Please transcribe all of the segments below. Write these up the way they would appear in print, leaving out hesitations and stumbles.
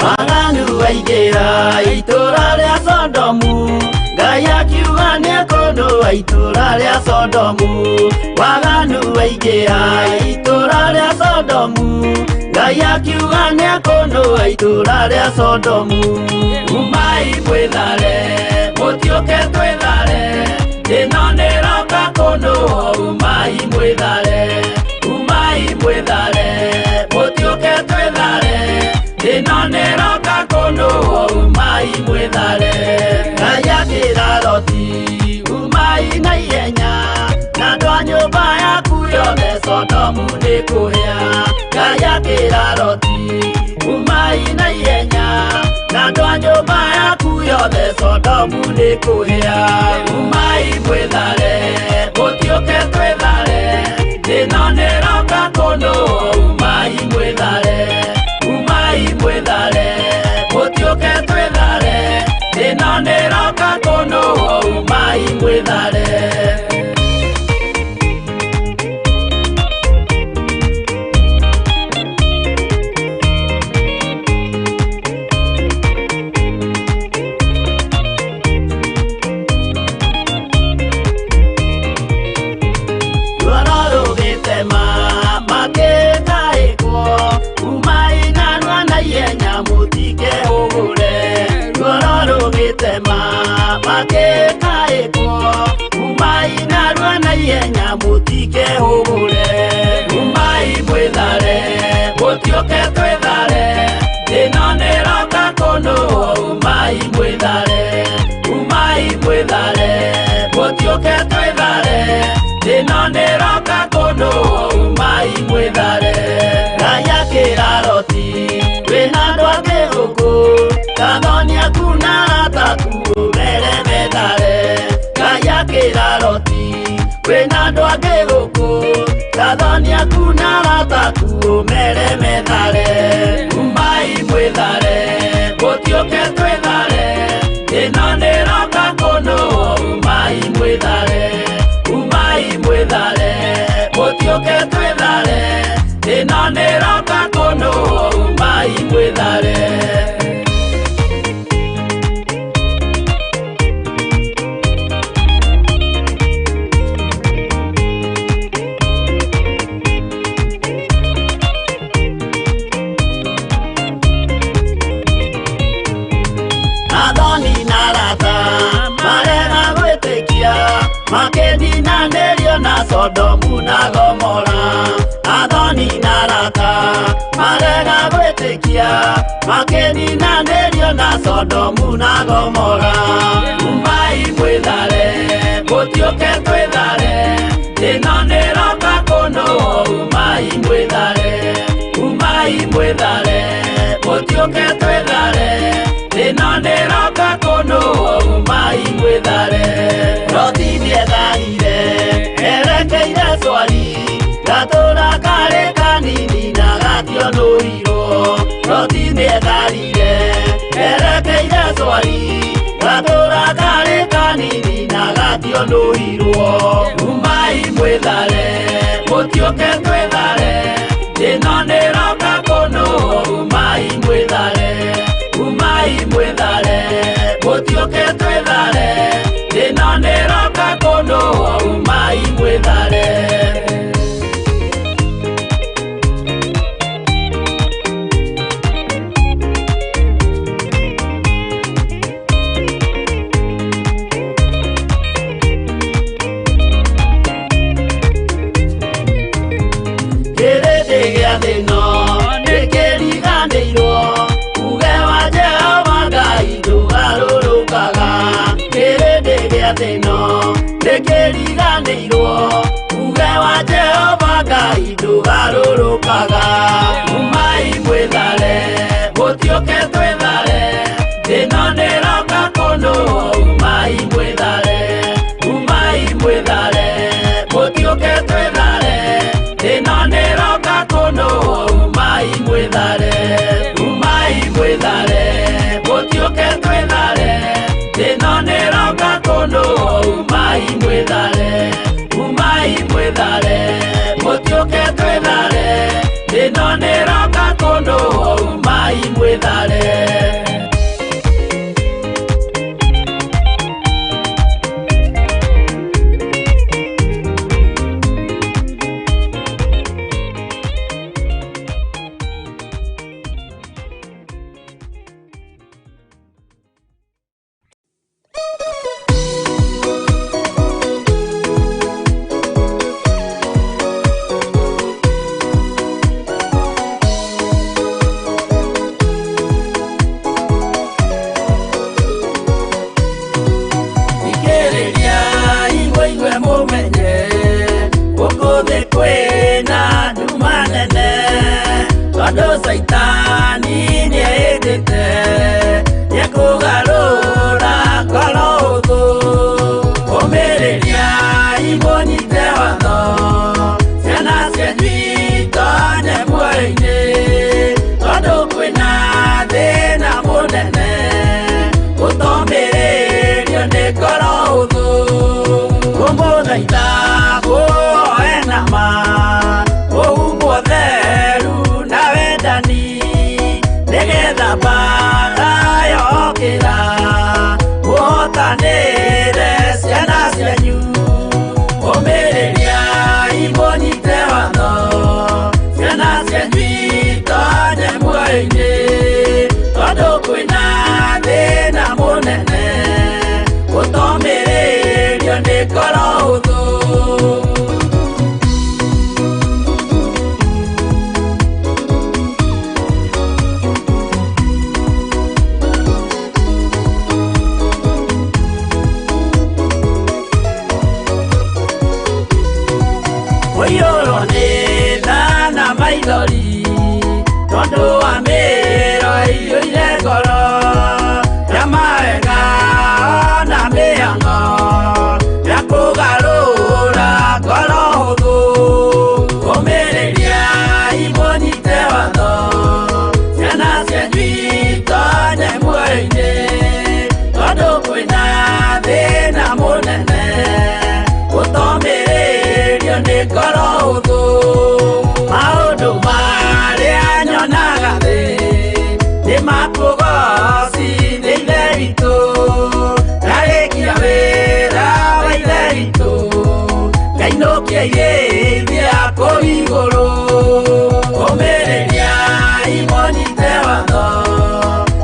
Waganu waingĩra itũũra rĩa Sodomu, Ngai akiuga nĩekũnũa itũũra rĩa Sodomu. Waganu waingĩra itũũra rĩa Sodomu, Ngai akiuga nĩekũnũa itũũra rĩa Sodomu. Umai mwĩthare, mũtiũke twĩthare, ĩno nĩĩroka kũnũa. Umai mwĩthare, umai mwĩthare, mũtiũke twĩthare, ĩno nĩĩroka kũnũa. Umai mwĩthare. Ngai akĩra Loti, umai na ihenya, na andũ a nyũmba yaku yothe Sodomu nĩkũhĩa. Ngai akĩra Loti, umai na ihenya, na andũ a nyũmba yaku yothe Sodomu nĩkũhĩa. Umai mwĩthare, mũtiũke twĩthare, ĩno nĩĩroka kũnũa. Umai mwĩthare, umai mwĩthare, mũtiũke twĩthare, ĩno nĩĩroka kũnũa. Umai mwĩthare. Umai mwĩthare, mũtiũke twĩthare, ĩno nĩĩroka kũnũa. Umai mwĩthare, umai mwĩthare, mũtiũke twĩthare, ĩno nĩĩroka kũnũa. Umai mwĩthare. Ngai akĩra Loti, wĩna andũ angĩ gũkũ, kathoni aku na arata aku ũmere methare. Ngai akĩra Loti, wĩna andũ angĩ gũkũ, kathoni aku na arata aku ũmere methare. Umai mwĩthare, mũtiũke twĩthare, ĩno nĩĩroka kũnũa. Umai mwĩthare, umai mwĩthare, mũtiũke twĩthare, ĩno nĩĩroka kũnũa. Umai mwĩthare. Athoni na arata marega gwĩtĩkia, makĩninanĩrio na Sodomu na Gomora. Athoni na arata marega gwĩtĩkia, makĩninanĩrio na Sodomu na Gomora. Umai mwĩthare, mũtiũke twĩthare, ĩno nĩĩroka kũnũa. Umai mwĩthare, umai mwĩthare, mũtiũke twĩthare, ĩno nĩĩroka kũnũa. Umai mwĩthare. Loti nĩetharire erekeire Zoari, gatũũra karĩ kanini na gationũirwo. Loti nĩetharire erekeire Zoari, gatũũra karĩ kanini na gationũirwo. Umai mwĩthare, mũtiũke twĩthare, ĩno nĩĩroka kũnũa. Umai mwĩthare, umai mwĩthare, mũtiũke twĩthare, ĩno nĩĩroka kũnũa. Umai mwĩthare. Kĩrĩndĩ gĩa thĩ ĩno Tondũ Caitani nĩendete nĩekũgarũra ngoro hũthũ. Ũmĩrĩriai mũnyite watho, ciana cianyu itonye muoyo-inĩ, tondũ kwĩna thĩna mũnene gũtomĩrĩrio nĩ ngoro hũthũ. Ngũmũthaitha mũhoe na ma, mũhumbwo theru na wendani, nĩgetha mbaara yokĩra mũhotanĩre ciana cianyu. Ũmĩrĩriai mũnyite watho, ciana cianyu itonye muoyo-inĩ, tondũ kwĩna thĩna mũnene gũtomĩrĩrio nĩ ngoro hũthũ. Ũiyũrwo nĩ tha na maithori, tondũ wa mĩĩro ĩiyũire ngoro, ya mawega na mĩhang'o ya kũgarũra ngoro hũthũ. Ũmĩrĩriai mũnyite watho, ciana cianyu itonye muoyo-inĩ, tondũ kwĩna thĩna mũnene gũtomĩrĩrio nĩ ngoro hũthũ. Maũndũ marĩa nyonaga thĩ nĩ makũgocithia Ithe witũ, ndarĩkia wĩra wa Ithe witũ, ngainũkia irĩithia kũu igũrũ. Ũmĩrĩriai mũnyite watho,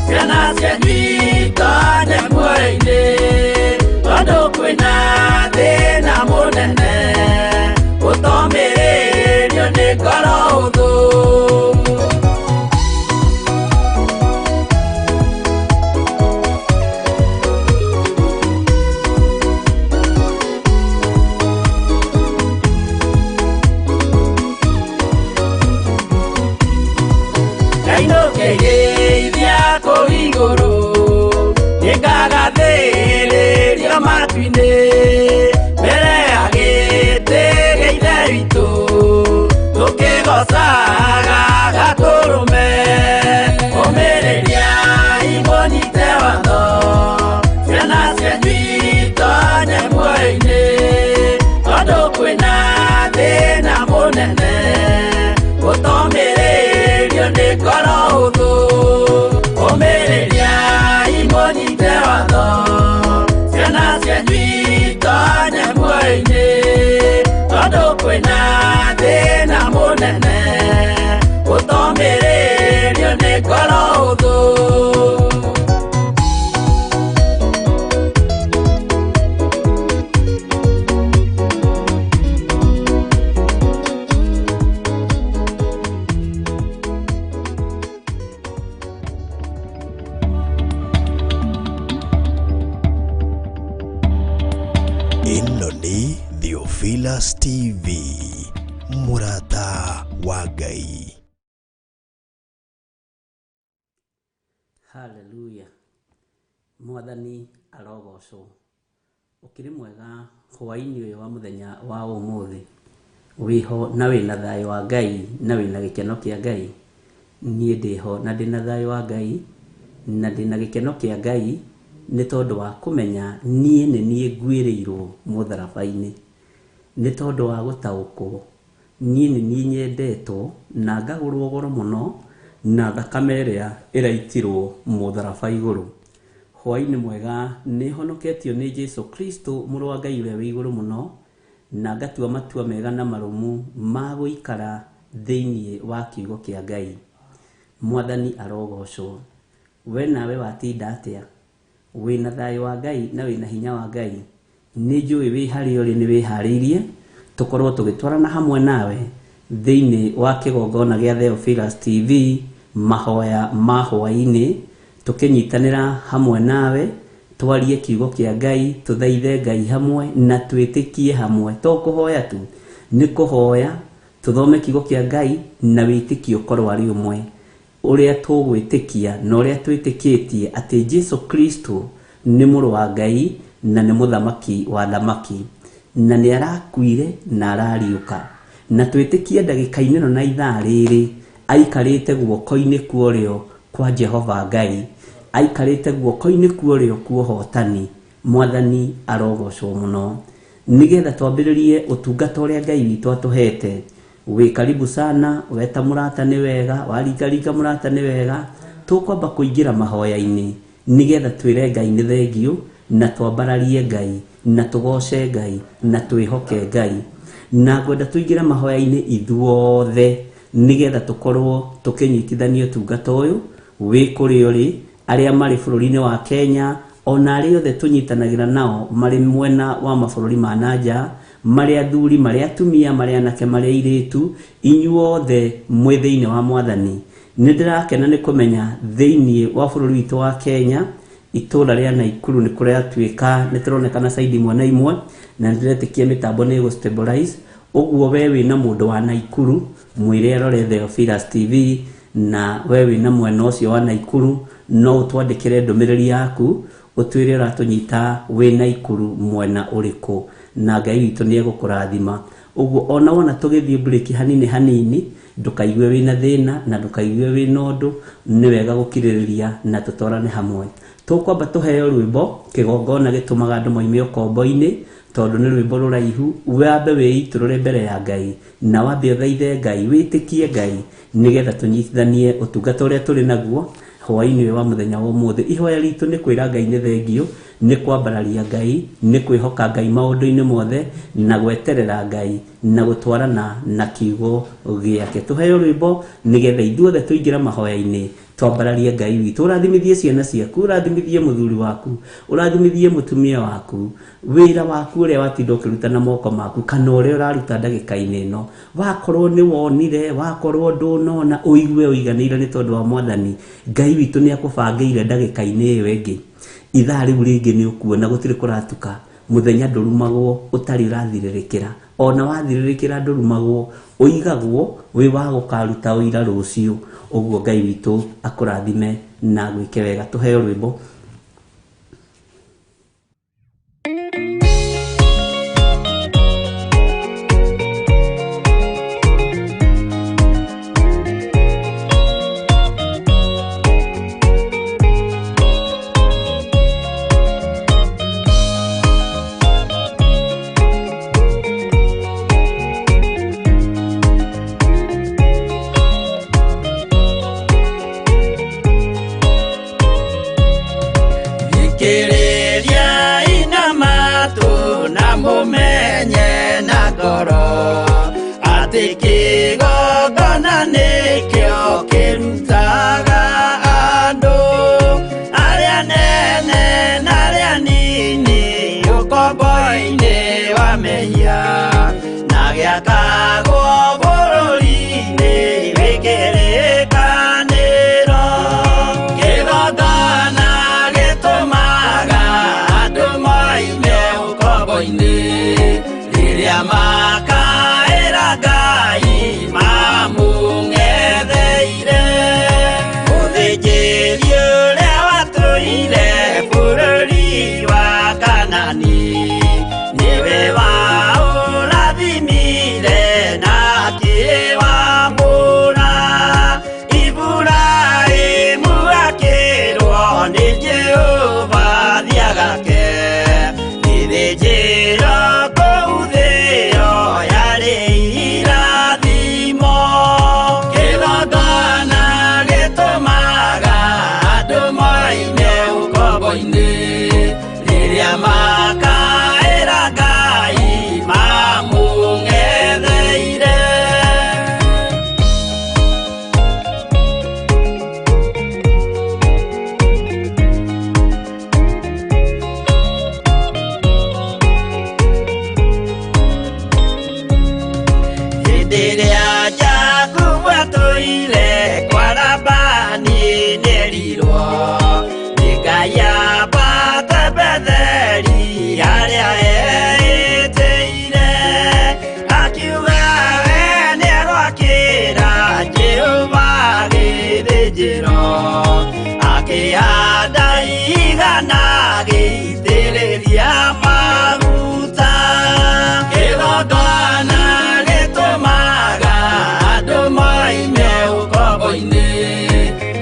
ciana cianyu itonye muoyo-inĩ, tondũ kwĩna thĩna mũnene gũtomĩrĩrio nĩ ngoro hũthũ. Ngainũkĩrĩithia kũu igũrũ, nĩngagathĩrĩrio matu-inĩ, mbere ya gĩtĩ gĩa Ithe witũ, tũkĩgoocaga Gatũrũme. Ũmĩrĩriai mũnyite watho, ciana cianyu itonye muoyo-inĩ, tondũ kwĩna thĩna mũnene gũtomĩrĩrio nĩ ngoro hũthũ. Ũmĩrĩriai mũnyite watho, ciana cianyu itonye muoyo-inĩ, tondũ kwĩna thĩna mũnene gũtomĩrĩrio nĩ ngoro hũthũ. Ĩno nĩ Theophilus TV, mũrata wa Ngai. Haleluya. Mwathani arogocwo. Ũkĩrĩ mwega hwaĩ-inĩ ũyũ wa mũthenya wa ũmũthĩ. Wĩho na wĩna thayũ wa Ngai na wĩna gĩkeno kĩa Ngai. Niĩ ndĩho na ndĩna thayũ wa Ngai na ndĩna gĩkeno kĩa Ngai nĩ tondũ wa kũmenya niĩ nĩ niĩ nguĩrĩirwo mũtharaba-inĩ. Nĩ tondũ wa gũtaũkwo niĩ nĩ niĩ nyendetwo na ngagũrwo goro mũno na thakame ĩrĩa ĩraitirwo mũtharaba igũrũ. Hwaĩ-inĩ mwega, nĩ honoketio nĩ Jesu Kristo mũrũ wa Ngai ũrĩa wĩ igũrũ mũno, na ngatua matua mega na marũmu ma gũikara thĩinĩ wa kiugo kĩa Ngai. Mwathani arogocwo. We nawe watinda atĩa? Wĩna thayũ wa Ngai na wĩna hinya wa Ngai. Nĩ njũĩ wĩ harĩa ũrĩ nĩ wĩharĩirie tũkorwo tũgĩtwarana hamwe nawe thĩinĩ wa kĩgongona gĩa Theophilus TV mahoya ma hwaĩ-inĩ, tũkĩnyitanĩra hamwe nawe twarie kiugo kĩa Ngai, tũthaithe Ngai hamwe na twĩtĩkie hamwe. To kũhoya tu, nĩ kũhoya Tũthome kiugo kĩa Ngai na wĩtĩkio ũkorwo arĩ ũmwe. Ũrĩa tũgwĩtĩkia na ũrĩa twĩtĩkĩtie atĩ Jesu Kristo nĩ mũrũ wa Ngai na nĩ mũthamaki wa thamaki, na nĩ arakuire na arariũka. Na twĩtĩkie ndagĩka-inĩ ĩno na ithaa rĩrĩ aikarĩte guoko-inĩ kwa ũrĩo kwa Jehova Ngai, aikarĩte guoko-inĩ kwa ũrĩo kwa ũhotani. Mwathani arogocwo mũno. Nĩgetha twambĩrĩrie ũtungata ũrĩa Ngai witũ atũhete. Wĩ karibu sana, weta mũrata nĩ wega, waringaringa mũrata nĩ wega. Tũkwamba kũingĩra mahoya-inĩ nĩgetha twĩre Ngai nĩ thengiũ, na twambararie Ngai, na tũgoce Ngai, na twĩhoke Ngai. Na ngwenda tũingĩre mahoya-inĩ ithuothe nĩgetha tũkorwo tũkĩnyitithania ũtungata ũyũ wĩ kũrĩa ũrĩ, arĩa marĩ bũrũri-inĩ wa Kenya, ona arĩa othe tũnyitanagĩra nao marĩ mwena wa mabũrũri ma na nja, marĩ athuri, marĩ atumia, marĩ anake, marĩ airĩtu, inyuothe mwĩ thĩinĩ wa Mwathani. Nĩ ndĩrakena nĩ kũmenya thĩinĩ wa bũrũri witũ wa Kenya, itũũra rĩa Naikuru nĩ kũratuĩka nĩ tũronekana side imwe na imwe, na nĩ ndĩretĩkia mĩtambo nĩ ĩgũ stabilize. Ũguo we wĩna mũndũ wa Naikuru, mwĩre arore Theophilus TV, na we wĩna mwena ũcio wa Naikuru, no ũtwandĩkĩre ndũmĩrĩri yaku, ũtwĩre ũratũnyita wĩ Naikuru mwena ũrĩkũ, na Ngai witũ nĩ egũkũrathima. Ũguo ona wona tũgĩthiĩ break hanini hanini, ndũkaigue wĩna thĩna na ndũkaigue wĩna ũndũ, nĩ wega gũkirĩrĩria na tũtwarane hamwe. Tũkwamba tũheo rwĩmbo, kĩgongona gĩtũmaga andũ moime ũkombo-inĩ, tondũ nĩ rwĩmbo rũraihu, wambe wĩitũrũre mbere ya Ngai, na wambe ũthaithe Ngai, wĩtĩkie Ngai, nĩgetha tũnyitithanie ũtungata ũrĩa tũrĩ naguo hwaĩ-inĩ ũyũ wa mũthenya wa ũmũthĩ. Ihoya ritũ nĩ kwĩra Ngai nĩ thengiũ, nĩ kwambararia Ngai, nĩ kwĩhoka Ngai maũndũ-inĩ mothe, na gweterera Ngai, na gũtwarana na kiugo gĩake. Tũheo rwĩmbo nĩgetha ithuothe tũingĩre mahoya-inĩ, twambararie Ngai witũ. Ũrathimithie ciana ciaku, ũrathimithie mũthuri waku, ũrathimithie mũtumia waku, wĩra waku ũrĩa watinda ũkĩruta na moko maku, kana ũrĩa ũraruta ndagĩka-inĩ ĩno. Wakorwo nĩ wonire, wakorwo ndũnona, ũigue ũiganĩire nĩ tondũ wa Mwathani. Ngai witũ nĩ akũbangĩire ndagĩka-inĩ ĩyo ĩngĩ. Ithaa rĩu rĩngĩ nĩ ũkuona gũtirĩ kũratuka, mũthenya ndũrumagwo ũtarĩ ũrathirĩrĩkĩra. Ona wathirĩrĩkĩra ndũrumagwo, ũigagwo wĩ wa gũkaruta ũira rũciũ. Ũguo Ngai witũ akũrathime na gwĩke wega. Tũheo rwĩmbo. gĩthĩnjĩro akĩhanda igana gĩitĩrĩria maguta kĩgongona gĩtũmaga andũ moime ũkombo-inĩ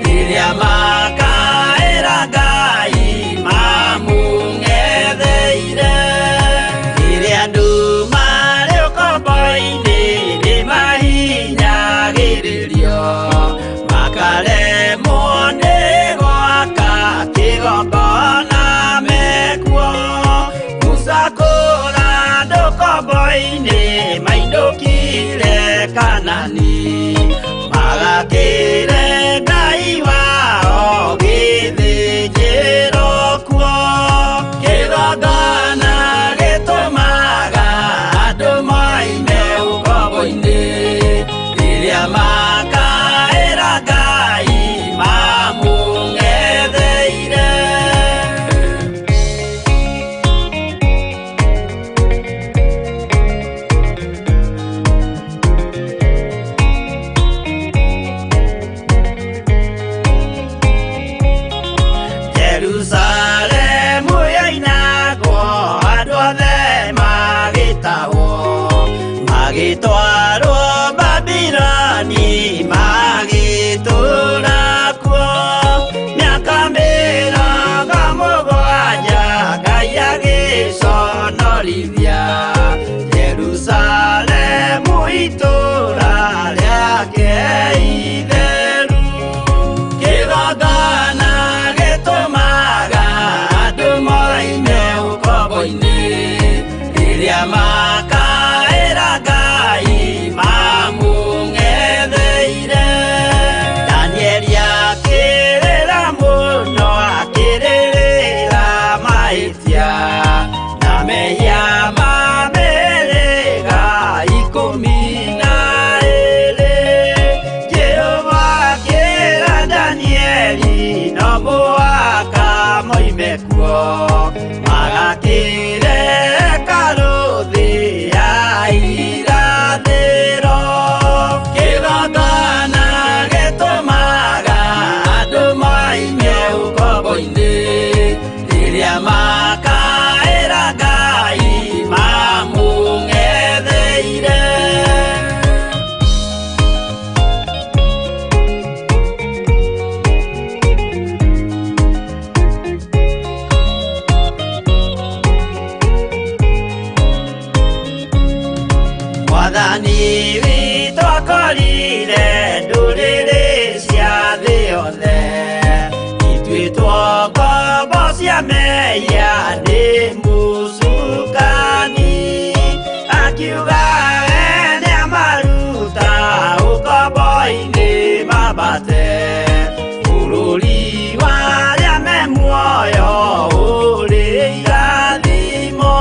rĩrĩa makaĩra Ngai mamũng'etheire rĩrĩa andũ marĩ ũkombo-inĩ nĩmahinyagĩrĩrio makaremwo nĩ gwaka kĩgongona mekuo Musa kũra andũ ũkombo-inĩ mainũkire Kanani magakĩre Ngai wao gĩthĩnjĩro kuo kĩgongona gĩtũmaga andũ moime ũkombo-inĩ rĩrĩa makaĩra Ngai mamũng'etheire. Jerusalemu yoinagwo andũ othe magĩtahwo magĩtwarwo Babiloni magĩtũũra kuo mĩaka 70 Ngai agĩconorithia Jerusalemu itũũra rĩake itheru kĩgongona gĩtũmaga andũ moime ũkombo-inĩ rĩrĩa makaĩra Ngai mamũng'etheire Danieli akĩrĩra mũno akĩrĩrĩra mahĩtia na mehia ma mĩhĩrĩga 12 Jehova akĩra Danieli no mũhaka moime kuo magakĩre hekarũ thĩ ya irathĩro kĩgongona gĩtũmaga andũ moime ũkombo-inĩ rĩrĩa makaĩra Ngai mamũng'etheire. Mwathani witũ akorire ndũrĩrĩ cia thĩ yothe ituĩtwo ngombo cia mehia nĩ mũcukani akiuga we nĩamaruta ũkombo-inĩ mambate bũrũri wa arĩa me muoyo ũrĩ irathimo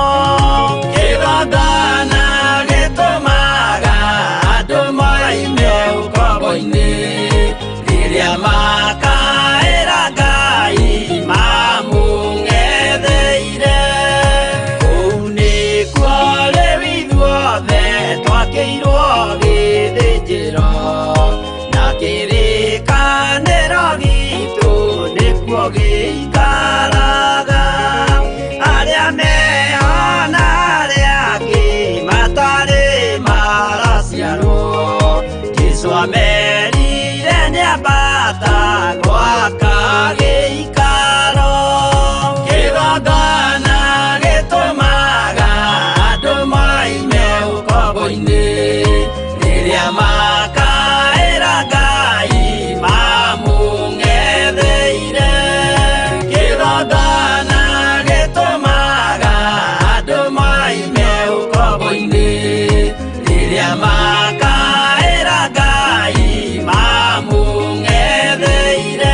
kĩgongona gĩtũmaga andũ moime ũkombo-inĩ rĩrĩa makaĩra Ngai mamũng'etheire kũu nĩkuo rĩu ithuothe twakĩirwo gĩthĩnjĩro na kĩrĩkanĩro gitũ nĩkuo gĩikaraga arĩa meho na arĩa angĩ matarĩ maraciarwo Jesũ amerire nĩambata gwaka gĩikaro kĩgongona gĩtũmaga andũ moime ũkombo-inĩ rĩrĩa makaĩra Ngai mamũng'etheire kĩgongona gĩtũmaga andũ moime ũkombo-inĩ rĩrĩa makaĩra Ngai mamũng'etheire.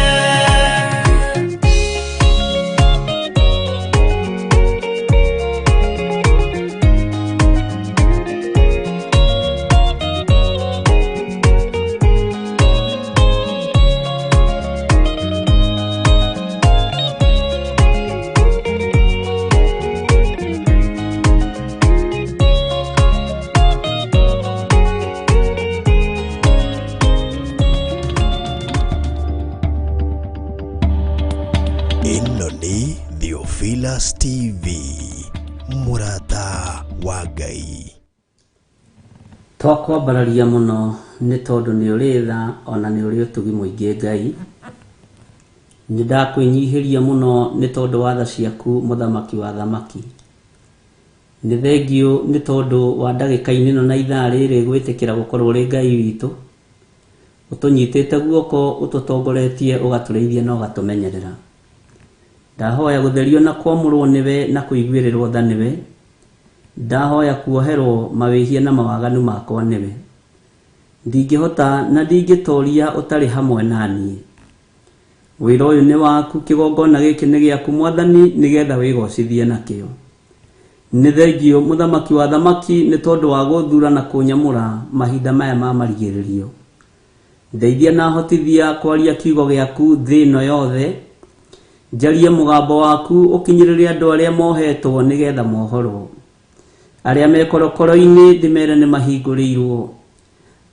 Ĩno nĩ Theophilus TV, mũrata wa Ngai. Twakwambararia mũno nĩ tondũ nĩ ũrĩ tha ona nĩ ũrĩ ũtugi mũingĩ Ngai. Nĩ ndakwĩnyihĩria mũno nĩ tondũ wa tha ciaku mũthamaki wa thamaki. Nĩ thengiũ nĩ tondũ wa ndagĩka-inĩ ĩno na ithaa rĩrĩ gwĩtĩkĩra gũkorwo ũrĩ Ngai witũ. Ũtũnyitĩte guoko, ũtũtongoretie, ũgatũrĩithia na ũgatũmenyerera. Ndahoya gũtherio na kwamũrwo nĩwe na kũiguĩrĩrwo tha nĩwe. Ndahoya kuoherwo mawĩhia na mawaganu makwa nĩwe. Ndingĩhota na ndingĩtoria ũtarĩ hamwe na niĩ. Wĩra ũyũ nĩ waku, kĩgongona gĩkĩ nĩ gĩaku Mwathani, nĩgetha wĩgocithie nakĩo. Nĩ thengiũ mũthamaki wa thamaki nĩ tondũ wa gũthura na kũnyamũra mahinda maya ma marigĩrĩrio. Ndeithia na hotithia kwaria kiugo gĩaku thĩ ĩno yothe. Njarie mũgambo waku ũkinyĩrĩre andũ arĩa mohetwo nĩgetha mohorwo. Arĩa me korokoro-inĩ ndĩmere nĩ mahingũrĩirwo.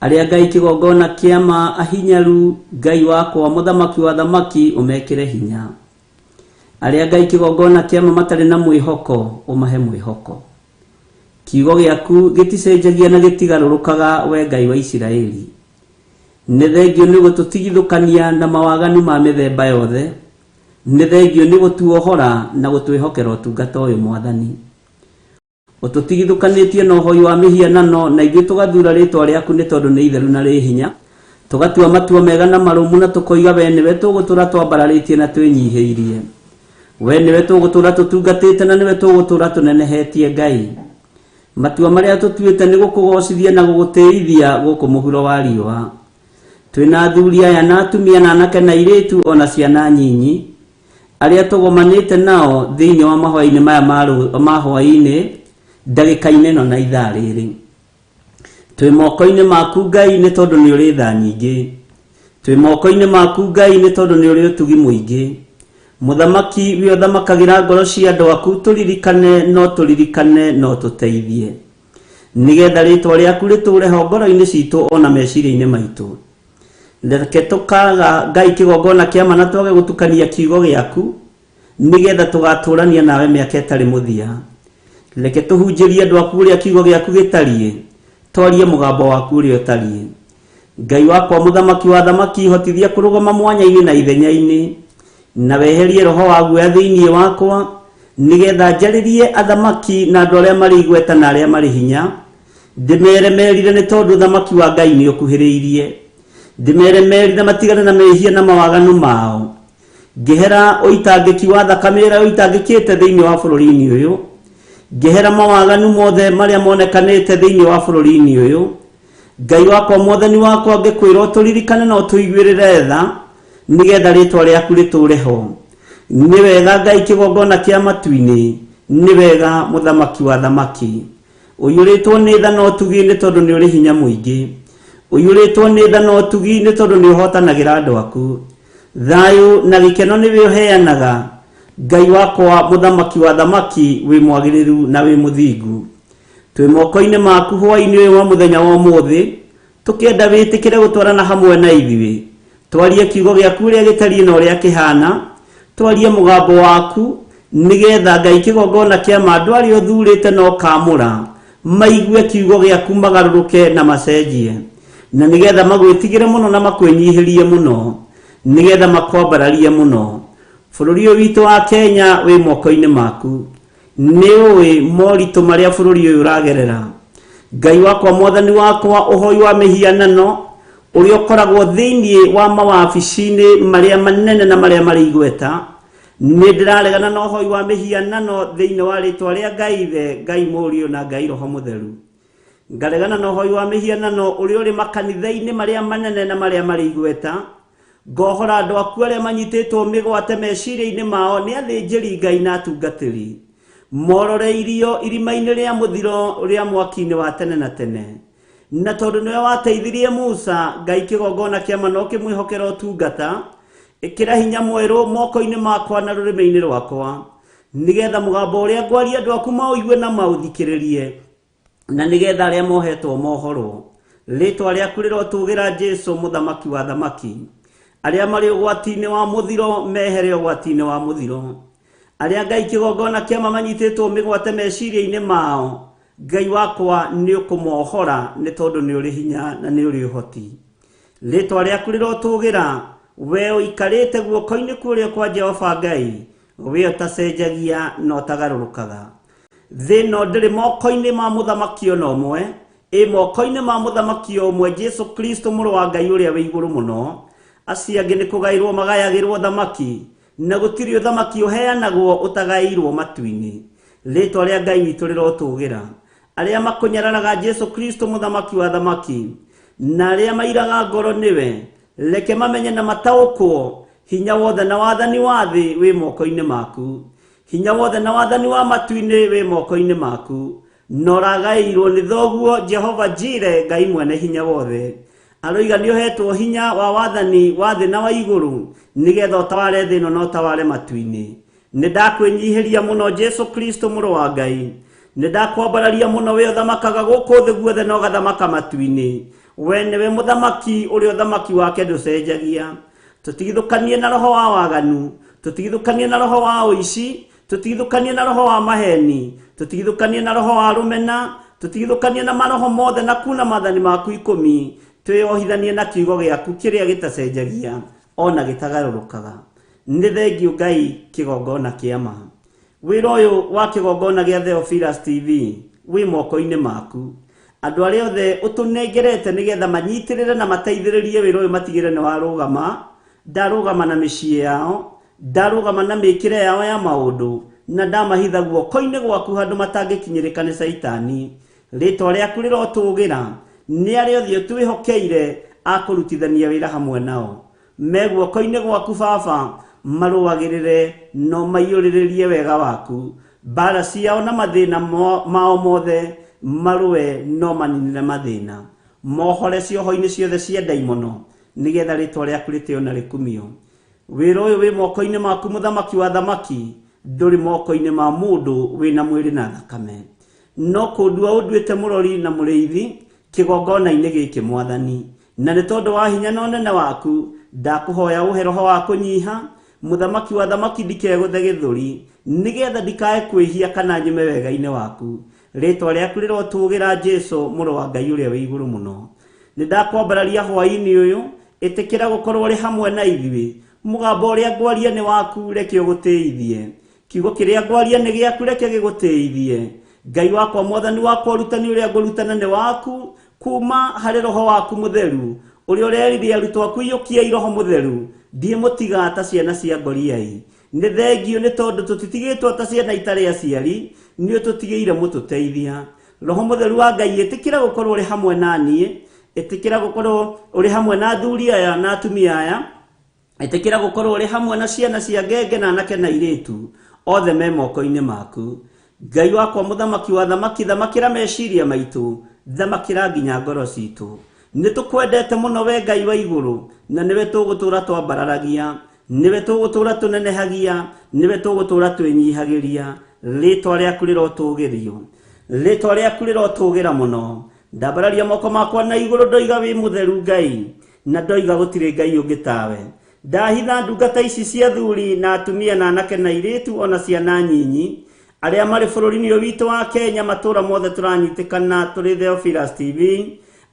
Arĩa Ngai kĩgongona kĩama ahinyaru, Ngai wakwa mũthamaki wa thamaki ũmekĩre hinya. Arĩa Ngai kĩgongona kĩama matarĩ na mwĩhoko ũmahe mwĩhoko. Kiugo gĩaku gĩticenjagia na gĩtigarũrũkaga we Ngai wa Isiraeli. Nĩ thengio nĩ gũtũtigithũkania na mawaganu ma mĩthemba yothe. Nĩ thengio nĩ gũtuohora na gũtwĩhokera ũtungata ũyũ Mwathani. Ũtũtigithũkanĩtie na ũhoi wa mĩhianano na ithuĩ tũgathura rĩtwa rĩaku nĩ tondũ nĩ itheru na rĩ hinya. Tũgatua matua mega na marũmu na tũkoiga we nĩwe tũgũtũra twambararĩtie na twĩnyihĩirie. We nĩwe tũgũtũra tũtungatĩte na nĩwe tũgũtũra tũnenehetie Ngai. Matua marĩa tũtuĩte nĩ gũkũgocithia na gũgũtĩithia gũkũ mũhuro wa riũa. Twĩna athuri aya na atumia na anake na airĩtu ona ciana nyinyi arĩa tũgomanĩte nao thĩinĩ wa mahoya-inĩ maya ma hwaĩ-inĩ ndagĩka-inĩ ĩno na ithaa rĩrĩ. Twĩ moko-inĩ maku Ngai nĩ tondũ nĩ ũrĩ tha nyingĩ. Twĩ moko-inĩ maku Ngai nĩ tondũ nĩ ũrĩ ũtugi mũingĩ. Mũthamaki we ũthamakagĩra ngoro cia andũ aku tũririkane no tũririkane no tũteithie. Nĩgetha rĩtwa rĩaku rĩtũre ho ngoro-inĩ citũ ona meciria-inĩ maitũ. Reke tũkaga Ngai kĩgongona kĩama na twage gũtukania kiugo gĩaku nĩgetha tũgatũrania nawe mĩaka ĩtarĩ mũthia. Reke tũhunjĩrie andũ aku ũrĩa kiugo gĩaku gĩtariĩ, twarie mũgambo waku ũrĩa ũtariĩ. Ngai wakwa mũthamaki wa thamaki hotithia kũrũgama mwanya-inĩ na ithenya-inĩ na weherie roho wa guoya thĩinĩ wakwa nĩgetha njarĩrie athamaki na andũ arĩa marĩ igweta na arĩa marĩ hinya. Ndĩmere merire nĩ tondũ ũthamaki wa Ngai nĩ ũkuhĩrĩirie. Ndĩmere merire matigane na mehia na mawaganu mao. Ngĩhera ũitangĩki wa thakame ĩrĩa ũitangĩkĩte thĩinĩ wa bũrũri-inĩ ũyũ. Ngĩhera mawaganu mothe marĩa monekanĩte thĩinĩ wa bũrũri-inĩ ũyũ. Ngai wakwa mwathani wakwa ngĩkwĩra ũtũririkane na ũtũiguĩrĩre tha nĩgetha rĩtwa rĩaku rĩtũre ho. Nĩ wega Ngai kĩgongona kĩa matu-inĩ, nĩ wega mũthamaki wa thamaki. Ũiyũrĩtwo nĩ tha na ũtugi nĩ tondũ nĩ ũrĩ hinya mũingĩ. Ũiyũrĩtwo nĩ tha na ũtugi nĩ tondũ nĩ ũhotanagĩra andũ aku. Thayũ na gĩkeno nĩwe ũheanaga, Ngai wakwa mũthamaki wa thamaki wĩ mwagĩrĩru na wĩ mũthingu. Twĩ moko-inĩ maku hwaĩ-inĩ ũyũ wa mũthenya wa ũmũthĩ, tũkĩenda wĩtĩkĩre gũtwarana hamwe na ithuĩ. Twarie kiugo gĩaku ũrĩa gĩtariĩ na ũrĩa kĩhana, twarie mũgambo waku, nĩgetha Ngai kĩgongona kĩa ma andũ arĩa ũthurĩte na ũkamũra, maigue kiugo gĩaku magarũrũke na macenjie. Na nĩgetha magwĩtigĩre mũno na makwĩnyihĩrie mũno, nĩgetha makwambararie mũno. Bũrũri ũyũ witũ wa Kenya wĩ moko-inĩ maku. Nĩ ũĩ moritũ marĩa bũrũri ũyũ ũragerera. Ngai wakwa mwathani wakwa ũhoi wa mĩhianano ũrĩa ũkoragwo thĩinĩ wa mawabici-inĩ marĩa manene na marĩa marĩ igweta, nĩ ndĩraregana na ũhoi wa mĩhianano thĩinĩ wa rĩtwa rĩa Ngai Ithe, Ngai Mũriũ na Ngai Roho Mũtheru. Ngaregana na ũhoi wa mĩhianano ũrĩa ũrĩ makanitha-inĩ marĩa manene na marĩa marĩ igweta. Ngohora andũ aku arĩa manyitĩtwo mĩgwate meciria-inĩ mao nĩ athĩnjĩri Ngai na atungatĩri. Mororeirio irima-inĩ rĩa mũthiro rĩa mwaki-inĩ wa tene na tene. Na tondũ nĩwe wateithirie Musa, Ngai kĩgongona kĩama no kĩmwĩhokera ũtungata, ĩkĩra hinya mwerũ moko-inĩ makwa na rũrĩmĩ-inĩ rwakwa, nĩgetha mũgambo ũrĩa ngwaria andũ aku maũigue na maũthikĩrĩrie, na nĩgetha arĩa mohetwo mohorwo. Rĩtwa rĩaku rĩrotũgĩra Jesu mũthamaki wa thamaki. Arĩa marĩ ũgwati-inĩ wa mũthiro mehere ũgwati-inĩ wa mũthiro. Arĩa Ngai kĩgongona kĩama manyitĩtwo mĩgwate meciria-inĩ mao, Ngai wakwa nĩ ũkũmohora nĩ tondũ nĩ ũrĩ hinya na nĩ ũrĩ ũhoti. Rĩtwa rĩaku rĩrotũgĩra, we ũikarĩte guoko-inĩ kũrĩa kwa Jehova Ngai, we ũtacenjagia na ũtagarũrũkaga. Thĩ ĩno ndĩrĩ moko-inĩ ma mũthamaki ona ũmwe, ĩ moko-inĩ ma mũthamaki o ũmwe Jesu Kristo mũrũ wa Ngai ũrĩa wĩ igũrũ mũno. Acio angĩ nĩ kũgaĩrwo magayagĩrwo thamaki, na gũtirĩ ũthamaki ũheanagwo ũtagaĩirwo matu-inĩ. Rĩtwa rĩa Ngai witũ rĩrotũgĩra. Arĩa makũnyararaga Jesu Kristo mũthamaki wa thamaki, na arĩa mairaga ngoro nĩwe, reke mamenye na mataũkwo hinya wothe na wathani wa thĩ wĩ moko-inĩ maku. Hinya wothe na wathani wa matu-inĩ wĩ moko-inĩ maku. Na ũragaĩirwo nĩ thoguo Jehova Jire Ngai mwene hinya wothe. Aroiga nĩ ũhetwo hinya wa wathani wa thĩ na wa igũrũ, nĩgetha ũtaware thĩ ĩno na ũtaware matu-inĩ. Nĩ ndakwĩnyihĩria mũno Jesu Kristo mũrũ wa Ngai. Nĩ ndakwambararia mũno we ũthamakaga gũkũ thĩ guothe na ũgathamaka matu-inĩ. We nĩwe mũthamaki ũrĩa ũthamaki wake ndũcenjagia. Tũtigithũkanie na roho wa waganu, tũtigithũkanie na roho wa ũici, tũtigithũkanie na roho wa maheni, tũtigithũkanie na roho wa rũmena, tũtigithũkanie na maroho mothe na kuna maathani maku 10, twĩyohithanie na kiugo gĩaku kĩrĩa gĩtacenjagia ona gĩtagarũrũkaga. Nĩ thengiũ Ngai kĩgongona kĩa ma. Wĩra ũyũ wa kĩgongona gĩa Theophilus TV wĩ moko-inĩ maku. Andũ arĩa othe ũtũnengerete nĩgetha manyitĩrĩre na mateithĩrĩrie wĩra ũyũ matigĩre nĩ warũgama, ndarũgama na mĩciĩ yao, ndarũgama na mĩkĩre yao ya maũndũ, na ndamahitha guoko-inĩ gwaku handũ matangĩkinyĩrĩka nĩ Caitani. Rĩtwa rĩaku rĩrotũgĩra, nĩ arĩa othe ũtwĩhokeire a kũrutithania wĩra hamwe nao. Me guoko-inĩ gwaku Baba, marũagĩrĩre no maiyũrĩrĩrie wega waku. Mbara ciao na mathĩna mao mothe marũe no maninĩre mathĩna. Mohore cioho-inĩ ciothe cia ndaimono, nĩgetha rĩtwa rĩaku rĩtĩo na rĩkumio. Wĩra ũyũ wĩ moko-inĩ maku mũthamaki wa thamaki, ndũrĩ moko-inĩ ma mũndũ wĩna mwĩrĩ na thakame. No kũndua ũnduĩte mũrori na mũrĩithi kĩgongona-inĩ gĩkĩ Mwathani. Na nĩ tondũ wa hinya na ũnene waku, ndakũhoya ũhe roho wa kũnyiha, mũthamaki wa thamaki ndikegũthe gĩthũri, nĩgetha ndikae kwĩhia kana nyume wega-inĩ waku. Rĩtwa rĩaku rĩrotũgĩra Jesu mũrũ wa Ngai ũrĩa wĩ igũrũ mũno. Nĩ ndakwambararia hwaĩ-inĩ ũyũ, ĩtĩkĩra gũkorwo ũrĩ hamwe na ithuĩ. Mũgambo ũrĩa ngwaria nĩ waku, reke ũgũtĩithie. Kiugo kĩrĩa ngwaria nĩ gĩaku, reke gĩgũtĩithie. Ngai wakwa, Mwathani wakwa, ũrutani ũrĩa ngũrutana nĩ waku, kuma harĩ roho waku mũtheru, ũrĩa ũrerire arutwo aku iyũkiai roho mũtheru, ndiĩ mũtiga ta ciana cia ngoriai. Nĩ thengiũ nĩ tondũ tũtitigĩtwo ta ciana itarĩ aciari, nĩ ũtũtigĩire mũtũteithia. Roho mũtheru wa Ngai, ĩtĩkĩra gũkorwo ũrĩ hamwe na niĩ, ĩtĩkĩra gũkorwo ũrĩ hamwe na athuri aya na atumia aya, ĩtĩkĩra gũkorwo ũrĩ hamwe na ciana cia ngenge na anake na airĩtu, othe me moko-inĩ maku. Ngai wakwa mũthamaki wa thamaki, thamakĩra meciria maitũ, thamakĩra nginya ngoro citũ. Nĩ tũkwendete mũno we Ngai wa igũrũ, na nĩwe tũgũtũra twambararagia, nĩwe tũgũtũra tũnenehagia, nĩwe tũgũtũra twĩnyihagĩria. Rĩtwa rĩaku rĩrotũgĩrio, rĩtwa rĩaku rĩrotũgĩra mũno. Ndambararia moko makwa na igũrũ, ndoiga wĩ mũtheru Ngai, na ndoiga gũtirĩ Ngai ũngĩ tawe. Ndahitha ndungata ici cia athuri na atumia na anake na airĩtu ona ciana nyinyi, arĩa marĩ bũrũri-inĩ ũyũ witũ wa Kenya, matũũra mothe tũranyitĩkana tũrĩ Theophilus TV,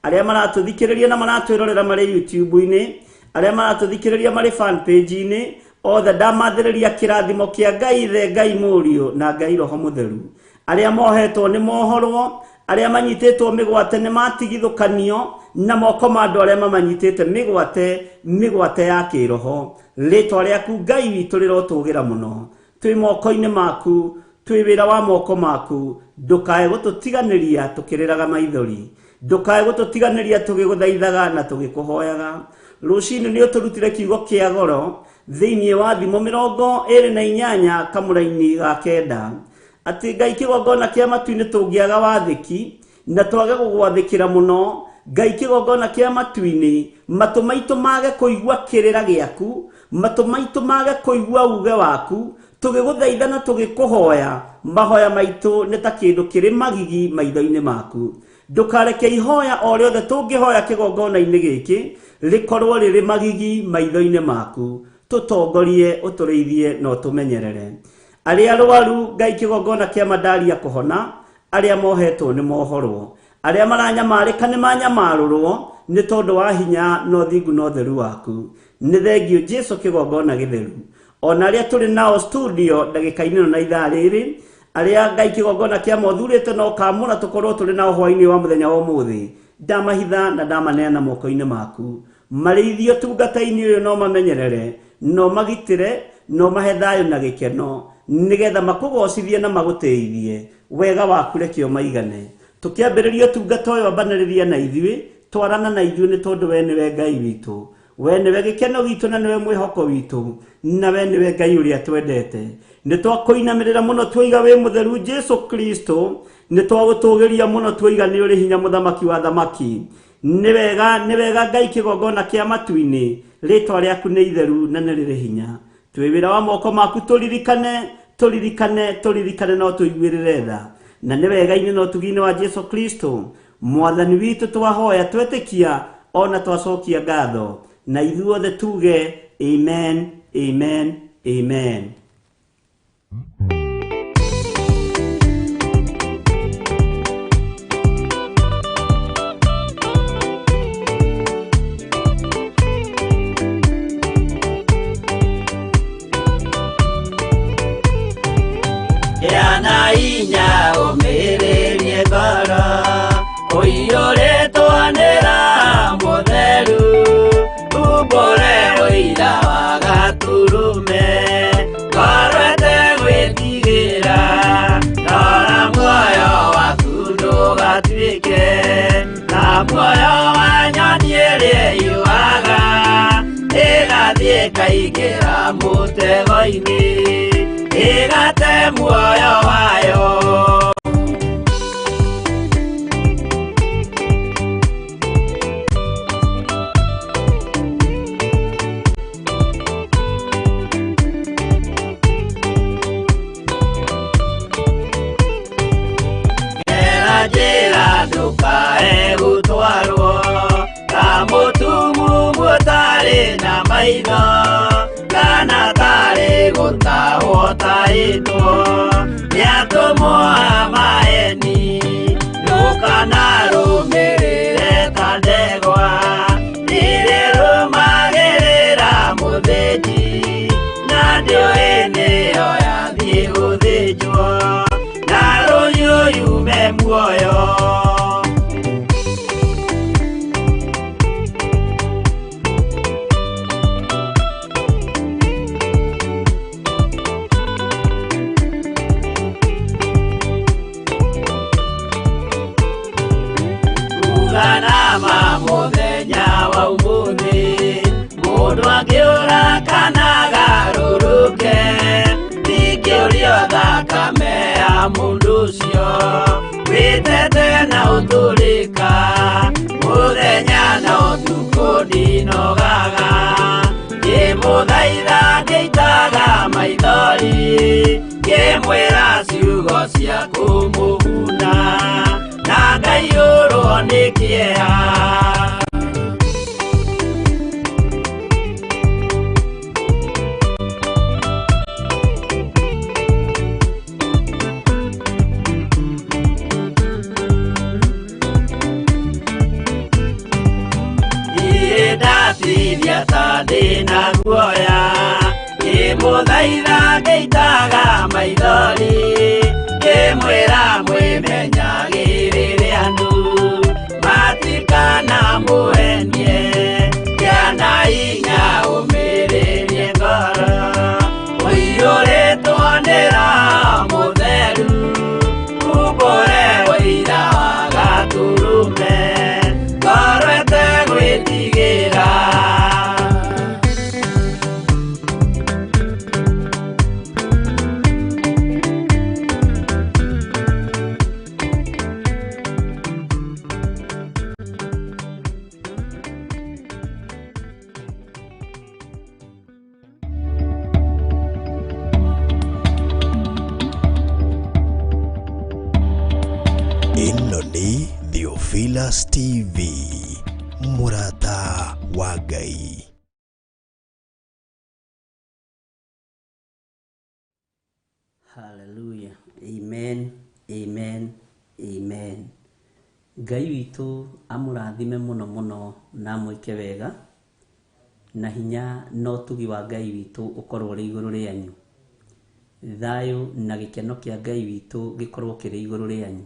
arĩa maratũthikĩrĩria na maratwĩrorera marĩ YouTube-inĩ, arĩa maratũthikĩrĩria marĩ fan page-inĩ, othe ndamathĩrĩria kĩrathimo kĩa Ngai Ithe, Ngai Mũriũ na Ngai Roho Mũtheru. Arĩa mohetwo nĩ mohorwo, arĩa manyitĩtwo mĩgwate nĩ matigithũkanio na moko ma andũ arĩa mamanyitĩte mĩgwate, mĩgwate ya kĩroho. Rĩtwa rĩaku Ngai witũ rĩrotũgĩra mũno. Twĩ moko-inĩ maku, twĩ wĩra wa moko maku, ndũkae gũtũtiganĩria tũkĩrĩraga maithori, ndũkae gũtũtiganĩria tũgĩgũthaithaga na tũgĩkũhoyaga. Rũcinĩ nĩ ũtũrutire kiugo kĩa goro thĩinĩ wa Thimo 28 kamũraini ga 9, atĩ Ngai kĩgongona kĩa matu-inĩ tũngĩaga wathĩki na twage gũgwathĩkĩra mũno, Ngai kĩgongona kĩa matu-inĩ, matũ maitũ mage kũigua kĩrĩra gĩaku, matũ maitũ mage kũigua uge waku, tũgĩgũthaitha na tũgĩkũhoya, mahoya maitũ nĩ ta kĩndũ kĩrĩ magigi maitho-inĩ maku. Ndũkareke ihoya o rĩothe tũngĩhoya kĩgongona-inĩ gĩkĩ Rĩkorwo rĩrĩ magigi maitho-inĩ maku. Tũtongorie, ũtũrĩithie na ũtũmenyerere. Arĩa arwaru Ngai kĩgongona kĩa mandaria kũhona, arĩa mohetwo nĩ mohorwo, arĩa maranyamarĩka nĩ manyamarũrwo nĩ tondũ wa hinya na ũthingu na ũtheru waku. Nĩ thengio Jesu kĩgongona gĩtheru. Ona arĩa tũrĩ nao studio ndagĩka-inĩ ĩno na ithaa rĩrĩ, arĩa Ngai kĩgongona kĩa mothurĩte na ũkamũra tũkorwo tũrĩ nao hwaĩ-inĩ wa mũthenya wa ũmũthĩ, ndamahitha na ndamaneana moko-inĩ maku. Marĩithio tungata-inĩ ũyũ no mamenyerere, no magitĩre, no mahe thayũ na gĩkeno, nĩgetha makũgocithie na magũtĩithie. Wega waku reke ũmaigane. Tũkĩambĩrĩria ũtungata ũyũ ambanĩrĩria na ithuĩ, twarana na ithuĩ nĩ tondũ we nĩwe Ngai witũ. We nĩwe gĩkeno gitũ na nĩwe mwĩhoko witũ, na we nĩwe Ngai ũrĩa twendete. Nĩ twakũinamĩrĩra mũno tuoiga wĩ mũtheru Jesu Kristo, nĩ twagũtũgĩria mũno tuoiga nĩ ũrĩ hinya mũthamaki wa thamaki. Nĩ wega Ngai kĩgongona kĩa matu-inĩ, rĩtwa rĩaku nĩ itheru na nĩ rĩrĩ hinya. Twĩ wĩra wa moko maku tũririkane, tũririkane, tũririkane na ũtũiguĩrĩre tha. Na nĩ wega-inĩ na ũtugi-inĩ wa Jesu Kristo mwathani witũ twahoya twetĩkia ona twacokia ngatho, na ithuothe tuge amen, amen, amen. Yana inya ũmĩrĩrie ngoro, ũiyũrĩtwo nĩ Roho Mũtheru, umbũre ũira wa Gatũrũme, ngoro ĩtegwĩtigĩra, rora muoyo waku ndũgatuĩke ta muoyo wa nyoni ĩrĩa ĩyũaga, ĩgathiĩ ĩkaingĩra mũtego-inĩ, ĩgate muoyo wayo. Gera njĩra ndũkae gũtwarwo ta mũtumumu ũtarĩ na maitho, kana tarĩ gũtahwo tahĩtwo nĩ atũmwo a maeni. Ndũkanarũmĩrĩre ta ndegwa ĩrĩrũmagĩrĩra mũthĩnji, na ndĩũĩ nĩyo yathiĩ gũthĩnjwo, na rũhiũ yume muoyo. Uganama mũthenya wa ũmũthĩ, mũndũ angĩũra kana agarũrũke, ndingĩũrio thakame ya mũndũ ũcio wĩtete na ũtũrĩka, mũthenya na ũtukũ ndinogaga, ngĩmũthaitha ngĩitaga maithori, ngĩmwĩra ciugo cia kũmũguna, na ngaiyũrwo nĩ kĩeha. Niĩ ndatithia ta ndĩna guoya, ngĩmũthaitha ngĩitaga maithori, ngĩmwĩra mwĩmenyagĩrĩre andũ matikanamũhenie, kĩana inya ũmĩrĩrie ngoro, ũiyũrĩtwo nĩ Roho Mũtheru, umbũre ũira wa Gatũrũme, ngoro ĩtegwĩtigĩra. Ĩno nĩ Theophilus TV, mũrata wa wa Ngai. Hallelujah. Amen. Amen. Amen. Ngai witũ amũrathime mũno mũno na amwĩke wega, na hinya na ũtugi wa Ngai witũ ũkorwo ũrĩ igũrũ rĩanyu. Thayũ na gĩkeno kĩa Ngai witũ gĩkorwo kĩrĩ igũrũ rĩanyu.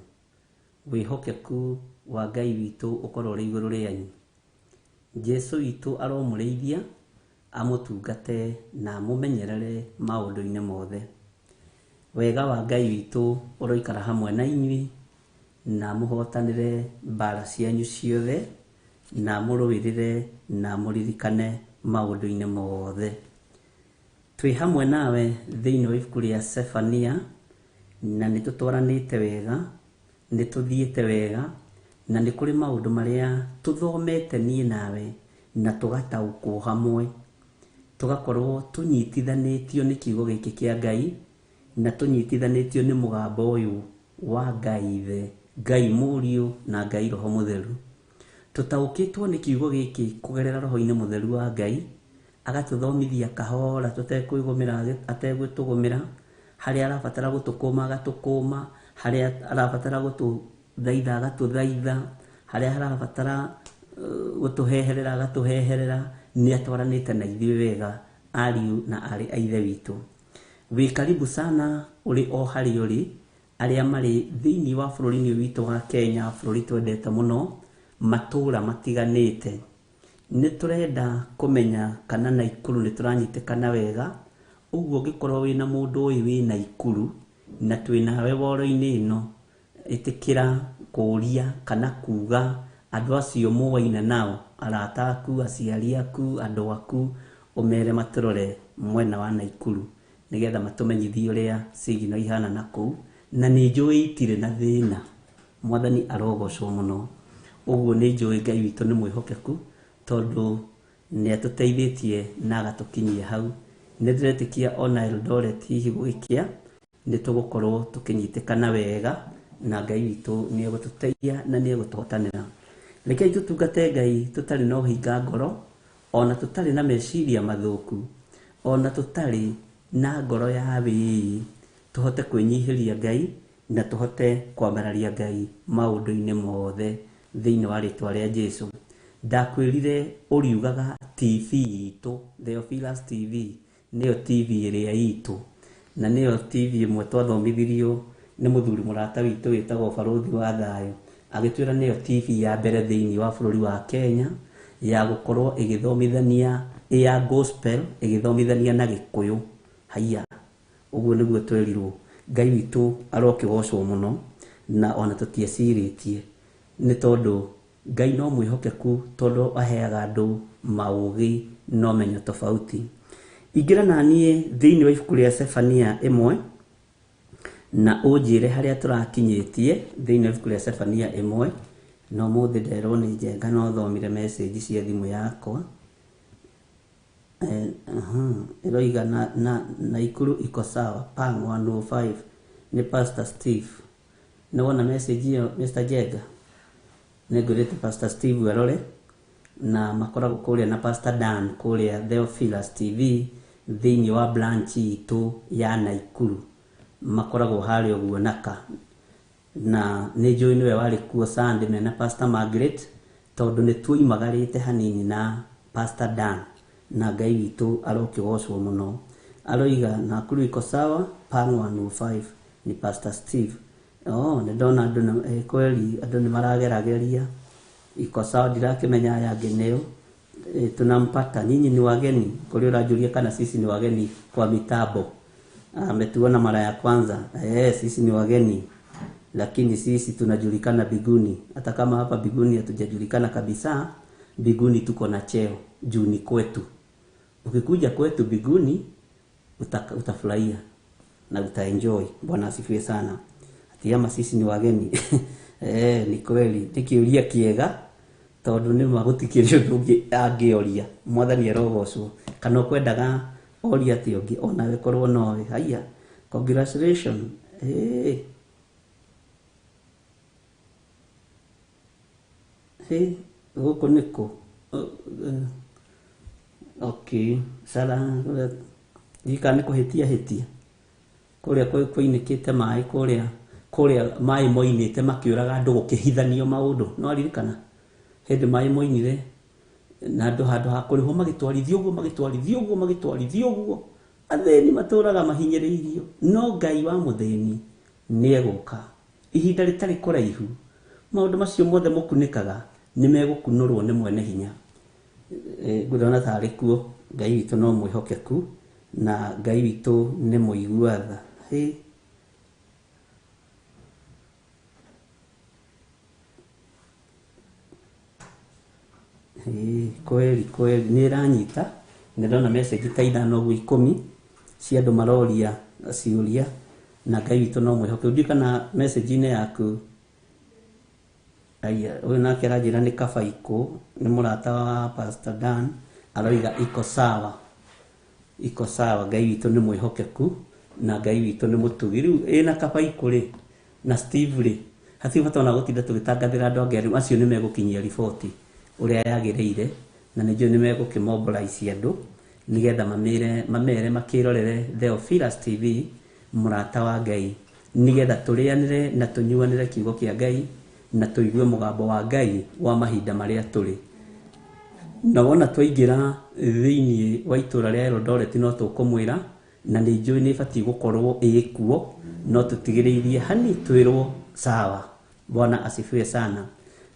Wĩhokeku wa Ngai witũ ũkorwo ũrĩ igũrũ rĩanyu. Jesu witũ aromũrĩithia, amũtungate na amũmenyerere maũndũ-inĩ mothe. Wega wa Ngai witũ ũroikara hamwe na inyuĩ, na amũhotanĩre mbara cianyu ciothe, na amũrũĩrĩre na amũririkane maũndũ-inĩ mothe. Twĩ hamwe nawe thĩinĩ wa ibuku rĩa Sefania, na nĩ tũtwaranĩte wega, nĩ tũthiĩte wega, na nĩ kũrĩ maũndũ marĩa tũthomete niĩ nawe na tũgataũkwo hamwe, tũgakorwo tũnyitithanĩtio nĩ kiugo gĩkĩ kĩa Ngai, na tũnyitithanĩtio nĩ mũgambo ũyũ wa Ngai Ithe, Ngai Mũriũ na Ngai Roho Mũtheru. Tũtaũkĩtwo nĩ kiugo gĩkĩ kũgerera Roho-inĩ Mũtheru wa Ngai, agatũthomithia kahora tũtekwĩgũmĩra, ategũtũgũmĩra, harĩa arabatara gũtũkũma agatũkũma, harĩa arabatara gũtũthaitha agatũthaitha, harĩa arabatara gũtũheherera agatũheherera. Nĩ atwaranĩte na ithuĩ wega, ariũ na aarĩ a Ithe witũ. Wĩ karibu sana ũrĩ o harĩa ũrĩ, arĩa marĩ thĩinĩ wa bũrũri-inĩ ũyũ witũ wa Kenya, bũrũri twendete mũno, matũũra matiganĩte. Nĩ tũrenda kũmenya kana Naikuru nĩ tũranyitĩkana wega, ũguo ũngĩkorwo wĩna mũndũ ũĩ wĩ Naikuru, na twĩ nawe woro-inĩ ĩno, ĩtĩkĩra kũũria kana kuga andũ acio mũwaine nao, arata aku, aciari aku, andũ aku, ũmere matũrore mwena wa Naikuru, nĩgetha matũmenyithie ũrĩa signal ihana na kũu, na nĩ njũĩ itirĩ na thĩna. Mwathani arogocwo mũno. Ũguo nĩ njũĩ Ngai witũ nĩ mwĩhokeku, tondũ nĩ atũteithĩtie na agatũkinyia hau. Nĩ ndĩretĩkia ona Eldoret hihi gũgĩkĩa, nĩ tũgũkorwo tũkĩnyitĩkana wega, na Ngai witũ nĩ egũtũteithia na nĩ egũtũhotanĩra. Rekei tũtungate Ngai tũtarĩ na ũhinga ngoro, ona tũtarĩ na meciria mathũku, ona tũtarĩ na ngoro ya wĩĩ, tũhote kwĩnyihĩria Ngai na tũhote kwambararia Ngai maũndũ-inĩ mothe thĩinĩ wa rĩtwa rĩa Jesu. Ndakwĩrire ũriugaga TV itũ, Theophilus TV, nĩyo TV ĩrĩa itũ, na nĩyo TV ĩmwe twathomithirio nĩ mũthuri mũrata witũ wĩtagwo Barũthi wa Thayũ, agĩtwĩra nĩyo TV ya mbere thĩinĩ wa bũrũri wa Kenya ya gũkorwo ĩgĩthomithania ya gospel, ĩgĩthomithania na Gĩkũyũ. Haiya, ũguo nĩguo twerirwo. Ngai witũ arokĩgocwo mũno, na ona tũtiecirĩtie, nĩ tondũ Ngai no mwĩhokeku, tondũ aheaga andũ maũgĩ na ũmenyo tofauti. Ingĩra na niĩ thĩinĩ wa ibuku rĩa Sefania ĩmwe, na ũnjĩre harĩa tũrakinyĩtie thĩinĩ wa ibuku rĩa Sefania ĩmwe. Na ũmũthĩ nderwo nĩ Njenga no thomire message cia thimũ yakwa. Ĩroiga na Naikuru iko sawa, Pang 105 nĩ Pastor Steve. Nĩ wona message ĩyo Mr. Njenga? Nĩ ngwĩrĩte Pastor Steve arore, na makoragwo kũrĩa na Pastor Dan kũrĩa Theophilus TV thĩinĩ wa branch itũ ya Naikuru. Makoragwo harĩa ũguo naka. Na nĩ njũĩ nĩwe warĩ kuo Sunday mena Pastor Margaret, tondũ nĩ tuoimagarĩte hanini na Pastor Dan, na Ngai witũ arokĩgocwo mũno. Aroiga Nakuru iko sawa, Pang 105 ni Pastor Steve. Oh, nĩ ndona andũ kweli andũ nĩ maragerageria. Iko sawa, ndirakĩmenya aya angĩ nĩo. Tunampata, nyinyi ni wageni. Kũrĩ ũranjũria kana sisi ni wageni kwa mitambo. Ametuona mara ya kwanza. Sisi ni wageni. Lakini sisi tunajulikana biguni. Hata kama hapa biguni hatujajulikana kabisa, biguni tuko na cheo, juu ni kwetu. Ukikuja kwetu biguni, utafurahia na utaenjoy. Bwana asifiwe sana. Ati ama sisi ni wageni. Ni kweli. Nĩ kĩũria kĩega, tondũ nĩ ma gũtikĩrĩ ũndũ ũngĩ angĩoria. Mwathani arogocwo. Kana ũkwendaga oria atĩ ũngĩ, onawe korwo nowe. Haiya, congratulations. Gũkũ nĩkũ? Okay, Sara ndika nĩ kũhĩtia hĩtia kũrĩa kũinĩkĩte maĩ kũrĩa kũrĩa maĩ moinĩte makĩũraga andũ gũkĩhithanio maũndũ no aririkana hĩndĩ maĩ moinire na andũ handũ ha kũrĩhwo magĩtwarithio ũguo magĩtwarithio ũguo magĩtwarithio ũguo athĩni matũraga mahinyĩrĩirio no Ngai wa mũthĩni nĩegũka ihinda rĩtarĩ kũraihu maũndũ macio mothe mũkunĩkaga nĩ megũkunũrwo nĩ mwene hinya. Ngũrona tarĩ kuo Ngai witũ no mwĩhokeku na Ngai witũ nĩ mũigua tha. Kweli kweli nĩ ĩranyita nĩ ndona message ta 5 ũguo 10 cia andũ maroria ciũria na Ngai witũ no mwĩhokeku. Ndiũĩ kana message-inĩ yaku aya ũyũ nake aranjĩra nĩ Kabaikũ nĩ mũrata wa Pastor Dan aroiga iko sawa iko sawa. Ngai witũ nĩ mwĩhokeku na Ngai witũ nĩ mũtugi. Rĩu ĩna Kabaikũ rĩ na Steve rĩ hatirĩ bata ona gũtinda tũgĩtangathĩra andũ angĩ rĩu acio nĩ megũkinyia riboti ũrĩa yagĩrĩire na nĩ njũĩ nĩ megũkĩmobilize andũ nĩgetha mamere makĩrorere Theophilus TV mũrata wa Ngai nĩgetha tũrĩanĩre na tũnyuanĩre kiugo kĩa Ngai na tũigue mũgambo wa Ngai wa mahinda marĩa tũrĩ. Na wona twaingĩra thĩinĩ wa itũra rĩa Eldoret no tũkũmwĩra na nĩ njũĩ nĩ ĩbatiĩ gũkorwo ĩkuo no tũtigĩrĩirie hani twĩrwo sawa. Bwana asifiwe sana.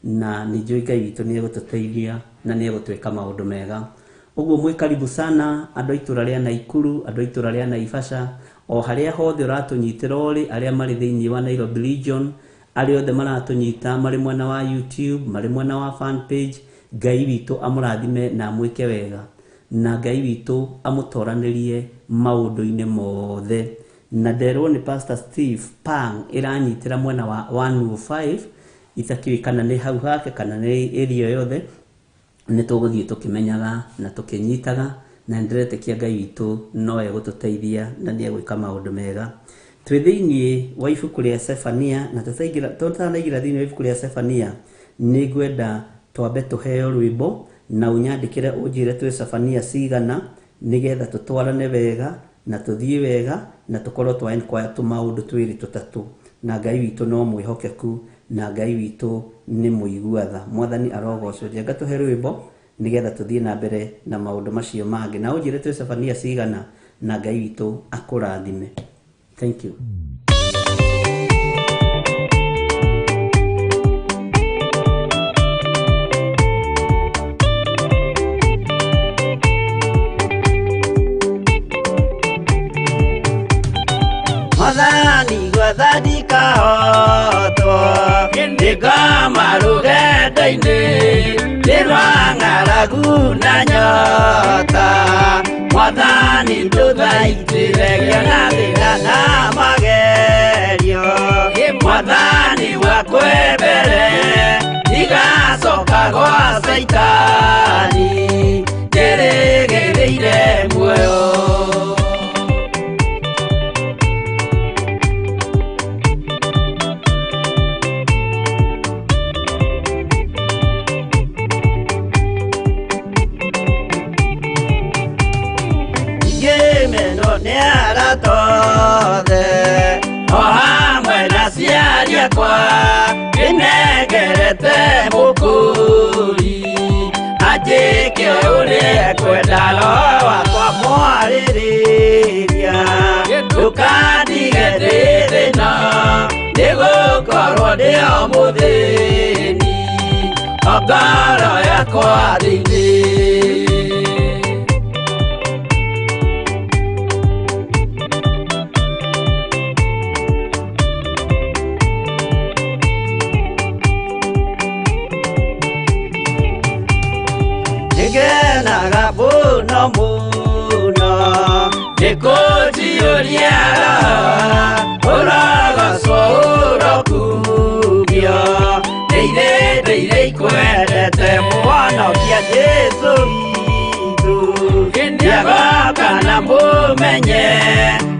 Na nĩ njũĩ Ngai witũ nĩ egũtũteithia na nĩ egũtwĩka maũndũ mega. Ũguo mwĩ karibu sana andũ a itũra rĩa Naikuru, andũ a itũra rĩa Naivasha, o harĩa hothe ũratũnyitĩra ũrĩ, arĩa marĩ thĩinĩ wa Nairobi region, arĩa othe maratũnyita marĩ mwena wa YouTube, marĩ mwena wa fan page, Ngai witũ amũrathime na amwĩke wega na Ngai witũ amũtoranĩrie maũndũ-inĩ mothe. Na nderwo nĩ Pastor Steve Pang ĩranyitĩra mwena wa 105 itakĩũĩ kana nĩ hau hake kana nĩ area yothe nĩ tũgũthiĩ tũkĩmenyaga na tũkĩnyitaga na nĩndĩretĩkia Ngai witũ no egũtũteithia na nĩ egwĩka maũndũ mega. Twĩ thĩinĩ wa ibuku rĩa Sefania na tũtanaingĩra thĩinĩ wa ibuku rĩa Sefania nĩ ngwenda twambe tũheo rwĩmbo na ũnyandĩkĩre ũnjĩre twĩ Sefania cigana nĩgetha tũtwarane wega na tũthiĩ wega na tũkorwo twa inquire tũmaũndũ twĩrĩ tũtatũ na Ngai witũ no mwĩhokeku na Ngai witũ nĩ mũigua tha. Mwathani arogocwo. Njenga tũhe rwĩmbo nĩgetha tũthiĩ na mbere na maũndũ macio mangĩ na ũnjĩre twĩ Sefania cigana na Ngai witũ akũrathime. Thank you. Mwathani gwathani kahotwo nĩngoma rũgendo-inĩ nĩ rwa ng'aragu na nyota Mwathani ndũthaitĩre ngĩona thĩna na magerio Mwathani wakwĩ mbere ndigacoka gwa Caitani ndĩrĩgĩrĩire muoyo. O hamwe na aciari akwa nĩnengerete mũkũri anjĩke ũrĩa ekwenda roho wakwa mwarĩrĩria ndũkandige ndĩ thĩna nĩgũkorwo ndĩ o mũthĩni o ngoro yakwa thĩinĩ. Nĩngenaga mũno mũno nĩkũnjiyũria ũrogocwo ũrokumio ndĩire ndĩire ikwendete mũhonokia Jesũ witũ nĩagoka na mũmenye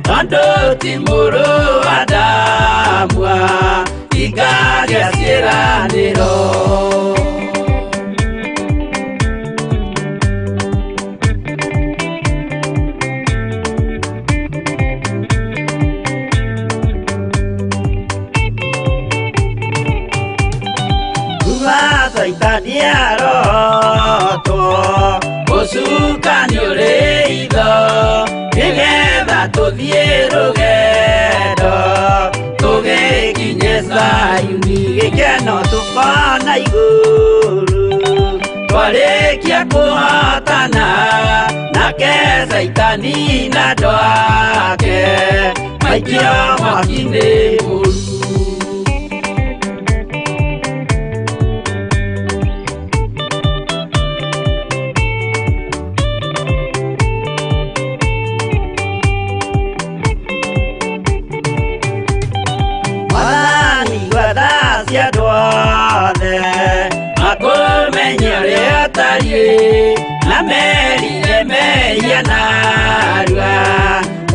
tondũ ti mũrũ wa Adamu ingagĩa ciĩranĩro. Tũthiĩ rũgendo tũgĩkinye Zayuni gĩkeno tũkona igũrũ twarĩkia kũhotana nake Caitani na andũ ake maikio mwaki-inĩ mũru. Mwathani gwetha cia andũ othe makũmenye ũrĩa ũtariĩ na merire mehia narua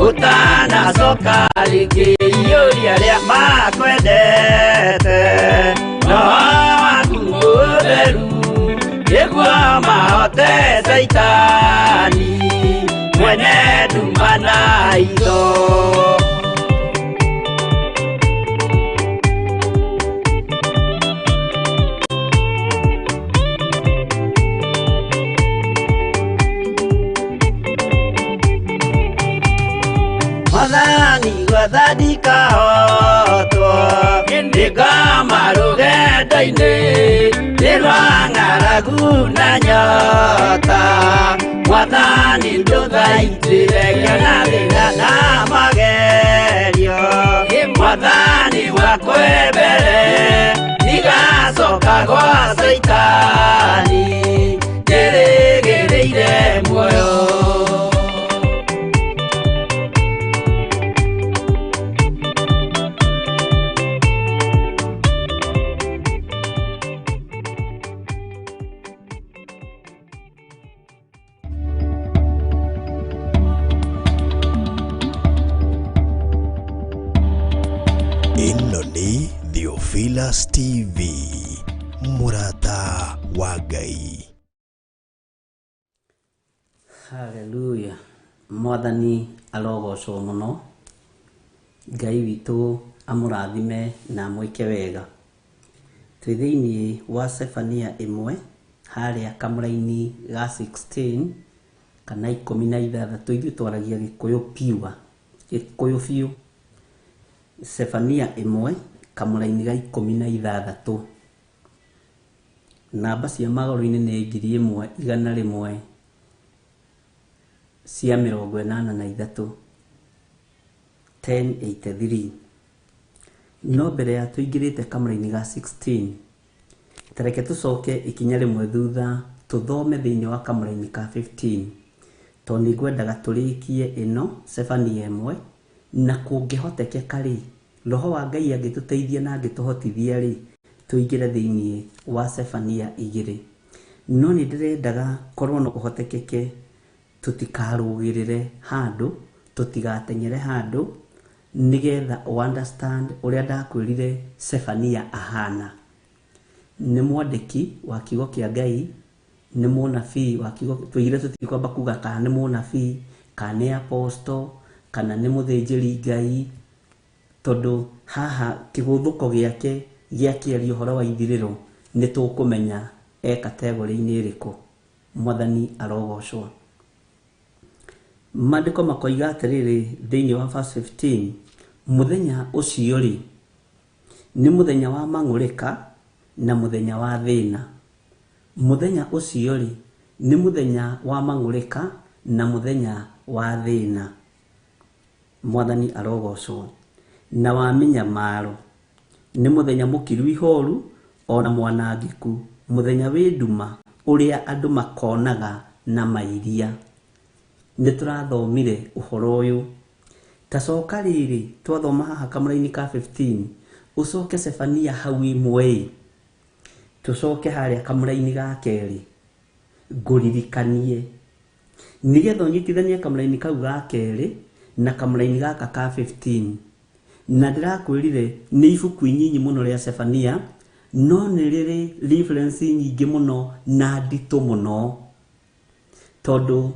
ũtanacoka rĩngĩ iyũria arĩa makwendete roho waku mũtheru nĩguo mahote Caitani mwene nduma na hitho. Mwathani gwetha ndikahotwo ndĩngoma rũgendo-inĩ nĩ rwa ng'aragu na nyota Mwathani ndũthaitĩre ngĩona thĩna na magerio Mwathani wakwa mbere ndigacoka gwa Caitani njĩrĩgĩrĩire muoyo. Ĩno nĩ Theophilus TV, mũrata wa Ngai. Haleluya. Mwathani arogocwo mũno. Ngai witũ amũrathime na amwĩke wega. Twĩ thĩinĩ wa Sefania ĩmwe harĩa kamũraini ga 16 kana 16 ithuĩ twaragia Gĩkũyũ pure, Gĩkũyũ biũ. Sefania ĩmwe kamũraini ga 16. Namba cia magũrũ-inĩ nĩ 1183 1083. No mbere ya tũingĩrĩte kamũraini ga 16 tareke tũcoke ikinya rĩmwe thutha tũthome thĩinĩ wa kamũraini ka 15 tondũ nĩngwendaga tũrĩkie ĩno Sefania ĩmwe na kũngĩhotekeka rĩ roho wa Ngai angĩtũteithia na angĩtũhotithia rĩ tũingĩre thĩinĩ wa Sefania igĩrĩ. No nĩ ndĩrendaga korwo no kũhotekeke tũtikarũgĩrĩre handũ tũtigateng'ere handũ nĩgetha understand ũrĩa ndakwĩrire Sefania ahana. Nĩ mwandĩki wa kiugo kĩa Ngai, nĩ mũnabii wa kiugo, tũigire tũtikwamba kuga kana nĩ mũnabii kana nĩ apostle kana nĩ mũthĩnjĩri Ngai, tondũ haha kĩgũthũko gĩake gĩa kĩaria ũhoro wa ithirĩro nĩ tũkũmenya e kategori-inĩ ĩrĩkũ. Mwathani arogocwo. Maandĩko makoiga atĩrĩrĩ thĩinĩ wa verse 15, mũthenya ũcio rĩ nĩ mũthenya wa mang'ũrĩka na mũthenya wa thĩna. Mũthenya ũcio rĩ nĩ mũthenya wa mang'ũrĩka na mũthenya wa thĩna. Mwathani arogocwo. Na wa mĩnyamaro nĩ mũthenya mũkiru ihoru ona mwanangĩku, mũthenya wĩ nduma ũrĩa andũ makonaga na mairia. Nĩ tũrathomire ũhoro ũyũ. Tacoka rĩrĩ twathoma haha kamũraini ka 15 ũcoke Sefania hau ĩmwe tũcoke harĩa kamũraini ga kerĩ ngũririkanie nĩgetha ũnyitithanie kamũraini kau ga kerĩ na kamũraini gaka ka 15. Na ndĩrakwĩrire nĩ ibuku inyinyi mũno rĩa Sefania no nĩ rĩrĩ reference nyingĩ mũno na nditũ mũno tondũ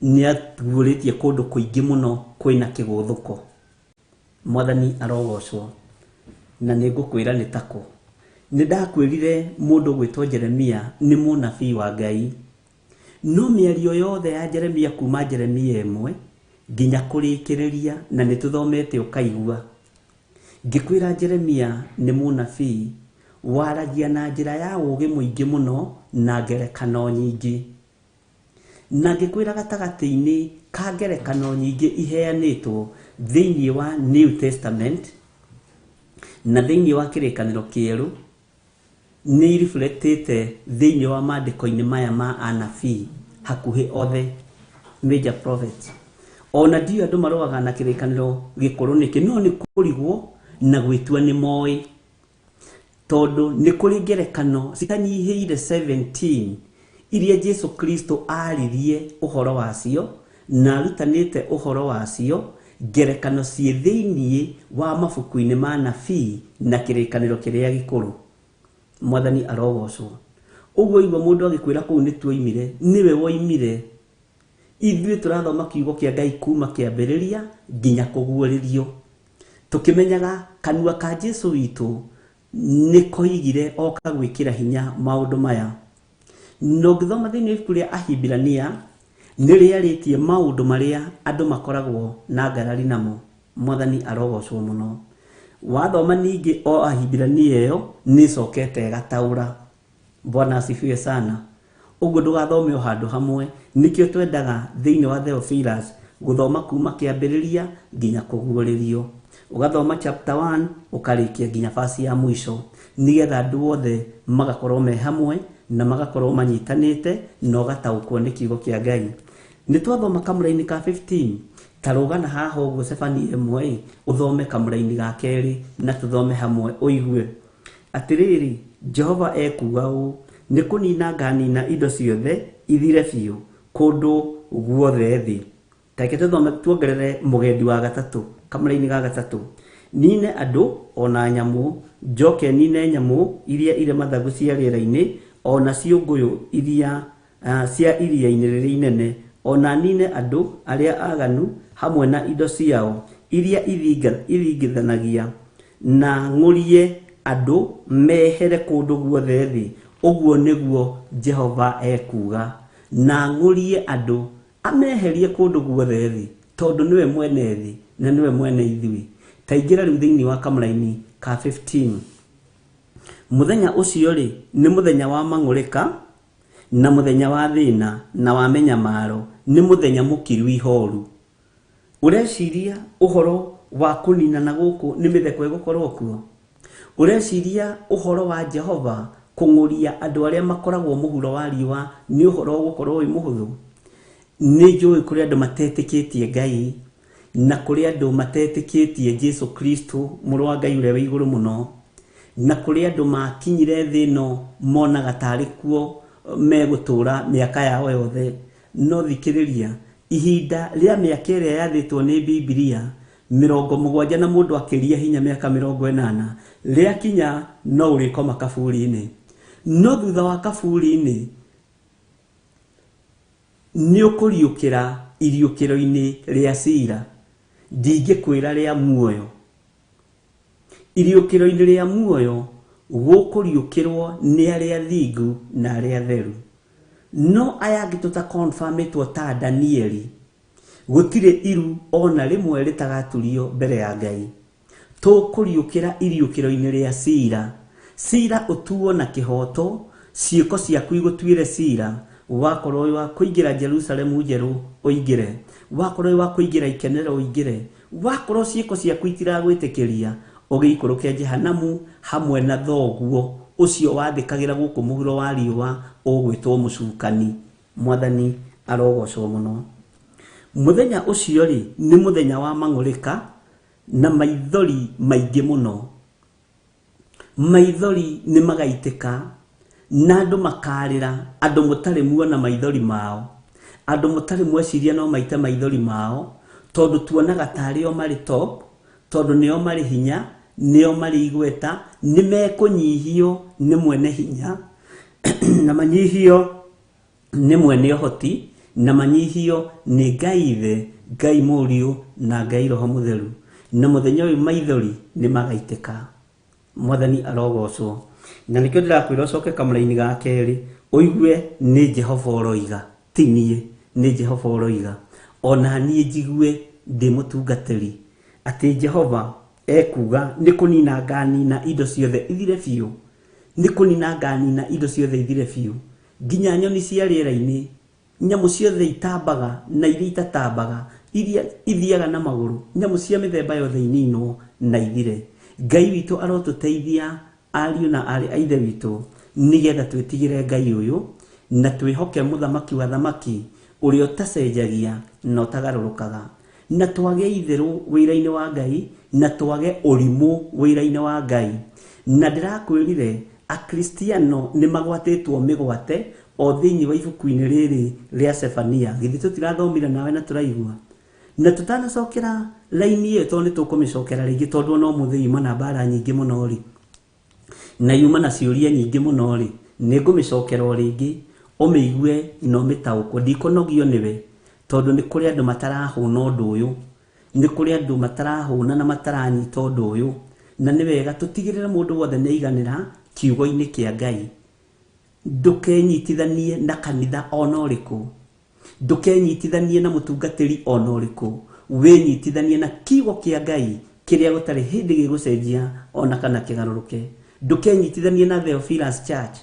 nĩ atuurĩtie kũndũ kũingĩ mũno kwĩna kĩgũthũko. Mwathani arogocwo. Na nĩ ngũkwĩra nĩ tako. Nĩ ndakwĩrire mũndũ gwĩtwo Jeremia nĩ mũnabii wa Ngai, no mĩario yothe ya Jeremia kuma Jeremia ĩmwe nginya kũrĩkĩrĩria, na nĩ tũthomete ũkaigua. Ngĩkwĩra Jeremia nĩ mũnabii waragia na njĩra ya ũũgĩ mũingĩ mũno na ngerekano nyingĩ. Na ngĩkwĩra gatagatĩ-inĩ ka ngerekano nyingĩ iheanĩtwo thĩinĩ wa New Testament na thĩinĩ wa kĩrĩkanĩro kĩerũ, nĩ ireflectĩte thĩinĩ wa maandĩko-inĩ maya ma anabii hakuhĩ othe major prophets. Ona ndiũĩ andũ marũaga na kĩrĩkanĩro gĩkũrũ nĩkĩ, no nĩ kũrigwo na gwĩtua nĩ moĩ, tondũ nĩ kũrĩ ngerekano citanyihĩire 17 iria Jesu Kristo aririe ũhoro wacio na arutanĩte ũhoro wacio, ngerekano ciĩ thĩinĩ wa mabuku-inĩ ma nabii na kĩrĩkanĩro kĩrĩa gĩkũrũ. Mwathani arogocwo. Ũguo igua mũndũ agĩkwĩra kũu nĩ tuoimire, nĩwe woimire. Ithuĩ tũrathoma kiugo kĩa Ngai kuma kĩambĩrĩria nginya kũguũrĩrio, tũkĩmenyaga kanua ka Jesu witũ nĩ koigire oka gwĩkĩra hinya maũndũ maya. Na ũngĩthoma thĩinĩ wa ibuku rĩa Ahibirania nĩ rĩarĩtie maũndũ marĩa andũ makoragwo na ngarari namo. Mwathani arogocwo mũno. Wathoma ningĩ o Ahibirania ĩyo nĩ ĩcokete ĩgataũra. Bwana asifiwe sana. Ũguo ndũgathome o handũ hamwe, nĩkĩo twendaga thĩinĩ wa Theophilus gũthoma kuma kĩambĩrĩria nginya kũguũrĩrio. Ũgathoma chapter 1 ũkarĩkia nginya verse ya mũico, nĩgetha andũ othe magakorwo me hamwe na magakorwo manyitanĩte na ũgataũkwo nĩ kiugo kĩa Ngai. Nĩ twathoma kamũra-inĩ ka 15, ta rũgana haha ũguo Cebania ĩmwe, ũthome kamũra-inĩ ga kerĩ na tũthome hamwe ũigue. Atĩrĩrĩ, Jehova ekuuga ũũ, nĩ kũnina nganina indo ciothe ithire biũ kũndũ guothe thĩ. Reke tũthome tuongerere mũgendi wa gatatũ, kamũra-inĩ ga gatatũ. Nine andũ ona nyamũ, njoke nine nyamũ iria irĩ mathagu cia rĩera-inĩ, ona ciũngũyũ iria cia iria-inĩ rĩrĩa inene, ona nine andũ arĩa aganu hamwe na indo ciao iria ithingithanagia, na ng'ũrie andũ mehere kũndũ guothe thĩ. Ũguo nĩguo Jehova ekuuga, na ng'ũrie andũ ameherie kũndũ guothe thĩ, tondũ nĩwe mwene thĩ na nĩwe mwene ithuĩ. Ta ingĩra rĩu thĩinĩ wa kamũra-inĩ ka 15. Mũthenya ũcio rĩ, nĩ mũthenya wa mang'ũrĩka na mũthenya wa thĩna na wa mĩnyamaro, nĩ mũthenya mũkiru ihoru. Ũreciria ũhoro wa kũninana gũkũ nĩ mĩtheko ĩgũkorwo kuo? Ũreciria ũhoro wa Jehova kũng'ũria andũ arĩa makoragwo mũhuro wa riũa nĩ ũhoro ũgũkorwo wĩ mũhũthũ? Nĩ njũĩ kũrĩ andũ matetĩkĩtie Ngai na kũrĩ andũ matetĩkĩtie Jesu Kristo mũrũ wa Ngai ũrĩa wĩ igũrũ mũno, na kũrĩ andũ makinyire thĩ ĩno monaga tarĩ kuo megũtũra mĩaka yao yothe. No thikĩrĩria, ihinda rĩa mĩaka ĩrĩa yathĩtwo nĩ Bibilia 70 na mũndũ akĩria hinya mĩaka 80 rĩakinya no ũrĩkoma kaburi-inĩ. No thutha wa kaburi-inĩ nĩ ũkũriũkĩra iriũkĩro-inĩ rĩa cira, ndingĩkwĩra rĩa muoyo. Iriũkĩro-inĩ rĩa muoyo gũkũriũkĩrwo nĩ arĩa thingu na arĩa theru. No aya angĩ tũtakonfamĩtwo ta Danieli, gũtirĩ iru ona rĩmwe rĩtagaturio mbere ya Ngai. Tũkũriũkĩra iriũkĩro-inĩ rĩa cira. Cira ũtuo na kĩhoto, ciĩko ciaku igũtuĩre cira. Wakorwo wĩ wa kũingĩra Jerusalemu njerũ ũingĩre, wakorwo wĩ wa kũingĩra ikenero ũingĩre, wakorwo ciĩko ciaku itiragwĩtĩkĩria ũgĩikũrũke Jehanamu hamwe na thoguo ũcio wathĩkagĩra gũkũ mũhuro wa riũa ũgwĩtwo mũcukani. Mwathani arogocwo mũno. Mũthenya ũcio rĩ, nĩ mũthenya wa mang'ũrĩka na maithori maingĩ mũno. Maithori nĩ magaitĩka na andũ makarĩra, andũ mũtarĩ muona maithori mao, andũ mũtarĩ mweciria no maite maithori mao, tondũ tuonaga tarĩ o marĩ top, tondũ nĩo marĩ hinya, nĩo marĩ igweta, nĩ mekũnyihio nĩ mwene hinya na manyihio nĩ mwene ũhoti, na manyihio nĩ Ngai Ithe, Ngai Mũriũ na Ngai Roho Mũtheru. Na mũthenya ũyũ maithori nĩ magaitĩka. Mwathani arogocwo. Na nĩkĩo ndĩrakwĩra ũcoke kamũra-inĩ ga kerĩ ũigue nĩ Jehova ũroiga, ti niĩ, nĩ Jehova ũroiga. Ona niĩ njigue ndĩ mũtungatĩri atĩ Jehova ekuga nĩ kũnina nganina indo ciothe ithire biũ, nĩ kũnina nganina indo ciothe ithire biũ, nginya nyoni cia rĩera-inĩ, nyamũ ciothe itambaga na iria itatambaga, iria ithiaga na magũrũ, nyamũ cia mĩthemba yothe ininwo na ithire. Ngai witũ arotũteithia ariũ na aarĩ a Ithe witũ nĩgetha twĩtigĩre Ngai ũyũ na twĩhoke mũthamaki wa thamaki ũrĩa ũtacenjagia na ũtagarũrũkaga, na twage itherũ wĩra-inĩ wa Ngai na twage ũrimũ wĩra-inĩ wa Ngai. Na ndĩrakwĩrire Akristiano nĩ magwatĩtwo mĩgwate o thĩinĩ wa ibuku-inĩ rĩrĩ rĩa Sefania. Githĩ tũtirathomire nawe na tũraigua? Na tũtanacokera raini ĩyo tondũ nĩ tũkũmĩcokera rĩngĩ, tondũ ona ũmũthĩ yuma na mbara nyingĩ mũno rĩ, na yuma na ciũria nyingĩ mũno rĩ, nĩ ngũmĩcokera o rĩngĩ ũmĩigue na ũmĩtaũkwo. Ndikũnogio nĩwe tondũ nĩ kũrĩ andũ matarahũna ũndũ ũyũ, nĩ kũrĩ andũ matarahũna na mataranyita ũndũ ũyũ, na nĩ wega tũtigĩrĩre mũndũ wothe nĩ aiganĩra kiugo-inĩ kĩa Ngai. Ndũkenyitithanie na kanitha ona ũrĩkũ, ndũkenyitithanie na mũtungatĩri ona ũrĩkũ, wĩnyitithanie na kiugo kĩa Ngai kĩrĩa gũtarĩ hĩndĩ gĩgũcenjia ona kana kĩgarũrũke. Ndũkenyitithanie na Theophilus Church,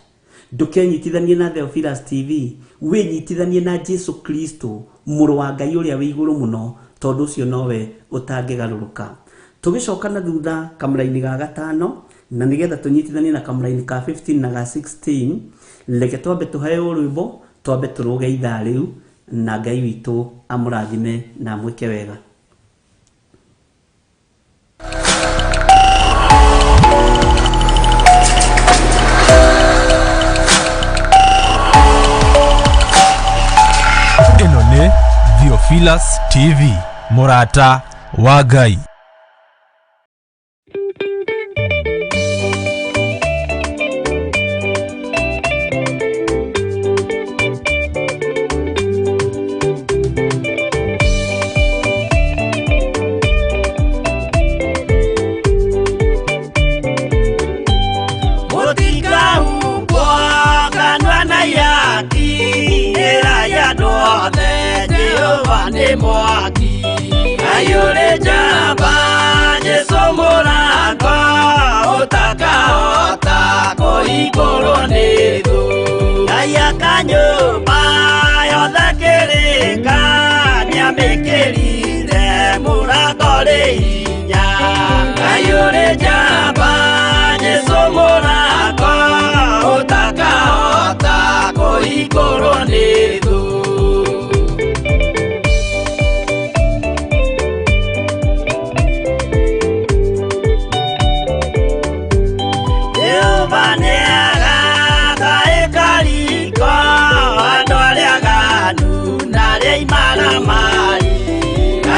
ndũkenyitithanie na Theophilus TV, wĩnyitithanie na Jesu Kristo mũrũ wa Ngai ũrĩa wĩ igũrũ mũno, tondũ ũcio nowe ũtangĩgarũrũka. Tũgĩcoka na thutha kamũraini ga gatano, na nĩgetha tũnyitithanie na kamũraini ka 15 na ga 16, reke twambe tũheo rwĩmbo, twambe tũrũge ithaa rĩu, na Ngai witũ amũrathime na amwĩke wega. Ĩno nĩ Theophilus TV, mũrata wa Ngai. Mwaki ayure jamba Jesu mũrango ũtakahota kũhingũrwo nĩ thũ. Ngai akanyũmba yothe kĩrĩka nĩamĩkĩrire mũrango rĩ hinya. Ayure jamba Jesu mũrango ũtakahota kũhingũrwo nĩ thũ.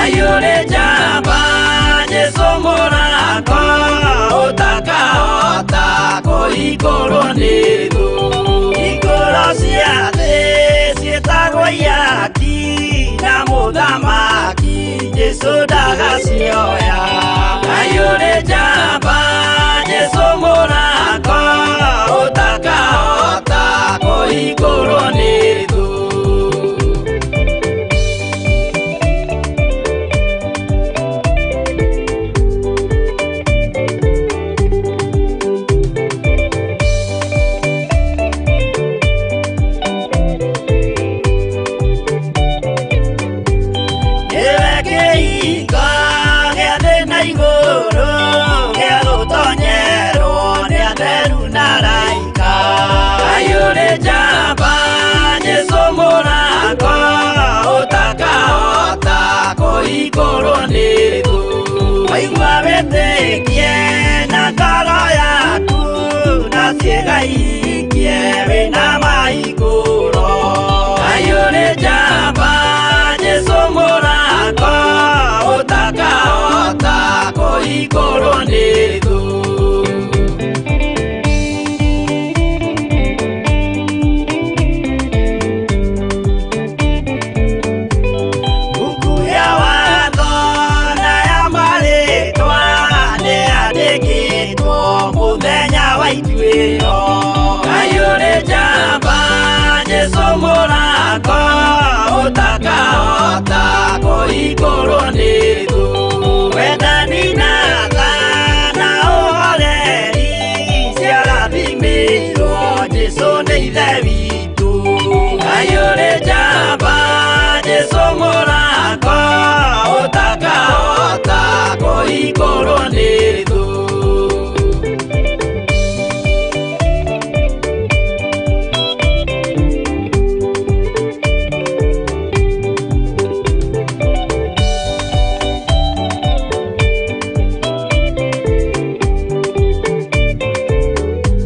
Ayure jamba Jesu mũrango ũtakahota kũhingũrwo nĩ thũ. Hingũro cia thĩ ciĩtagwo ihaki na mũthamaki Jesu ndagacioya. Ayure jamba Jesu mũrango ũtakahota kũhingũrwo nĩ thũ. Jamba Jesu mũrango ũtakahota kũhingũrwo nĩ thũ. Waigua wĩtĩkie na ngoro yaku na ciĩga ihingie wĩna mahingũro. Ayure jamba Jesu mũrango ũtakahota kũhingũrwo nĩ thũ. Ayure jamba Jesu mũrango Ũtakahota kũhingũrwo nĩ thũ. Wendani na tha na ũhoreri ciarathimĩirwo Jesũ nĩ Ithe witũ. Ngai ũrĩ njamba, Jesũ mũrango, ũtakahota kũhingũrwo nĩ thũ.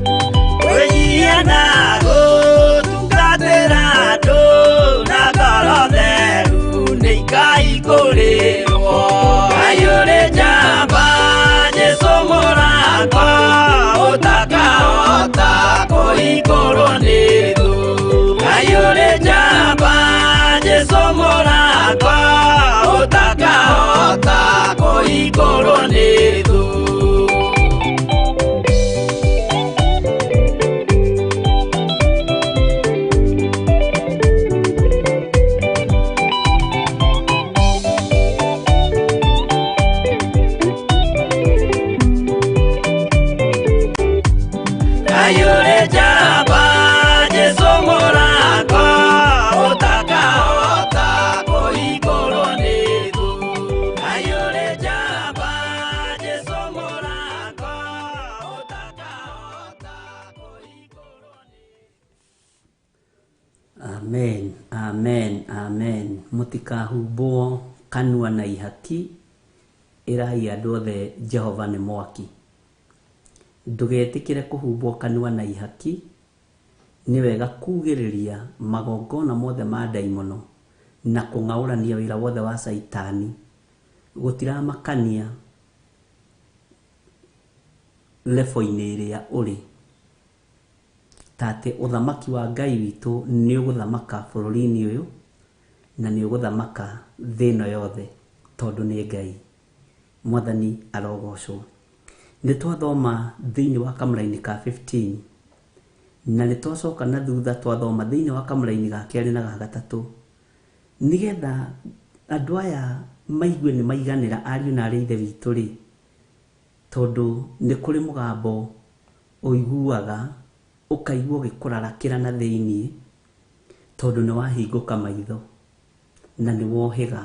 Kwĩnyihia na gũtungatĩra andũ na ngoro theru nĩ ikaihingũrĩrwo. Ngai ũrĩ njamba, Jesũ mũrango, ũtakahota kũhingũrwo nĩ thũ. Ngai ũrĩ njamba, Jesũ mũrango, ũtakahota kũhingũrwo nĩ thũ. Ngai ũrĩ njamba, Jesũ mũrango, ũtakahota kũhingũrwo nĩ thũ. Ngai ũrĩ njamba, Jesũ mũrango, ũtakahota kũhingũrwo nĩ Amen, amen, amen. Mũtikahumbwo kanua na ihaki, ĩrai andũ othe Jehova nĩ mwaki. Ndũgetĩkĩre kũhumbwo kanua na ihaki, nĩ wega kugĩrĩria magongona mothe ma ndaimono na kũng'aũrania wĩra wothe wa caitani. Gũtiramakania lebo-inĩ ĩrĩa ũrĩ, ta atĩ ũthamaki wa Ngai witũ nĩ ũgũthamaka bũrũri-inĩ ũyũ na nĩ ũgũthamaka thĩ ĩno yothe tondũ nĩ Ngai. Mwathani arogocwo. Nĩ twathoma thĩinĩ wa kamũraini ka 15 na nĩ twacoka na thutha twathoma thĩinĩ wa kamũraini ga kerĩ na ga gatatũ, nĩgetha andũ aya maigue nĩ maiganĩra ariũ na arĩ ithe witũ rĩ, tondũ nĩ kũrĩ mũgambo ũiguaga ũkaigua ũgĩkũrarakĩra na thĩinĩ, tondũ nĩ wahingũka maitho na nĩ wohĩga.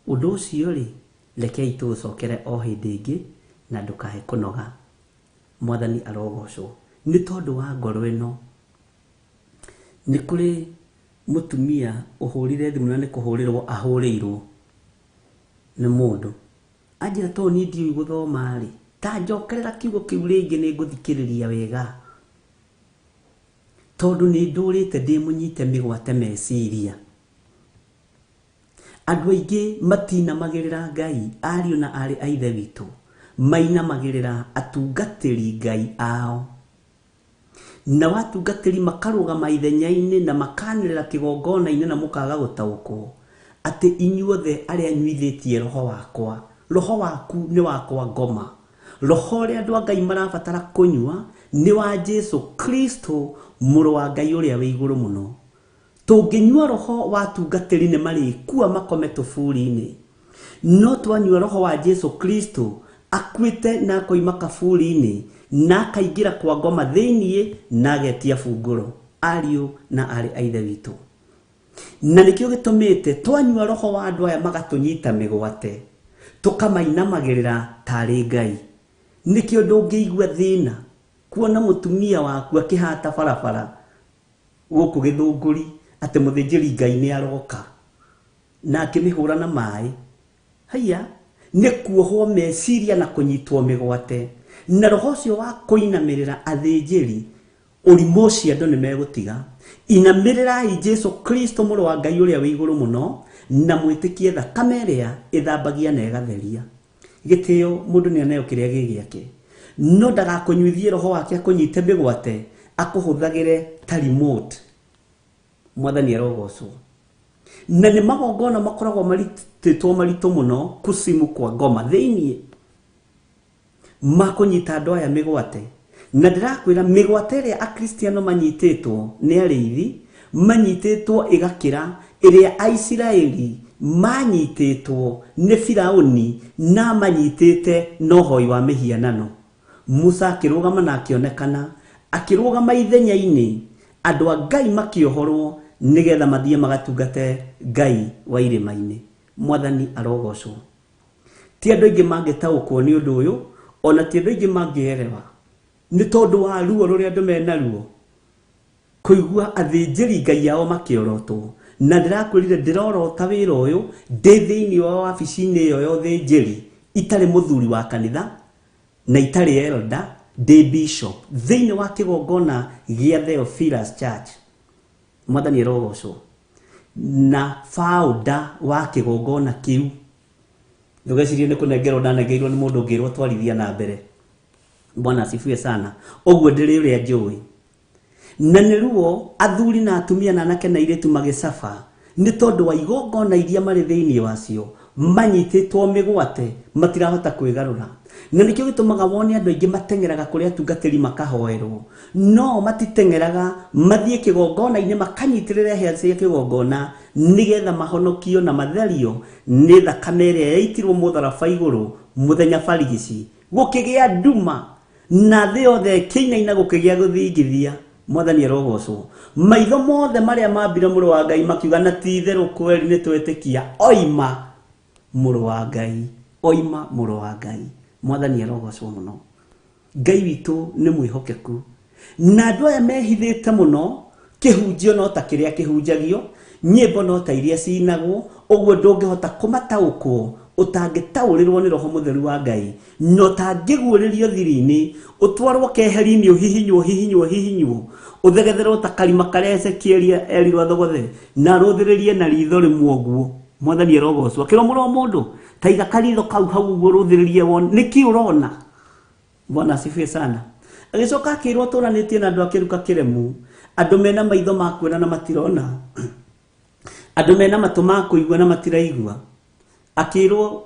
Ũndũ ũcio rĩ, rekei tũũcokere o hĩndĩ ĩngĩ na ndũkae kũnoga. Mwathani arogocwo. Nĩ tondũ wa ngoro ĩno, nĩ kũrĩ mũtumia ũhũrire thimũ na nĩ kũhũrĩrwo ahũrĩirwo nĩ mũndũ. Anjĩra tondũ niĩ ndiũĩ gũthoma rĩ, ta njokerera kiugo kĩu rĩngĩ nĩ ngũthikĩrĩria wega, tondũ nĩ ndũrĩte ndĩmũnyite mĩgwate meciria. Andũ aingĩ matinamagĩrĩra Ngai, ariũ na aarĩ a Ithe witũ, mainamagĩrĩra atungatĩri Ngai ao. Na watungatĩri makarũgama ithenya-inĩ na makanĩrĩra kĩgongona-inĩ na mũkaga gũtaũkwo atĩ inyuothe arĩa nyuithĩtie roho wakwa, roho waku nĩ wakwa ngoma. Roho ũrĩa andũ a Ngai marabatara kũnyua nĩ wa Jesu Kristo, mũrũ wa Ngai ũrĩa wĩ igũrũ mũno. Tũngĩnyua roho wa atungatĩri nĩ marĩkua makome tũburi-inĩ. No twanyua roho wa Jesu Kristo, akuĩte na akoima kaburi-inĩ na akaingĩra kwa ngoma thĩiniĩ na agetia bungũro, ariũ na aarĩ a Ithe witũ. Na nĩkĩo gĩtũmĩte twanyua roho wa andũ aya magatũnyita mĩgwate, tũkamainamagĩrĩra tarĩ Ngai. Nĩkĩo ndũngĩigua thĩna kuona mũtumia waku akĩhata barabara gũkũ Gĩthũngũri atĩ mũthĩnjĩri Ngai nĩ aroka na akĩmĩhũra na maĩ. Haiya, nĩ kuohwo meciria na kũnyitwo mĩgwate. Na roho ũcio wa kũinamĩrĩra athĩnjĩri, ũrimũ ũcio andũ nĩ megũtiga. Inamĩrĩrai Jesu Kristo mũrũ wa Ngai ũrĩa wĩ igũrũ mũno, na mwĩtĩkie thakame ĩrĩa ĩthambagia na ĩgatheria. Gĩtĩo mũndũ nĩ aneo kĩrĩa gĩ gĩake, no ndagakũnyuithie roho wake akũnyite mĩgwate, akũhũthagĩre ta remote. Mwathani arogocwo. Na nĩ magongona makoragwo maritĩtwo maritũ mũno kusimu kwa ngoma thĩiniĩ makũnyita andũ aya mĩgwate. Na ndĩrakwĩra mĩgwate ĩrĩa akristiano manyitĩtwo nĩ arĩithi, manyitĩtwo ĩgakĩra Ĩrĩa Aisiraeli manyitĩtwo nĩ Firauni na manyitĩte na ũhoi wa mĩhianano. Musa akĩrũgama na akĩonekana, akĩrũgama ithenya-inĩ, andũ a Ngai makĩohorwo nĩgetha mathiĩ magatungate Ngai wa irĩma-inĩ. Mwathani arogocwo. Ti andũ aingĩ mangĩtaũkwo nĩ ũndũ ũyũ, ona ti andũ aingĩ mangĩerewa, nĩ tondũ wa ruo rũrĩa andũ menaruo kũigua athĩnjĩri Ngai ao makĩorotwo. Na ndĩrakwĩrire ndĩrorota wĩra ũyũ ndĩ thĩinĩ wa wabici-inĩ ĩyo ya ũthĩnjĩri, itarĩ mũthuri wa kanitha na itarĩ elder, ndĩ bishop thĩinĩ wa kĩgongona gĩa Theophilus Church. Mwathani arogocwo. Na founder wa kĩgongona kĩu, ndũgecirie nĩ kũnengerwo ndanengeirwo nĩ mũndũ ngĩrwo twarithia na mbere. Bwana asifiwe sana. Ũguo ndĩrĩ ũrĩa njũĩ. Na nĩ ruo athuri na atumia na anake na airĩtu magĩcaba nĩ tondũ wa igongona iria marĩ thĩinĩ wacio manyitĩtwo mĩgwate, matirahota kwĩgarũra. Na nĩkĩo gĩtũmaga wone andũ aingĩ mateng'eraga kũrĩ atungatĩri makahoerwo, no matiteng'eraga mathiĩ kĩgongona-inĩ makanyitĩrĩre hĩa cia kĩgongona nĩgetha mahonokio na matherio nĩ thakame ĩrĩa yaitirwo mũtharaba igũrũ mũthenya barigici. Gũkĩgĩa nduma na thĩ yothe ĩkĩinaina, gũkĩgĩa gũthingithia. Mwathani arogocwo. Maitho mothe marĩa mambire mũrũ wa Ngai makiuga, na ti itherũ kweri nĩ twetĩkia, oima mũrũ wa Ngai, oima mũrũ wa Ngai. Mwathani arogocwo mũno. Ngai witũ nĩ mwĩhokeku, na andũ aya mehithĩte mũno. Kĩhunjio no ta kĩrĩa kĩhunjagio, nyĩmbo no ta iria cinagwo, ũguo ndũngĩhota kũmataũkwo ũtangĩtaũrĩrwo nĩ Roho Mũtheru wa Ngai, na ũtangĩguũrĩrio thiri-inĩ, ũtwarwo keheri-inĩ, ũhihinywo, ũhihinywo, ũhihinywo, ũthegetherwo ta karima karĩa Ezekieli erirwo athogothe, na arũthĩrĩrie na ritho rĩmwe ũguo. Mwathani arogocwo. Akĩrwo, mũrũ wa mũndũ, ta iga karitho kau hau ũguo ũrũthĩrĩrie wone nĩkĩ ũrona. Bwana asifiwe sana. Agĩcoka akĩrwo tũranĩtie na andũ akĩruka kĩremu, andũ mena maitho ma kuona na matirona, andũ mena matũ ma kũigua na matiraigua. Akĩrwo,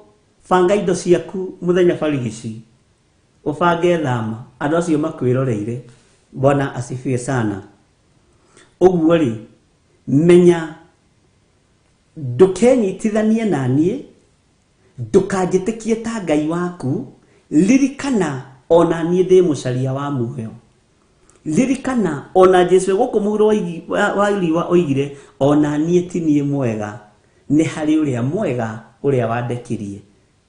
banga indo ciaku mũthenya barigici, ũbange thama, andũ acio makwĩroreire. Bwana asifiwe sana. Ũguo rĩ, menya ndũkenyitithanie na niĩ, ndũkanjĩtĩkie ta Ngai waku. Ririkana ona niĩ ndĩ mũcaria wa muoyo. Ririkana ona Jesu gũkũ mũhuro wa riũa oigire, ona niĩ ti niĩ mwega, nĩ harĩ ũrĩa mwega ũrĩa wandekirie.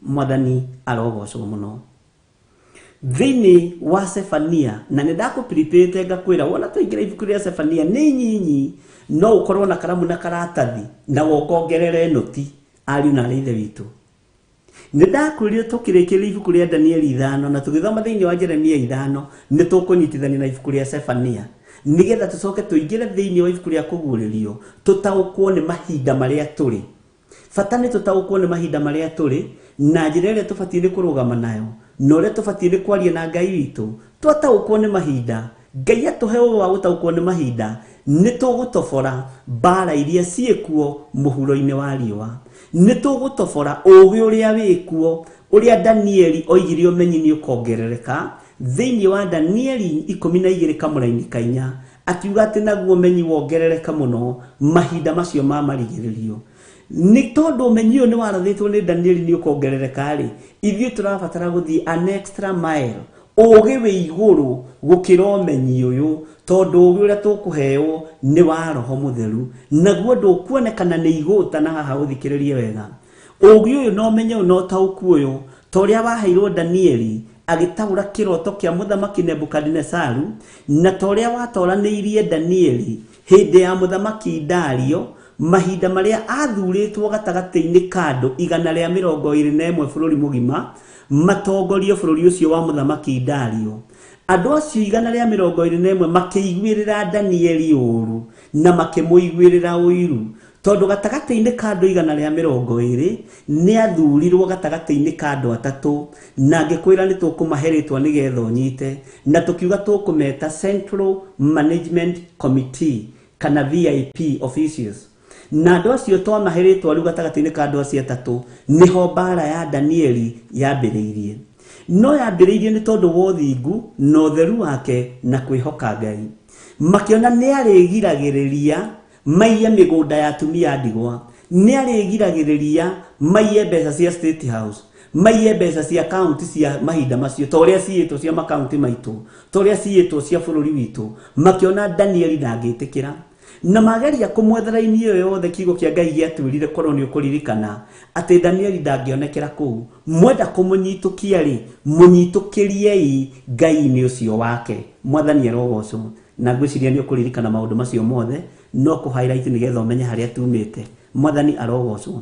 Mwathani arogocwo mũno. Thĩinĩ wa Sefania, na nĩ ndakũpiripĩte ngakwĩra wona twaingĩra ibuku rĩa Sefania nĩ nyinyi, no ũkorwo na karamu na karatathi na wongongerere nũti. Ariũ na arĩ ithe witũ, nĩ ndakwĩrire tũkĩrĩkĩrĩria ibuku rĩa Danieli 5 na tũgĩthoma thĩinĩ wa Jeremia 5, nĩ tũkũnyitithania na ibuku rĩa Sefania nĩgetha tũcoke tũingĩre thĩinĩ wa ibuku rĩa kũguũrĩrio, tũtaũkwo nĩ mahinda marĩa tũrĩ. Bata nĩ tũtaũkwo nĩ mahinda marĩa tũrĩ na njĩra ĩrĩa tũbatiĩ nĩ kũrũgama nayo na ũrĩa tũbatiĩ nĩ kwaria na Ngai witũ. Twataũkwo nĩ mahinda, Ngai atũhe ũũ wa gũtaũkwo nĩ mahinda, nĩ tũgũtobora mbara iria ciĩkuo mũhuro-inĩ wa riũa, nĩ tũgũtobora ũũgĩ ũrĩa wĩkuo, ũrĩa Danieli oigire ũmenyi nĩ ũkongerereka. Thĩinĩ wa Danieli 12 kamũraini ka 4 akiuga atĩ naguo ũmenyi wongerereka mũno mahinda macio ma marigĩrĩrio. Nĩ tondũ ũmenyi ũyũ nĩ warathĩtwo nĩ Danieli nĩ ũkongerereka rĩ, ithuĩ tũrabatara gũthiĩ an extra mile, ũũgĩ wĩ igũrũ gũkĩra ũmenyi ũyũ, tondũ ũũgĩ ũrĩa tũkũheo nĩ wa Roho Mũtheru, naguo ndũkuonekana nĩ igũta. Na haha ũthikĩrĩrie wega, ũũgĩ ũyũ na ũmenyo ũyũ na ũtaũku ũyũ ta ũrĩa waheirwo Danieli agĩtaũra kĩroto kĩa mũthamaki Nebukadinesaru, na ta ũrĩa watoranĩirie Danieli hĩndĩ ya mũthamaki Dario, mahinda marĩa athurĩtwo gatagatĩ-inĩ ka andũ 121 bũrũri mũgima matongorie bũrũri ũcio wa mũthamaki Dario. Andũ acio 121 makĩiguĩrĩra Danieli ũũru na makĩmũiguĩrĩra ũiru, tondũ gatagatĩ-inĩ ka andũ 120 nĩ athurirwo gatagatĩ-inĩ ka andũ atatũ. Na ngĩkwĩra nĩ tũkũmahe rĩtwa nĩgetha ũnyite, na tũkiuga tũkũmeta Central Management Committee kana VIP officials. Na andũ acio twamahe rĩtwa rĩu gatagatĩ-inĩ ka andũ acio atatũ, nĩho mbara ya Danieli yambĩrĩirie. No yambĩrĩirie nĩ tondũ wa ũthingu na ũtheru wake na kwĩhoka Ngai. Makĩona nĩ arĩgiragĩrĩria maiye mĩgũnda ya atumia ndigwa, nĩ arĩgiragĩrĩria maiye mbeca cia State House, maiye mbeca cia kaunti cia mahinda macio, ta ũrĩa ciĩtwo cia makaunti maitũ, ta ũrĩa ciĩtwo cia bũrũri witũ. Makĩona Danieli ndangĩtĩkĩra, na mageria kũmwethera ini ĩyo yothe. Kiugo kĩa Ngai gĩatwĩrire, korwo nĩ ũkũririkana, atĩ Danieli ndangĩonekera kũu. Mwenda kũmũnyitũkia rĩ, mũnyitũkĩriei Ngai-inĩ ũcio wake. Mwathani arogocwo. Na ngwĩciria nĩ ũkũririkana maũndũ macio mothe, no kũ highlight nĩgetha ũmenye harĩa tumĩte. Mwathani arogocwo.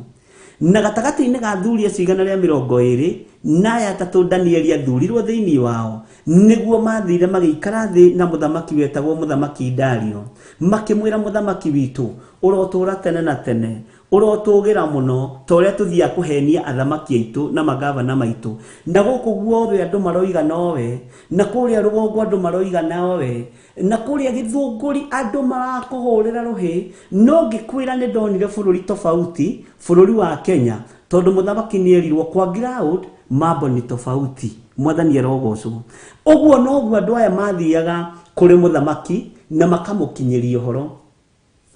Na gatagatĩ-inĩ ga athuri acio 120 na aya atatũ Danieli athurirwo thĩinĩ wao, nĩguo mathire magĩikara thĩ na mũthamaki wetagwo Mũthamaki Dario, makĩmwĩra, mũthamaki witũ, ũrotũra tene na tene, ũrotũgĩra mũno, ta ũrĩa tũthiaga kũhenia athamaki aitũ na magavana maitũ. Na gũkũ guothe andũ maroiga nowe, na kũrĩa rũgongo andũ maroiga nowe, na kũrĩa Gĩthũngũri andũ marakũhũrĩra rũhĩ. No ngĩkwĩra nĩ ndonire bũrũri tofauti, bũrũri wa Kenya, tondũ mũthamaki nĩ erirwo kwa ground mambo ni tofauti. Mwathani arogocwo. Ũguo noguo andũ aya mathiaga kũrĩ mũthamaki na makamũkinyĩria ũhoro,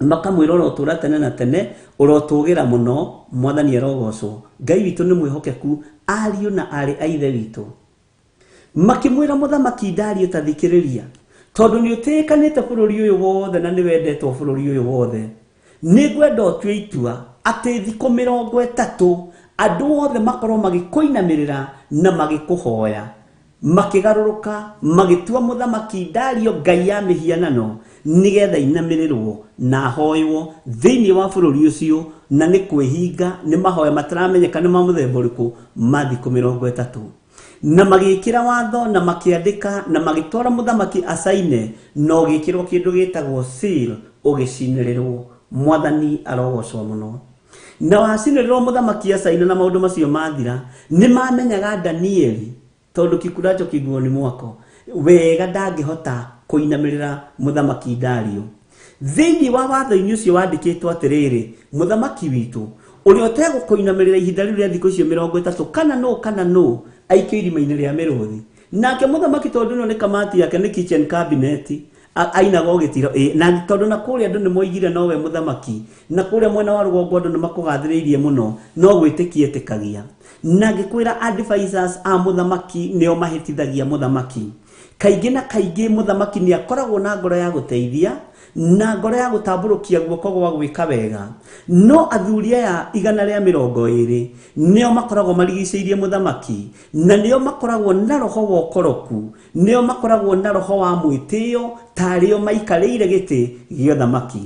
makamwĩra, ũrotũra tene na tene, ũrotũgĩra mũno. Mwathani arogocwo. Ngai witũ nĩ mwĩhokeku, ariũ na arĩ a ithe witũ. Makĩmwĩra, mũthamaki Dario, ta thikĩrĩria, tondũ nĩ ũtĩĩkanĩte bũrũri ũyũ wothe na nĩ wendetwo bũrũri ũyũ wothe, nĩ ngwenda ũtue itua atĩ thikũ 30 andũ othe makorwo magĩkũinamĩrĩra na magĩkũhoya. Makĩgarũrũka magĩtua mũthamaki Dario ngai ya mĩhianano, nĩgetha inamĩrĩrwo na ahoywo thĩinĩ wa bũrũri ũcio. Na nĩ kwĩhinga, nĩ mahoya mataramenyeka nĩ ma mũthemba ũrĩkũ ma thikũ 30. Na magĩkĩra watho na makĩandĩka na magĩtwara mũthamaki acaine, na ũgĩkĩrwo kĩndũ gĩtagwo seal, ũgĩcinĩrĩrwo. Mwathani arogocwo mũno. Na wacinĩrĩrwo mũthamaki acaine na maũndũ macio mathira, nĩ mamenyaga Danieli, tondũ kikuracho kiguoni mwako wega, ndangĩhota kũinamĩrĩra mũthamaki Dario. Thĩinĩ wa watho-inĩ ũcio wandĩkĩtwo atĩrĩrĩ, mũthamaki witũ, ũrĩa ũtegũkũinamĩrĩra ihinda rĩu rĩa thikũ icio 30, kana nũ kana nũ, aikio irima-inĩ rĩa mĩrũthi. Nake mũthamaki, tondũ ĩno nĩ kamati yake, nĩ kitchen cabinet, ainaga ũgĩtiro ĩ, na tondũ na kũrĩa andũ nĩ moigire nowe mũthamaki, na kũrĩa mwena wa rũgongo andũ nĩ makũgathĩrĩirie mũno, no gwĩtĩkia etĩkagia. Na ngĩkwĩra advisors a mũthamaki nĩo mahĩtithagia mũthamaki kaingĩ na kaingĩ. Mũthamaki nĩ akoragwo na ngoro ya gũteithia na ngoro ya gũtambũrũkia guoko gwa gwĩka wega, no athuri aya 120 nĩo makoragwo marigicĩirie mũthamaki, na nĩo makoragwo na roho wa ũkoroku, nĩo makoragwo na roho wa mwĩtĩo, tarĩo maikarĩire gĩtĩ gĩa ũthamaki.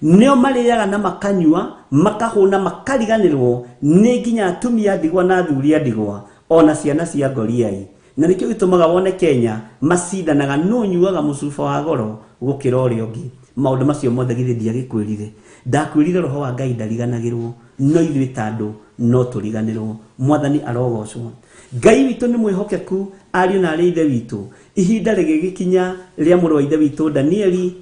Nĩo marĩaga na makanyua, makahũna, makariganĩrwo nĩ nginya atumia ndigwa na athuri a ndigwa, ona ciana cia ngoriai. Na nĩkĩo gĩtũmaga wone Kenya macindanaga nũ nyuaga mũcuba wa goro gũkĩra ũrĩa ũngĩ. Maũndũ macio mothe githĩ ndiagĩkwĩrire? Ndakwĩrire roho wa Ngai ndariganagĩrwo, no ithuĩ ta andũ no tũriganĩrwo. Mwathani arogocwo. Ngai witũ nĩ mwĩhokeku, ariũ na arĩ ithe witũ. Ihinda rĩgĩgĩkinya rĩa mũrũ wa ithe witũ Danieli,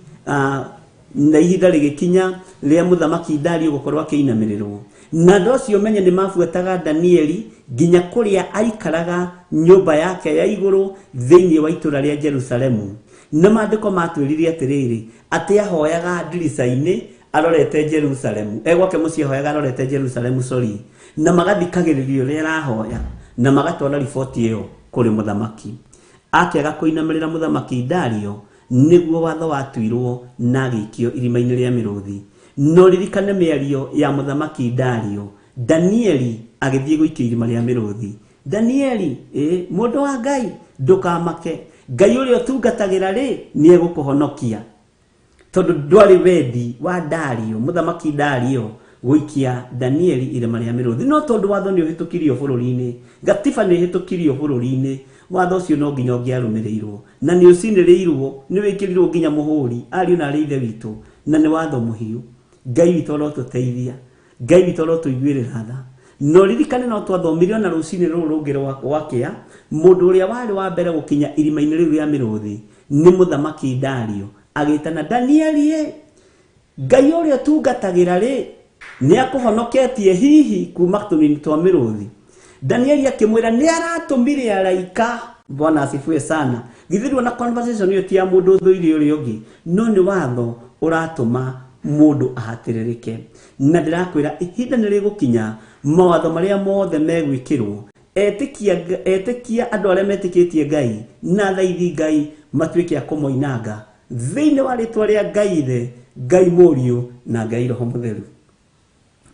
na ihinda rĩgĩkinya rĩa mũthamaki Dario gũkorwo akĩinamĩrĩrwo. Na andũ acio menye nĩ mabuataga Danieli nginya kũrĩa aikaraga nyũmba yake ya igũrũ thĩinĩ wa itũra rĩa Jerusalemu. Na maandĩko matwĩrire atĩrĩrĩ, atĩ ahoyaga ndirica-inĩ arorete Jerusalemu, e gwake mũciĩ ahoyaga arorete Jerusalemu, sorry, na magathikagĩrĩria ũrĩa arahoya na magatwara riboti ĩyo kũrĩ mũthamaki. Akĩaga kũinamĩrĩra mũthamaki Dario, nĩguo watho watuirwo na agĩikio irima-inĩ rĩa mĩrũthi. No ririkane mĩario ya mũthamaki Dario, Danieli agĩthiĩ gũikio irima rĩa mĩrũthi. Danieli, ĩ mũndũ wa Ngai, ndũkamake, Ngai ũrĩa ũtungatagĩra rĩ, nĩ egũkũhonokia, tondũ ndwarĩ wendi wa Dario, mũthamaki Dario, gũikia Danieli irima rĩa mĩrũthi. No tondũ watho nĩ ũhĩtũkirio bũrũri-inĩ, gatiba nĩ ĩhĩtũkirio bũrũri-inĩ, watho ũcio no nginya ũngĩarũmĩrĩirwo, na nĩ ũcinĩrĩirwo, nĩ wĩkĩrirwo nginya mũhũri, ariũ na arĩ ithe witũ, na nĩ watho mũhiũ. Ngai witũ arotũteithia, Ngai witũ arotũiguĩrĩra tha. No ririkane no twathomire ona rũcinĩ rũrũ rũngĩ rwakĩa, mũndũ ũrĩa warĩ wa mbere gũkinya irima-inĩ rĩu rĩa mĩrũthi nĩ mũthamaki Dario, agĩtana Danieli, ĩ Ngai ũrĩa ũtungatagĩra rĩ, nĩ akũhonoketie hihi kuma tũnini twa mĩrũthi? Danieli akĩmwĩra nĩ aratũmire araika. Bwana asifiwe sana. Githĩ na conversation ĩyo ti ya mũndũ ũthũire ũrĩa ũngĩ, no nĩ watho ũratũma. Mũndũ ahatĩrĩrĩke. Na ndĩrakwĩra ihinda nĩ rĩgũkinya mawatho marĩa mothe megwĩkĩrwo, etĩkia etĩkia andũ arĩa metĩkĩtie Ngai na thaithi Ngai matuĩke a kũmoinanga thĩinĩ wa rĩtwa rĩa Ngai Ithe, Ngai Mũriũ na Ngai Roho Mũtheru.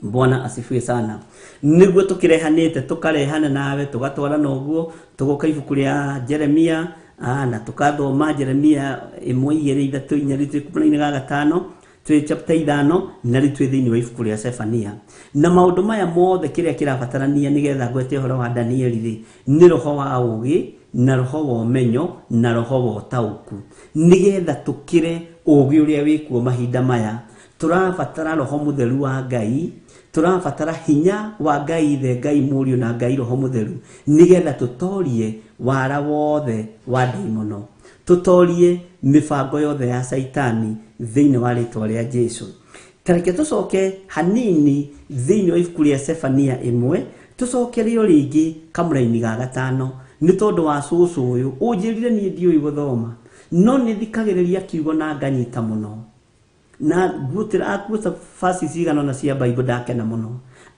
Bwana asifiwe sana. Nĩguo tũkĩrehanĩte, tũkarehana nawe, tũgatwarana ũguo, tũgoka ibuku rĩa Jeremia, na tũkathoma Jeremia 1 2 3 4, rĩu twĩ kamũraini ga gatano, twĩ chapter 5, na rĩu twĩ thĩinĩ wa ibuku rĩa Sefania. Na maũndũ maya mothe kĩrĩa kĩrabatarania nĩgetha ngwete ũhoro wa Danieli rĩ, nĩ roho wa ũũgĩ na roho wa ũmenyo na roho wa ũtaũku, nĩgetha tũkĩre ũũgĩ ũrĩa wĩkuo mahinda maya. Tũrabatara roho mũtheru wa Ngai, tũrabatara hinya wa Ngai Ithe, Ngai Mũriũ na Ngai Roho Mũtheru, nĩgetha tũtorie wara wothe wa ndaimono, tũtorie mĩbango yothe ya Caitani thĩinĩ wa rĩtwa rĩa Jesu. Tareke tũcoke hanini thĩinĩ wa ibuku rĩa Sefania 1, tũcoke rĩo rĩngĩ kamũraini ga gatano, nĩ tondũ wa cũcũ ũyũ ũnjĩrire niĩ ndiũĩ gũthoma, no nĩ thikagĩrĩria kiugo na nganyita mũno, na nguotera nguota fasi cigana na cia Bible ndakena mũno.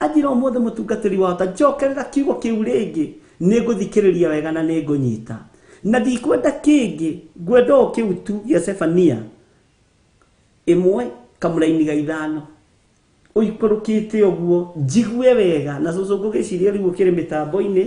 Anjĩra ũmũthĩ mũtungatĩri wa ta njokerera kiugo kĩu rĩngĩ, nĩ ngũthikĩrĩria wega na nĩ ngũnyita, na ndikwenda kĩngĩ, ngwenda o kĩu tu gĩa Sefania 1 kamũraini ga 5, ũikũrũkĩte ũguo njigue wega, na cũcũ ngũgĩciria rĩu ũkĩrĩ mĩtambo-inĩ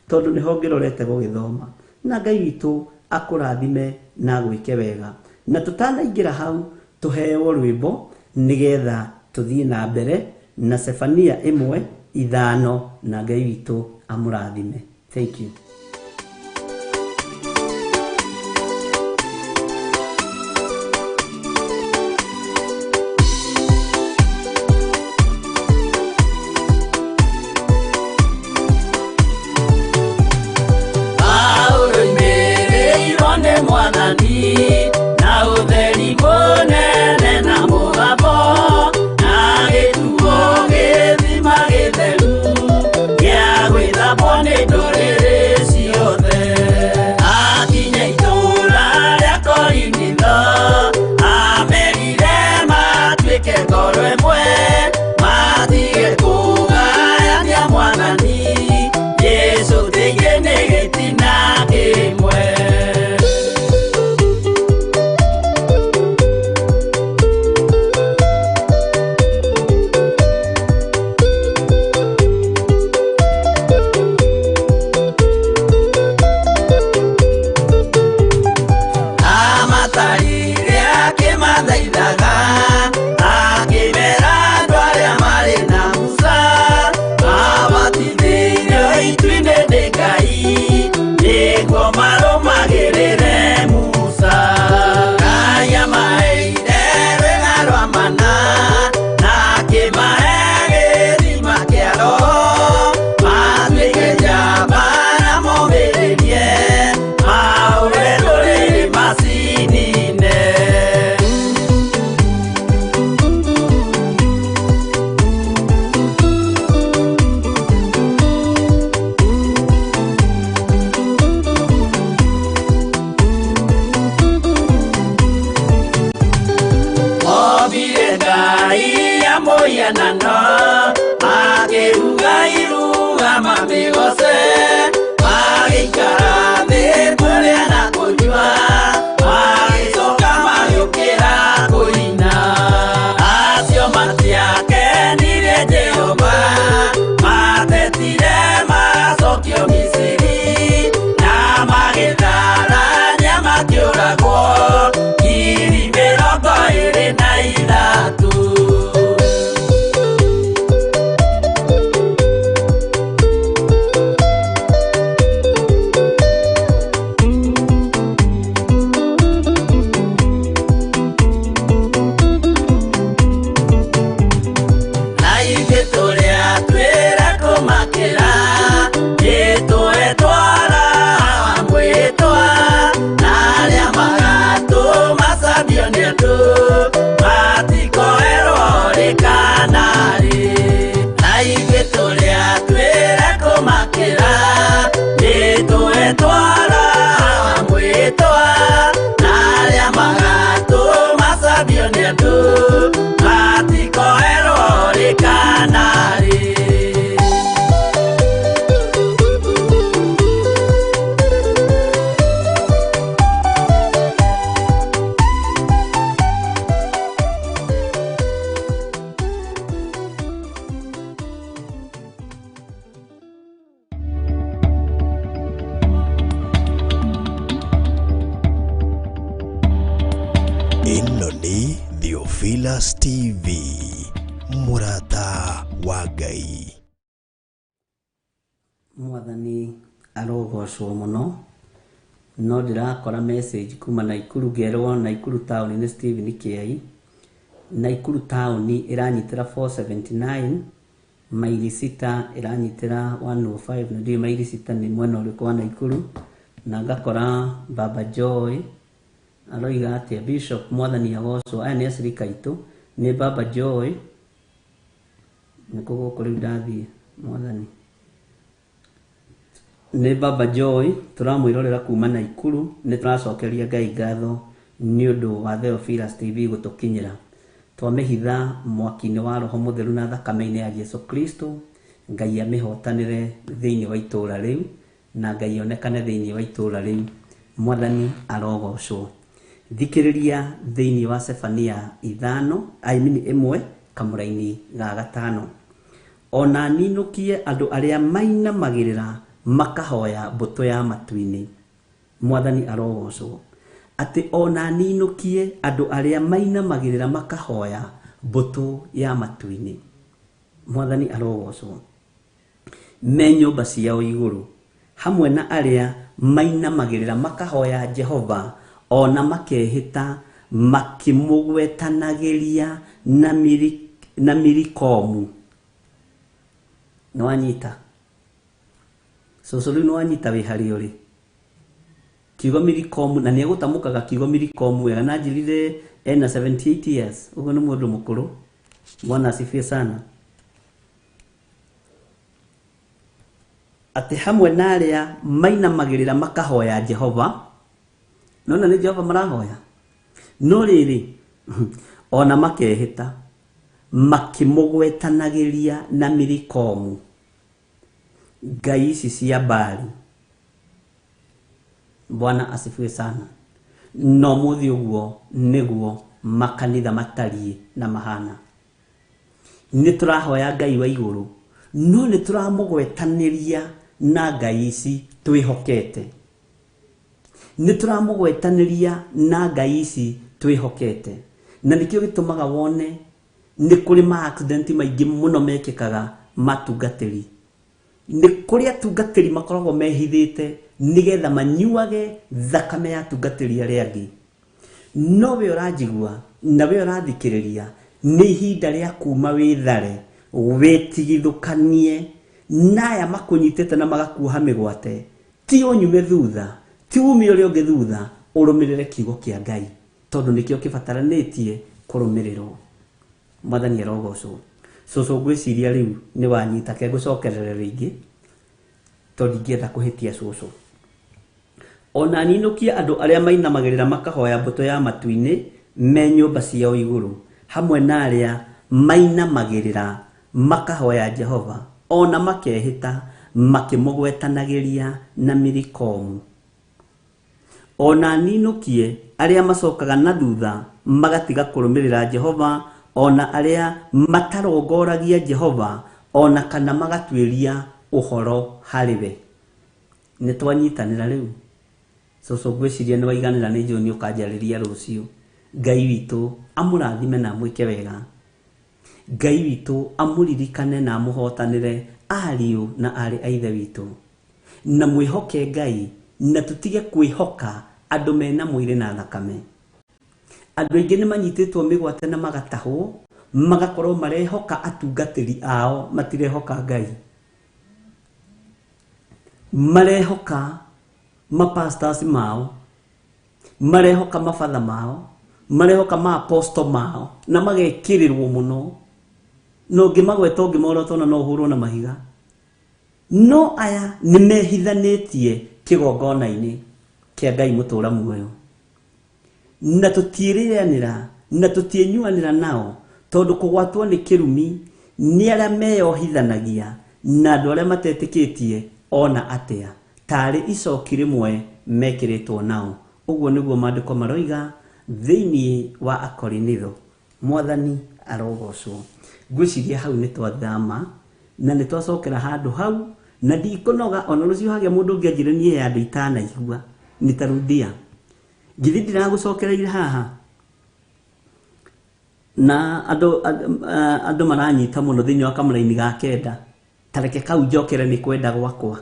tondũ nĩho ngĩrorete gũgĩthoma. Na Ngai witũ akũrathime na agwĩke wega. Na tũtanaingĩra hau, tũheo rwĩmbo nĩgetha tũthiĩ na mbere na Sefania 1:5, na Ngai witũ amũrathime. Thank you. Na ũtheri mũnene na mũgambo, na gĩtuo gĩthima gĩtheru gĩa gwĩthambwo nĩ ndũrĩrĩ. Theophilus TV, mũrata wa Ngai. Mwathani arogocwo mũno. No ndĩrakora message kuma Naikuru, ngerwo Naikuru town nĩ Stephen Kĩai. Naikuru town ĩranyitĩra 479, maili sita ĩranyitĩra 105, na ndiũĩ maili sita nĩ mwena ũrĩkũ wa Naikuru. Na ngakora Baba Joy aroiga atĩa, Bishop mwathani agocwo. Aya nĩ acirika aitũ, nĩ Baba Joy. Nĩkũ gũkũ rĩu ndathiĩ mwathani? Nĩ Baba Joy tũramwĩrorera kuma Naikuru. Nĩ tũracokeria Ngai ngatho nĩ ũndũ wa Theophilus TV gũtũkinyĩra. Twamĩhitha mwaki-inĩ wa Roho Mũtheru na thakame-inĩ ya Jesu Kristo. Ngai amĩhotanĩre thĩinĩ wa itũũra rĩu, na Ngai onekane thĩinĩ wa itũũra rĩu. Mwathani arogocwo. Thikĩrĩria thĩinĩ wa Sefania ithano, I mean 1 kamũraini ga 5. Ona ninũkie andũ arĩa mainamagĩrĩra makahoya mbũtũ ya matu-inĩ. Mwathani arogocwo. Atĩ ona ninũkie andũ arĩa mainamagĩrĩra makahoya mbũtũ ya matu-inĩ. Mwathani arogocwo. Me nyũmba ciao igũrũ, hamwe na arĩa mainamagĩrĩra makahoya Jehova, ona makehĩta makĩmũgwetanagĩria na mirikomu. Nĩwanyita? Cũcũ rĩu nĩwanyita wĩ harĩa ũrĩ? Kiugo mirikomu, na nĩegũtamũkaga kiugo mirikomu wega, na njĩrire ena 78 years, ũguo nĩ mũndũ mũkũrũ. Bwana asifiwe sana. Atĩ hamwe na arĩa mainamagĩrĩra makahoya Jehova, nona nĩ Jehova marahoya, no rĩrĩ ona makehĩta makĩmũgwetanagĩria na mirikomu, ngai ici cia Baali. Bwana asifiwe sana. No mũthĩ ũguo nĩguo makanitha matariĩ na mahana. Nĩ tũrahoya Ngai wa igũrũ, no nĩ tũramũgwetanĩria na ngai ici twĩhokete. Nĩ tũramũgwetanĩria na ngai ici twĩhokete. Na nĩkĩo gĩtũmaga wone nĩ kũrĩ ma accident maingĩ mũno mekĩkaga matungatĩri. Nĩ kũrĩ atungatĩri makoragwo mehithĩte nĩgetha manyuage thakame ya atungatĩri arĩa angĩ. No we ũranjigua na we ũrathikĩrĩria, nĩ ihinda rĩa kuma wĩthare, wĩtigithũkanie na aya makũnyitĩte na magakuoha mĩgwate. Ti ũnyume thutha, ti ume ũrĩa ũngĩ thutha, ũrũmĩrĩre kiugo kĩa Ngai, tondũ nĩkĩo kĩbataranĩtie kũrũmĩrĩrwo. Mwathani arogocwo. Cũcũ ngwĩciria rĩu nĩ wanyita, ke ngũcokerere rĩngĩ tondũ ndingĩenda kũhĩtia cũcũ. Ona ninũkie andũ arĩa mainamagĩrĩra makahoya mbũtũ ya matu-inĩ me nyũmba ciao igũrũ, hamwe na arĩa mainamagĩrĩra makahoya Jehova, ona makehĩta makĩmũgwetanagĩria na mirikomu. Ona ninũkie arĩa macokaga na thutha magatiga kũrũmĩrĩra Jehova, ona arĩa matarongoragia Jehova, ona kana magatuĩria ũhoro harĩ we. Nĩ twanyitanĩra rĩu. Cũcũ ngwĩciria nĩ waiganĩra, nĩ njũĩ nĩ ũkanjarĩria rũciũ. Ngai witũ amũrathime na amwĩke wega. Ngai witũ amũririkane na amũhotanĩre ariũ na aarĩ a ithe witũ. Na mwĩhoke Ngai, na tũtige kwĩhoka andũ mena mwĩrĩ na thakame. Andũ aingĩ nĩ manyitĩtwo mĩgwate na magatahwo, magakorwo marehoka atungatĩri ao, matirehoka Ngai. Marehoka mapastors mao, marehoka mabatha mao, marehoka maaposto mao, na magekĩrĩrwo mũno. Na ũngĩmagweta ũngĩmorota ona no ũhũrwo na mahiga. No aya nĩ mehithanĩtie kĩgongona-inĩ kĩa Ngai mũtũra muoyo. Na tũtiĩrĩanĩra, na tũtiĩnyuanĩra nao, tondũ kũgwatwo nĩ kĩrumi nĩ arĩa meyohithanagia na andũ arĩa matetĩkĩtie ona atĩa, tarĩ icoki rĩmwe mekĩrĩtwo nao. Ũguo nĩguo maandĩko maroiga thĩinĩ wa Akorinitho. Mwathani arogocwo. Ngwĩciria hau nĩ twathama na nĩ twacokera handũ hau, na ndikũnoga ona rũciũ hagĩa mũndũ ũngĩ anjĩre niĩ ya andũ itanaigua nitarudia. Githĩ ndiragũcokereire haha? Na andũ maranyita mũno thĩinĩ wa kamũraini ga kenda. Tareke kau njokere nĩ kwenda gwakwa.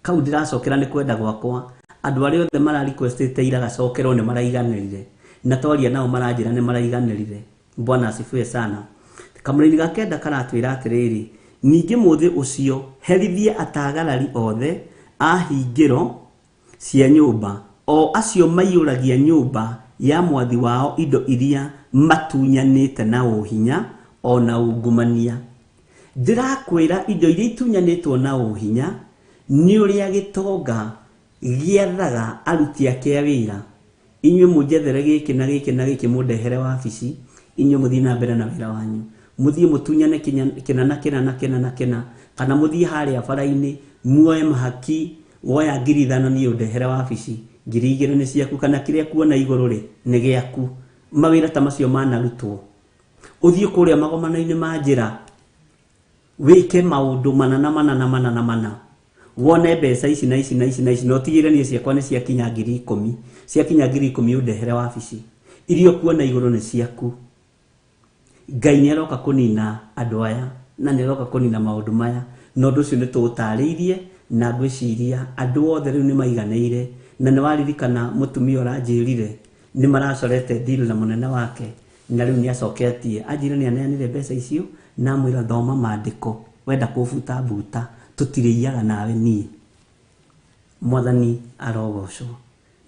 Kau ndĩracokera nĩ kwenda gwakwa. Andũ arĩa othe mara requestĩte ira gacokerwo nĩ maraiganĩrire. Na twaria nao maranjĩra nĩ maraiganĩrire. Bwana asifiwe sana. Kamũraini ga kenda karatwĩra atĩrĩrĩ, ningĩ mũthĩ ũcio herithie atagarari othe a hingĩro cia nyũmba, o acio maiyũragia nyũmba ya mwathi wao indo iria matunyanĩte na ũhinya o na ungumania. Ndĩrakwĩra indo iria itunyanĩtwo na ũhinya nĩ ũrĩa gĩtonga gĩathaga aruti ake a wĩra. Inyuĩ mũnjethere gĩkĩ na gĩkĩ na gĩkĩ mũndehere wabici, inyuĩ mũthiĩ na mbere na wĩra wanyu. Mũthiĩ mũtunyane kĩna na kĩna na kĩna na kĩna, kana mũthiĩ harĩa bara-inĩ muoe mahaki, woya 5,000 niĩ ũndehere wabici, 2,000 nĩ ciaku, kana kĩrĩa kuona igũrũ rĩ nĩ gĩaku. Mawĩra ta macio manarutwo. Ũthiĩ kũrĩa magomano-inĩ ma njĩra wĩke maũndũ mana na mana na mana na mana, wone mbeca ici na ici na ici na ici, na ũtigĩrĩre niĩ ciakwa nĩ ciakinya 10,000. Ciakinya 10,000 ũndehere wabici, iria ũkuona igũrũ nĩ ciaku. Ngai nĩ aroka kũnina andũ aya na nĩ aroka kũnina maũndũ maya, na ũndũ ũcio nĩ tũũtarĩirie, na ngwĩciria andũ othe rĩu nĩ maiganĩire. Na nĩ waririkana mũtumia ũranjĩrire nĩ maracorete deal na mũnene wake, na rĩu nĩ acoketie anjĩre nĩ aneanire mbeca icio, na amwĩra thoma maandĩko, wenda kũbuta mbuta, tũtirĩiyaga nawe niĩ. Mwathani arogocwo.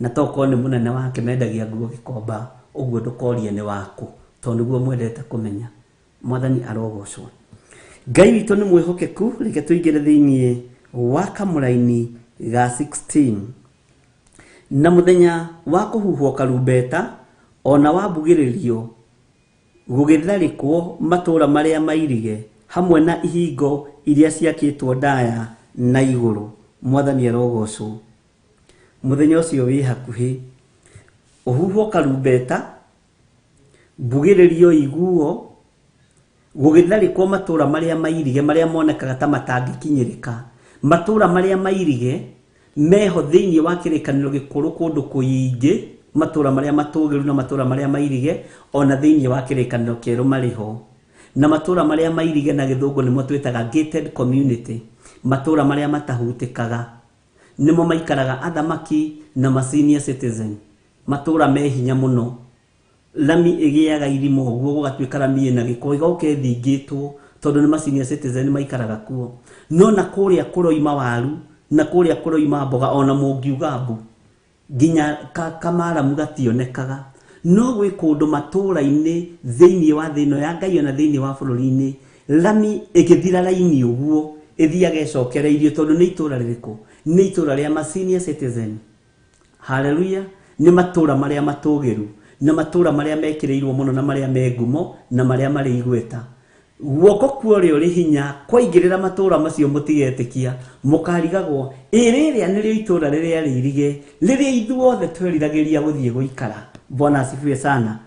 Na tokorwo nĩ mũnene wake mendagia nguo gĩkomba, ũguo ndũkorie nĩ waku, tondũ nĩguo mwendete kũmenya. Mwathani arogocwo. Ngai witũ nĩ mwĩhokeku. Reke tũingĩre thĩinĩ wa kamũraini ga 16. Na mũthenya wa kũhuhwo karumbeta ona wa mbugĩrĩrio gũgĩtharĩkwo matũũra marĩa mairige hamwe na ihingo iria ciakĩtwo ndaya na igũrũ. Mwathani arogocwo. Mũthenya ũcio wĩ hakuhĩ. Ũhuhwo karumbeta, mbugĩrĩrio iguo, gũgĩtharĩkwo matũũra marĩa mairige, marĩa monekaga ta matangĩkinyĩrĩka. Matũũra marĩa mairige meho thĩinĩ wa kĩrĩkanĩro gĩkũrũ kũndũ kũingĩ, matũũra marĩa matũgĩru na matũũra marĩa mairige ona thĩinĩ wa kĩrĩkanĩro kĩerũ marĩ ho. Na matũũra marĩa mairige na gĩthũngũ nĩmo twĩtaga gated community, matũũra marĩa matahutĩkaga nĩmo maikaraga athamaki na ma senior citizen, matũũra me hinya mũno. Lami ĩgĩaga irima ũguo gũgatuĩka lami ĩna gĩko ĩgoka ĩthingĩtwo tondũ nĩ ma senior citizen maikaraga kuo. No na kũrĩa kũroima waru na kũrĩa kũroima mboga ona mũngiuga mbu nginya kamaramu gationekaga. No gwĩ kũndũ matũũra-inĩ thĩinĩ wa thĩ ĩno ya Ngai ona thĩinĩ wa bũrũri-inĩ lami ĩgĩthira raini ũguo ĩthiaga ĩcokereirio, tondũ nĩ itũũra rĩrĩkũ? Nĩ itũũra rĩa ma senior citizen. Haleluya. Nĩ matũũra marĩa matũgĩru na matũũra marĩa mekĩrĩirwo mũno na marĩa me ngumo na marĩa marĩ igweta. Guoko kwa ũrĩa ũrĩ hinya kwaingĩrĩra matũũra macio mũtigetĩkia, mũkarigagwo ĩ rĩrĩa nĩrĩo itũũra rĩrĩa rĩirige rĩrĩa ithuothe tweriragĩria gũthiĩ gũikara. Bwana asifiwe sana.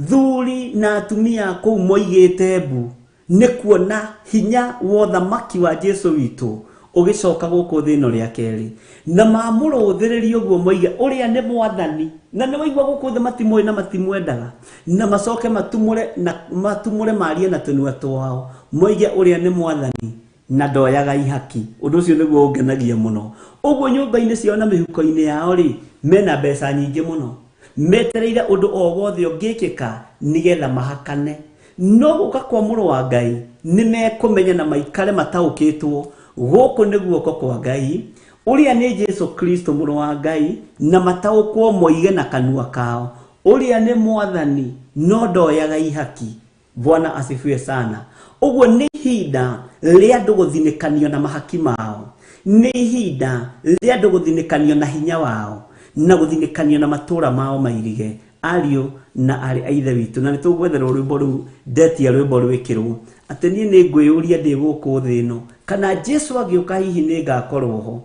Thuri na atumia kũu moigĩte mbu nĩ kuona hinya wa ũthamaki wa Jesu witũ ũgĩcoka gũkũ thĩ ĩno rĩa kerĩ, na mamũrũthĩrĩrie ũguo moige ũrĩa nĩ mwathani, na nĩ waigua gũkũ thĩ matimũĩ na matimwendaga, na macoke matumũre na matumũre marie na tũnua twao moige ũrĩa nĩ mwathani na ndoyaga ihaki. Ũndũ ũcio nĩguo ũngenagia mũno. Ũguo nyũmba-inĩ ciao na mĩhuko-inĩ yao rĩ, mena mbeca nyingĩ mũno, metereire ũndũ o wothe ũngĩkĩka nĩgetha mahakane. No gũka kwa mũrũ wa Ngai nĩ mekũmenya na maikare mataũkĩtwo gũkũ nĩ guoko kwa Ngai, ũrĩa nĩ Jesu Kristo mũrũ wa Ngai, na mataũkwo moige na kanua kao ũrĩa nĩ mwathani no ndoyaga ihaki. Bwana asifiwe sana. Ũguo nĩ ihinda rĩa andũ gũthinĩkanio na mahaki mao, nĩ ihinda rĩa andũ gũthinĩkanio na hinya wao, na gũthinĩkanio na matũũra mao mairige. Ariũ na aarĩ a Ithe witũ, na nĩ tũgwetherwo rwĩmbo rũu, ndetia rwĩmbo rwĩkĩrwo atĩ niĩ nĩ ngwĩyũria ndĩ gũkũ thĩ ĩno, kana Jesu angĩũka hihi nĩ ngakorwo ho,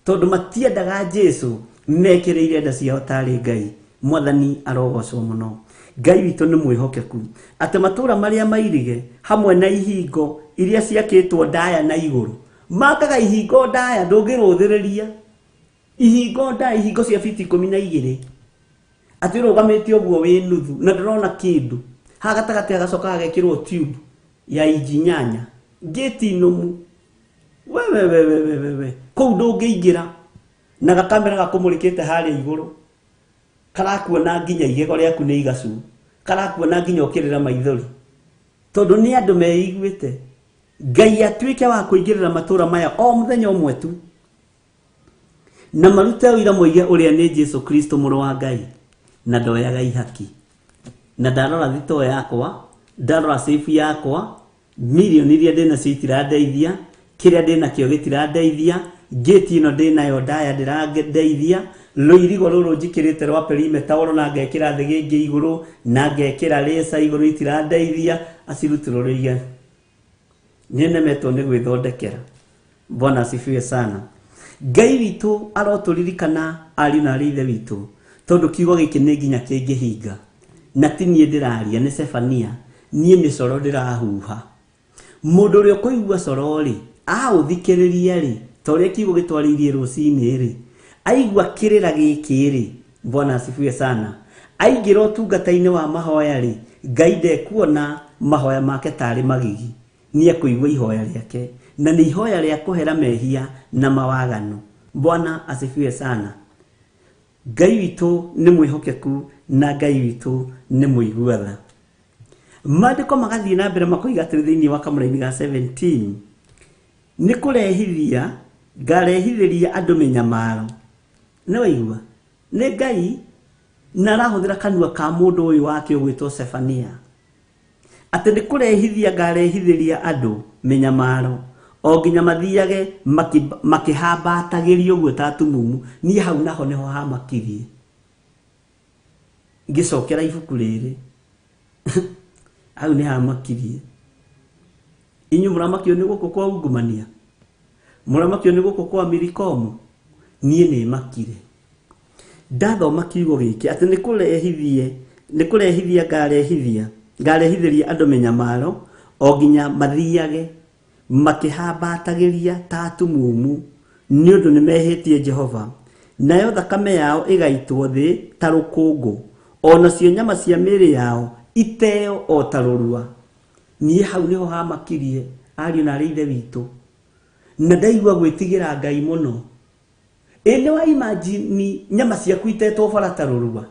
tondũ matiendaga Jesu, mekĩrĩire nda ciao tarĩ Ngai. Mwathani arogocwo mũno. Ngai witũ nĩ mwĩhokeku atĩ matũũra marĩa mairige hamwe na ihingo iria ciakĩtwo ndaya na igũrũ, makaga ihingo ndaya ndũngĩrũthĩrĩria, ihingo ndaya, ihingo cia fiti 12, atĩ ũrũgamĩte ũguo wĩ nuthu na ndũrona kĩndũ. Ha gatagatĩ hagacoka hagekĩrwo tube ya inji 8, ngĩti nũmu. We we we we we we, kũu ndũngĩingĩra na gakamera gakũmũrĩkĩte harĩa igũrũ, karakuona nginya igego rĩaku nĩ igacu, karakuona nginya ũkĩrĩra maithori, tondũ nĩ andũ meiguĩte. Ngai atuĩke wa kũingĩrĩra matũra maya o mũthenya ũmwe tu, na marute ũira moige ũrĩa nĩ Jesu Kristo mũrũ wa Ngai, na ndoyaga ihaki. Na ndarora thitoo yakwa, ndarora safe yakwa, milioni iria ndĩnacio itirandeithia, kĩrĩa ndĩnakĩo gĩtirandeithia, ngĩti ĩno ndĩnayo ndaya ndĩrandeithia, rũirigo rũrũ njikĩrĩte rwa perimeter oro na ngekĩra thĩgĩngĩ igũrũ na ngekĩra rĩca igũrũ itirandeithia, acirutĩrwo rũige. Nĩnemetwo nĩ gwĩthondekera. Bwana asifiwe sana. Ngai witũ arotũririkana ariũ na arĩ ithe witũ, tondũ kiugo gĩkĩ nĩ nginya kĩngĩhinga. Na ti niĩ ndĩraria, nĩ Sefania, niĩ nĩ coro ndĩrahuha. Mũndũ ũrĩa ũkũigua coro rĩ, aũthikĩrĩria rĩ, ta ũrĩa kiugo gĩtwarĩirie rũcinĩ rĩ, aigua kĩrĩra gĩkĩ rĩ, Bwana asifiwe sana, aingĩra ũtungata-inĩ wa mahoya rĩ, Ngai ndekuona mahoya make tarĩ magigi, nĩ ekũigua ihoya rĩake, na nĩ ihoya rĩa kũhera mehia na mawaganu. Bwana asifiwe sana. Ngai witũ nĩ mwĩhokeku na Ngai witũ nĩ mũigua tha. Maandĩko magathiĩ na mbere makoiga atĩrĩ thĩinĩ wa kamũraini ga 17, nĩ kũrehithia ngarehithĩria andũ mĩnyamaro. Nĩ waigua? Nĩ Ngai na arahũthĩra kanua ka mũndũ ũyũ wake ũgwĩtwo Sefania, atĩ nĩ kũrehithia ngarehithĩria andũ mĩnyamaro o nginya mathiage makĩhambatagĩrio ũguo ta atumumu. Niĩ hau naho nĩho hamakirie. Ngĩcokera ibuku rĩrĩ, hau nĩ hamakirie. Inyuĩ mũramakio nĩ gũkũ kwa ungumania, mũramakio nĩ gũkũ kwa mirikomu, niĩ nĩ makire. Ndathoma kiugo gĩkĩ atĩ nĩ kũrehithia ngarehithĩria andũ mĩnyamaro o nginya mathiage makĩhambatagĩria ta atumumu, nĩ ũndũ nĩ mehĩtie Jehova, nayo thakame yao ĩgaitwo thĩ ta rũkũngũ, o nacio nyama cia mĩĩrĩ yao iteo o ta rũrua. Niĩ hau nĩho hamakirie ariũ na arĩ ithe witũ, na ndaigua gwĩtigĩra Ngai mũno. Ĩ nĩ wa imagine nyama ciaku itetwo bara ta rũrua?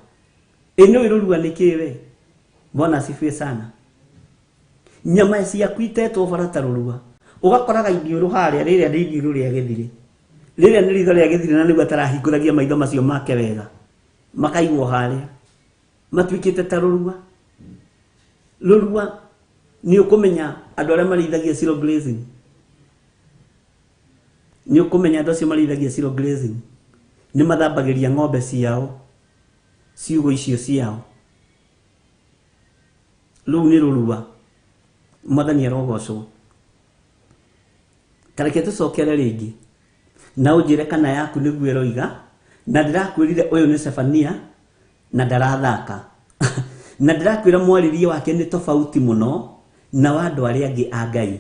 Ĩ nĩ rũrua nĩ kĩ we? Bwana asifiwe sana. Nyama ciaku itetwo bara ta rũrua, ũgakoraga iniũrũ harĩa, rĩrĩa nĩ iniũrũ rĩa gĩthirĩ, rĩrĩa nĩ ritho rĩa gĩthirĩ, na nĩguo atarahingũragia maitho macio make wega, makaigwo harĩa matuĩkĩte ta rũrua. Rũrua nĩ ũkũmenya andũ arĩa marĩithagia zero grazing, nĩ ũkũmenya andũ acio marĩithagia zero grazing nĩ mathambagĩria ng'ombe ciao ciugũ icio ciao. Rũu nĩ rũrua. Mwathani arogocwo. Ta reke tũcokere rĩngĩ na ũnjĩre kana yaku nĩguo ĩroiga, na ndĩrakwĩrire ũyũ nĩ Sefania na ndarathaka, na ndĩrakwĩra mwarĩrie wake nĩ tofauti mũno na wa andũ arĩa angĩ a Ngai,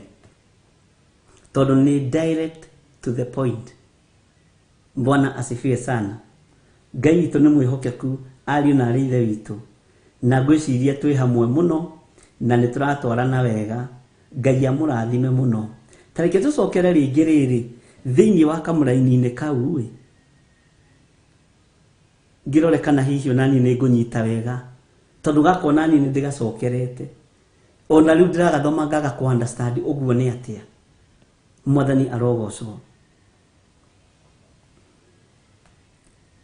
tondũ nĩ direct to the point. Bwana asifiwe sana. Ngai witũ nĩ mwĩhokeku ariũ na arĩ ithe witũ, na ngwĩciria twĩ hamwe mũno na nĩ tũratwarana wega. Ngai amũrathime mũno. Ta reke tũcokere rĩngĩ rĩrĩ thĩinĩ wa kamũraini-inĩ kau ĩ, ngĩrore kana hihi ona niĩ nĩ ngũnyita wega, tondũ gaka ona niĩ nĩ ndĩgacokerete, ona rĩu ndĩragathoma ngaga kũ understand ũguo nĩ atĩa. Mwathani arogocwo.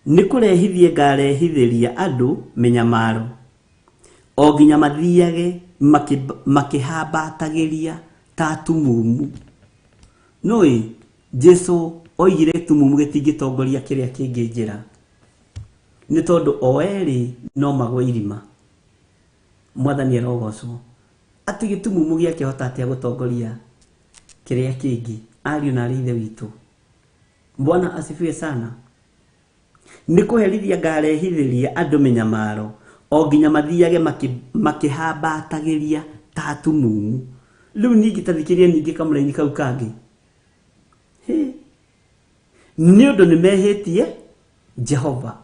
Nĩ kũrehithie ngarehithĩria andũ mĩnyamaro o nginya mathiage makĩhambatagĩria ta atumumu. Nũĩ Jesu oigire gĩtumumu gĩtingĩtongoria kĩrĩa kĩngĩ njĩra, nĩ tondũ o erĩ no magwe irima. Mwathani arogocwo. Atĩ gĩtumumu gĩakĩhota atĩa gũtongoria kĩrĩa kĩngĩ? Ariũ na arĩ ithe witũ, Bwana asifiwe sana. Nĩ kũherithia ngarehithĩria andũ mĩnyamaro o nginya mathiage makĩhambatagĩria ta atumumu. Rĩu ningĩ ta thikĩrĩria ningĩ kamũraini kau kangĩ. Nĩ ũndũ nĩ mehĩtie Jehova.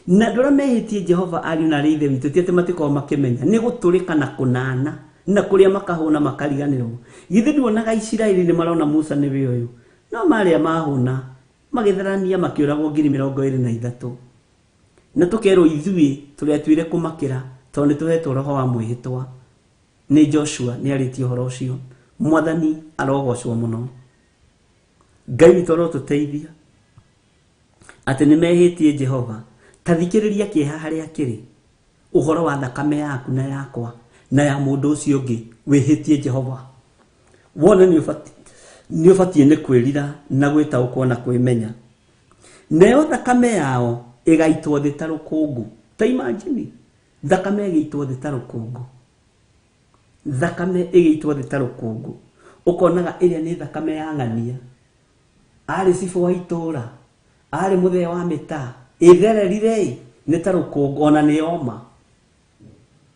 Na andũ arĩa mehĩtie Jehova ariũ na arĩa ithe witũ ti atĩ matikoragwo makĩmenya, nĩ gũtũrĩka na kũnana na kũrĩa makahũna makariganĩrwo. Githĩ nduonaga Isiraeli nĩ marona Musa nĩwe ũyũ, no marĩa mahũna magĩtharania makĩũragwo 23,000. Na tũkerwo ithuĩ tũrĩa kũmakĩra tondũ nĩ tũhetwo roho wa mwĩhĩtwa nĩ Joshua nĩ arĩtie ũhoro ũcio. Mwathani arogocwo mũno. Ngai witũ arotũteithia atĩ nĩ mehĩtie Jehova. Ta thikĩrĩria kĩeha harĩa kĩrĩ, ũhoro wa thakame yaku na yakwa na ya mũndũ ũcio ũngĩ wĩhĩtie Jehova. Wone nĩ ũbatiĩ nĩ kwĩrira na gwĩtaũkwo na kwĩmenya. Nayo thakame yao ĩgaitwo thĩ ta rũkũngũ. Ta imagine thakame ĩgĩitwo thĩ ta rũkũngũ, thakame ĩgĩitwo thĩ ta rũkũngũ, ũkonaga ĩrĩa nĩ thakame ya ng'ania, arĩ cibũ wa itũũra, arĩ mũthee wa mĩtaa, ĩthererire nĩ ta rũkũngũ, ona nĩ yoma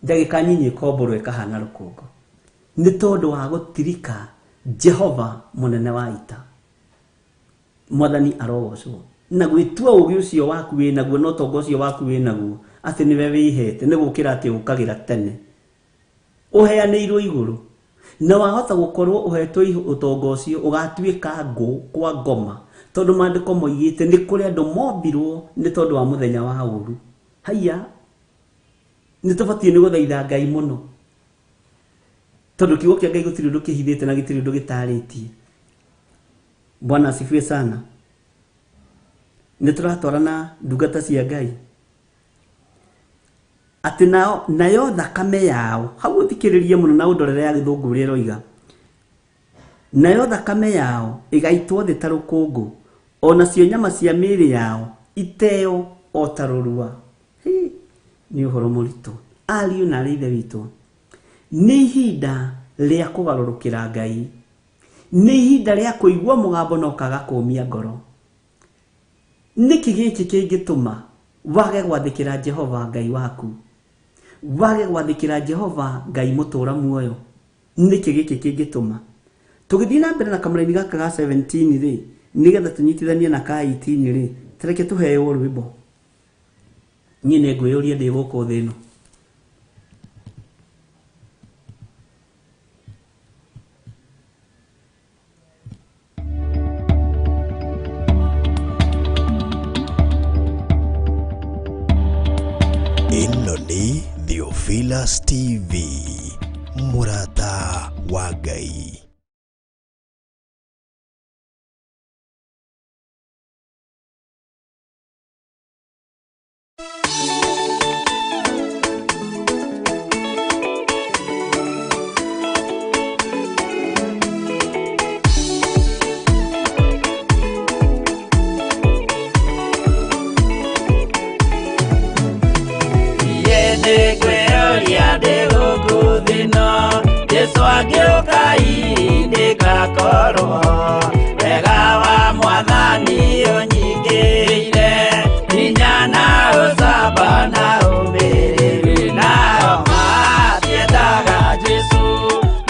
ndagĩka nyinyi ĩkombũrwo ĩkahana rũkũngũ, nĩ tondũ wa gũtirika Jehova mũnene wa ita. Mwathani arogocwo. Na gwĩtua ũũgĩ ũcio waku wĩ naguo na ũtonga ũcio waku wĩ naguo atĩ nĩwe wĩhete, nĩ gũkĩra atĩ ũkagĩra tene ũheanĩirwo igũrũ, na wahota gũkorwo ũhetwo ũtonga ũcio ũgatuĩka ngũ kwa ngoma, tondũ maandĩko moigĩte nĩ kũrĩ andũ mombirwo nĩ tondũ wa mũthenya wa ũũru. Haiya, nĩ tũbatiĩ nĩ gũthaitha Ngai mũno, tondũ kiugo kĩa Ngai gũtirĩ ũndũ kĩhithĩte na gĩtirĩ ũndũ gĩtarĩtie. Bwana asifiwe sana. Nĩ tũratwarana ndungata cia Ngai atĩ nao nayo thakame yao, hau ũthikĩrĩrie mũno na ũndorere ya gĩthũngũ ũrĩa ĩroiga, nayo thakame yao ĩgaitwo thĩ ta rũkũngũ, ona cio nyama cia mĩĩrĩ yao iteo o ta rũrua. Nĩ ũhoro mũritũ. Ariũ na arĩa ithe witũ, nĩ ihinda rĩa kũgarũrũkĩra Ngai, nĩ ihinda rĩa kũigua mũgambo na ũkaga kũũmia ngoro. Nĩkĩ gĩkĩ kĩngĩtũma wage gwathĩkĩra Jehova Ngai waku, wage gwathĩkĩra Jehova Ngai mũtũũra muoyo? Nĩkĩ gĩkĩ kĩngĩtũma? Tũgĩthiĩ na mbere na kamũraini gaka ga 17 rĩ, nĩgetha tũnyitithanie na ka 18 rĩ, tareke tũheo rwĩmbo. Niĩ nĩ ngwĩyũria ndĩ gũkũ thĩ ĩno. Ĩno nĩ Theophilus TV, mũrata wa Ngai. Jesu angĩũka ndĩgakorwo wega wa Mwathani ũnyingĩrĩire, hinya na ũcamba na ũmĩrĩru, nao matiendaga Jesu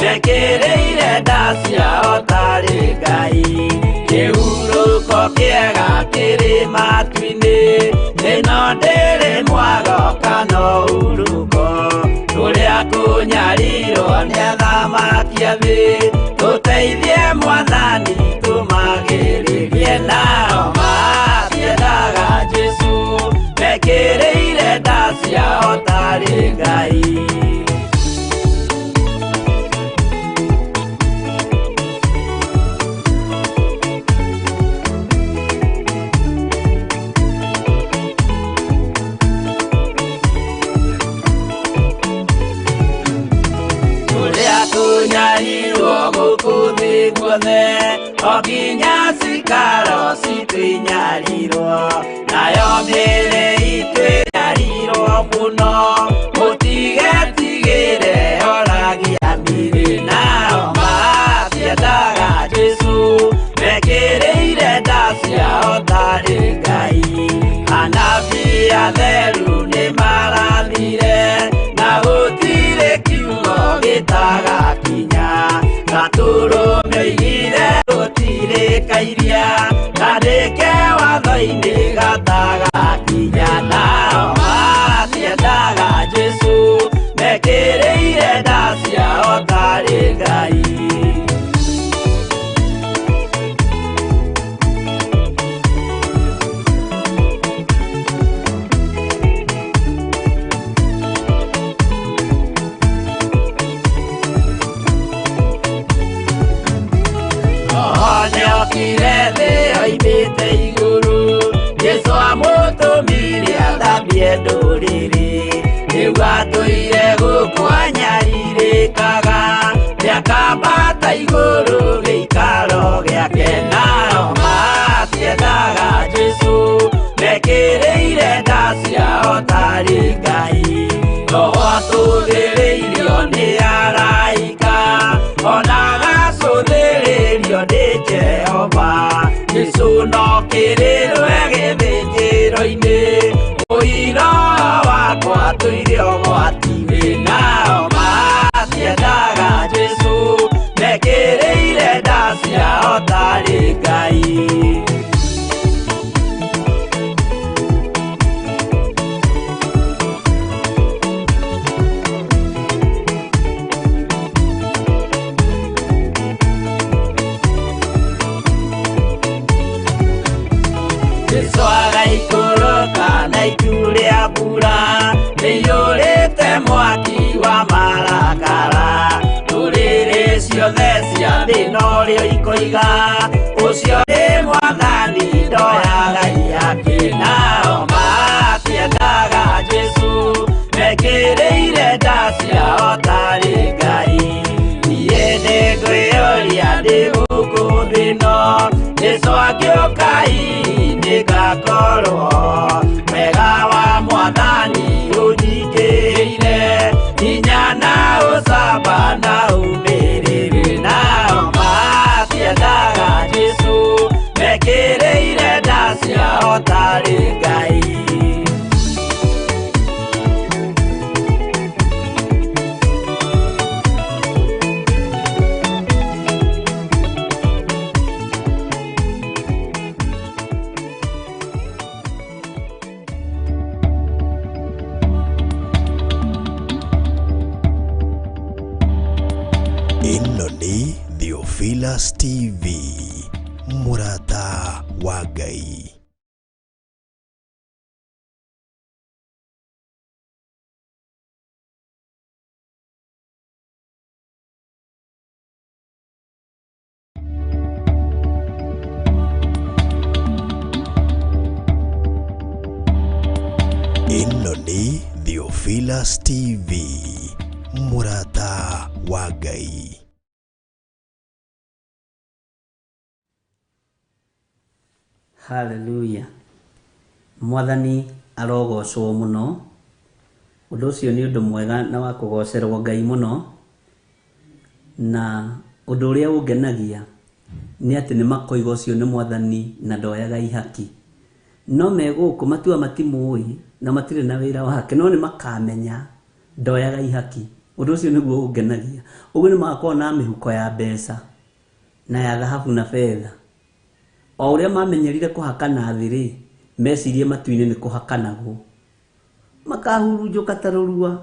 mekĩrĩire nda ciao tarĩ Ngai. Kĩhurũko kĩega kĩrĩ matu-inĩ, ĩno ndĩrĩ mwago kana ũhurũko, tũrĩa kũnyarirwo nĩ athamaki a thĩ, tũteithie Mwathani tũmagĩrĩrie. Nao matiendaga Jesu mekĩrĩire nda ciao tarĩ Ngai. Tũnyarirwo gũkũ thĩ guothe, o nginya cikaro citũ inyarirwo, nayo mĩĩrĩ itũ ĩnyarirwo mũno, mũtigetigĩre oragia mĩĩrĩ. Nao matiendaga Jesu mekĩrĩire nda ciao tarĩ Ngai. Anabii atheru nĩ marathire, na gũtirĩ kiugo gĩtagakinya, gatũrũme oigire gũtirĩ kairia, kandĩke watho-inĩ gatagakinya. Nao athiĩte igũrũ. Jesũ amũtũmire athambie ndũrĩrĩ, rĩu atũire gũkũ anyarirĩkaga, nĩakambata igũrũ gĩikaro gĩake. Nao matiendaga Jesũ, mekĩrĩire nda ciao tarĩ Ngai. Roho atũthĩrĩirio nĩ araika, ona agacũthĩrĩrio nĩ Jehova. Jesũ no kĩrĩrwe gĩthĩnjĩro-inĩ, mũira wakwa atũire ũgwati-inĩ. Nao matiendaga Jesũ, mekĩrĩire nda ciao tarĩ Ngai. Jesũ agaikũrũka na itu rĩa mbura rĩiyũrĩte mwaki wa marakara. Ndũrĩrĩ ciothe cia thĩ norĩo ikoiga, ũcio nĩ Mwathani ndoyaga ihaki. Nao matiendaga Jesũ, mekĩrĩire nda ciao tarĩ Ngai. Niĩ nĩngwĩyũria ndĩ gũkũ thĩ ĩno, Jesũ angĩũka hihi nĩngakorwo. Wega wa Mwathani ũnjingĩrĩire, hinya na ũcamba na ũmĩrĩru. Nao matiendaga Jesũ, mekĩrĩire nda ciao tarĩ Ngai. Ĩno nĩ Theophilus TV, mũrata wa Ngai. Ĩno nĩ Theophilus TV, mũrata wa Ngai. Hallelujah. Mwathani arogocwo mũno. Ũndũ ũcio nĩ ũndũ mwega na wa kũgocerwo Ngai mũno. Na ũndũ ũrĩa ũngenagia nĩ atĩ nĩ makoiga ũcio nĩ Mwathani na ndoyaga ihaki. No me gũkũ matua matimũĩ na matirĩ na wĩra wake, no nĩ makamenya ndoyaga ihaki. Ũndũ ũcio nĩguo ũngenagia. Ũguo nĩ magakorwo na mĩhuko ya mbeca na ya thahabu na betha. O ũrĩa mamenyerire kũhakana thĩ rĩ, mecirie matu-inĩ nĩ kũhakanagwo. Makahurunjũka ta rũrua.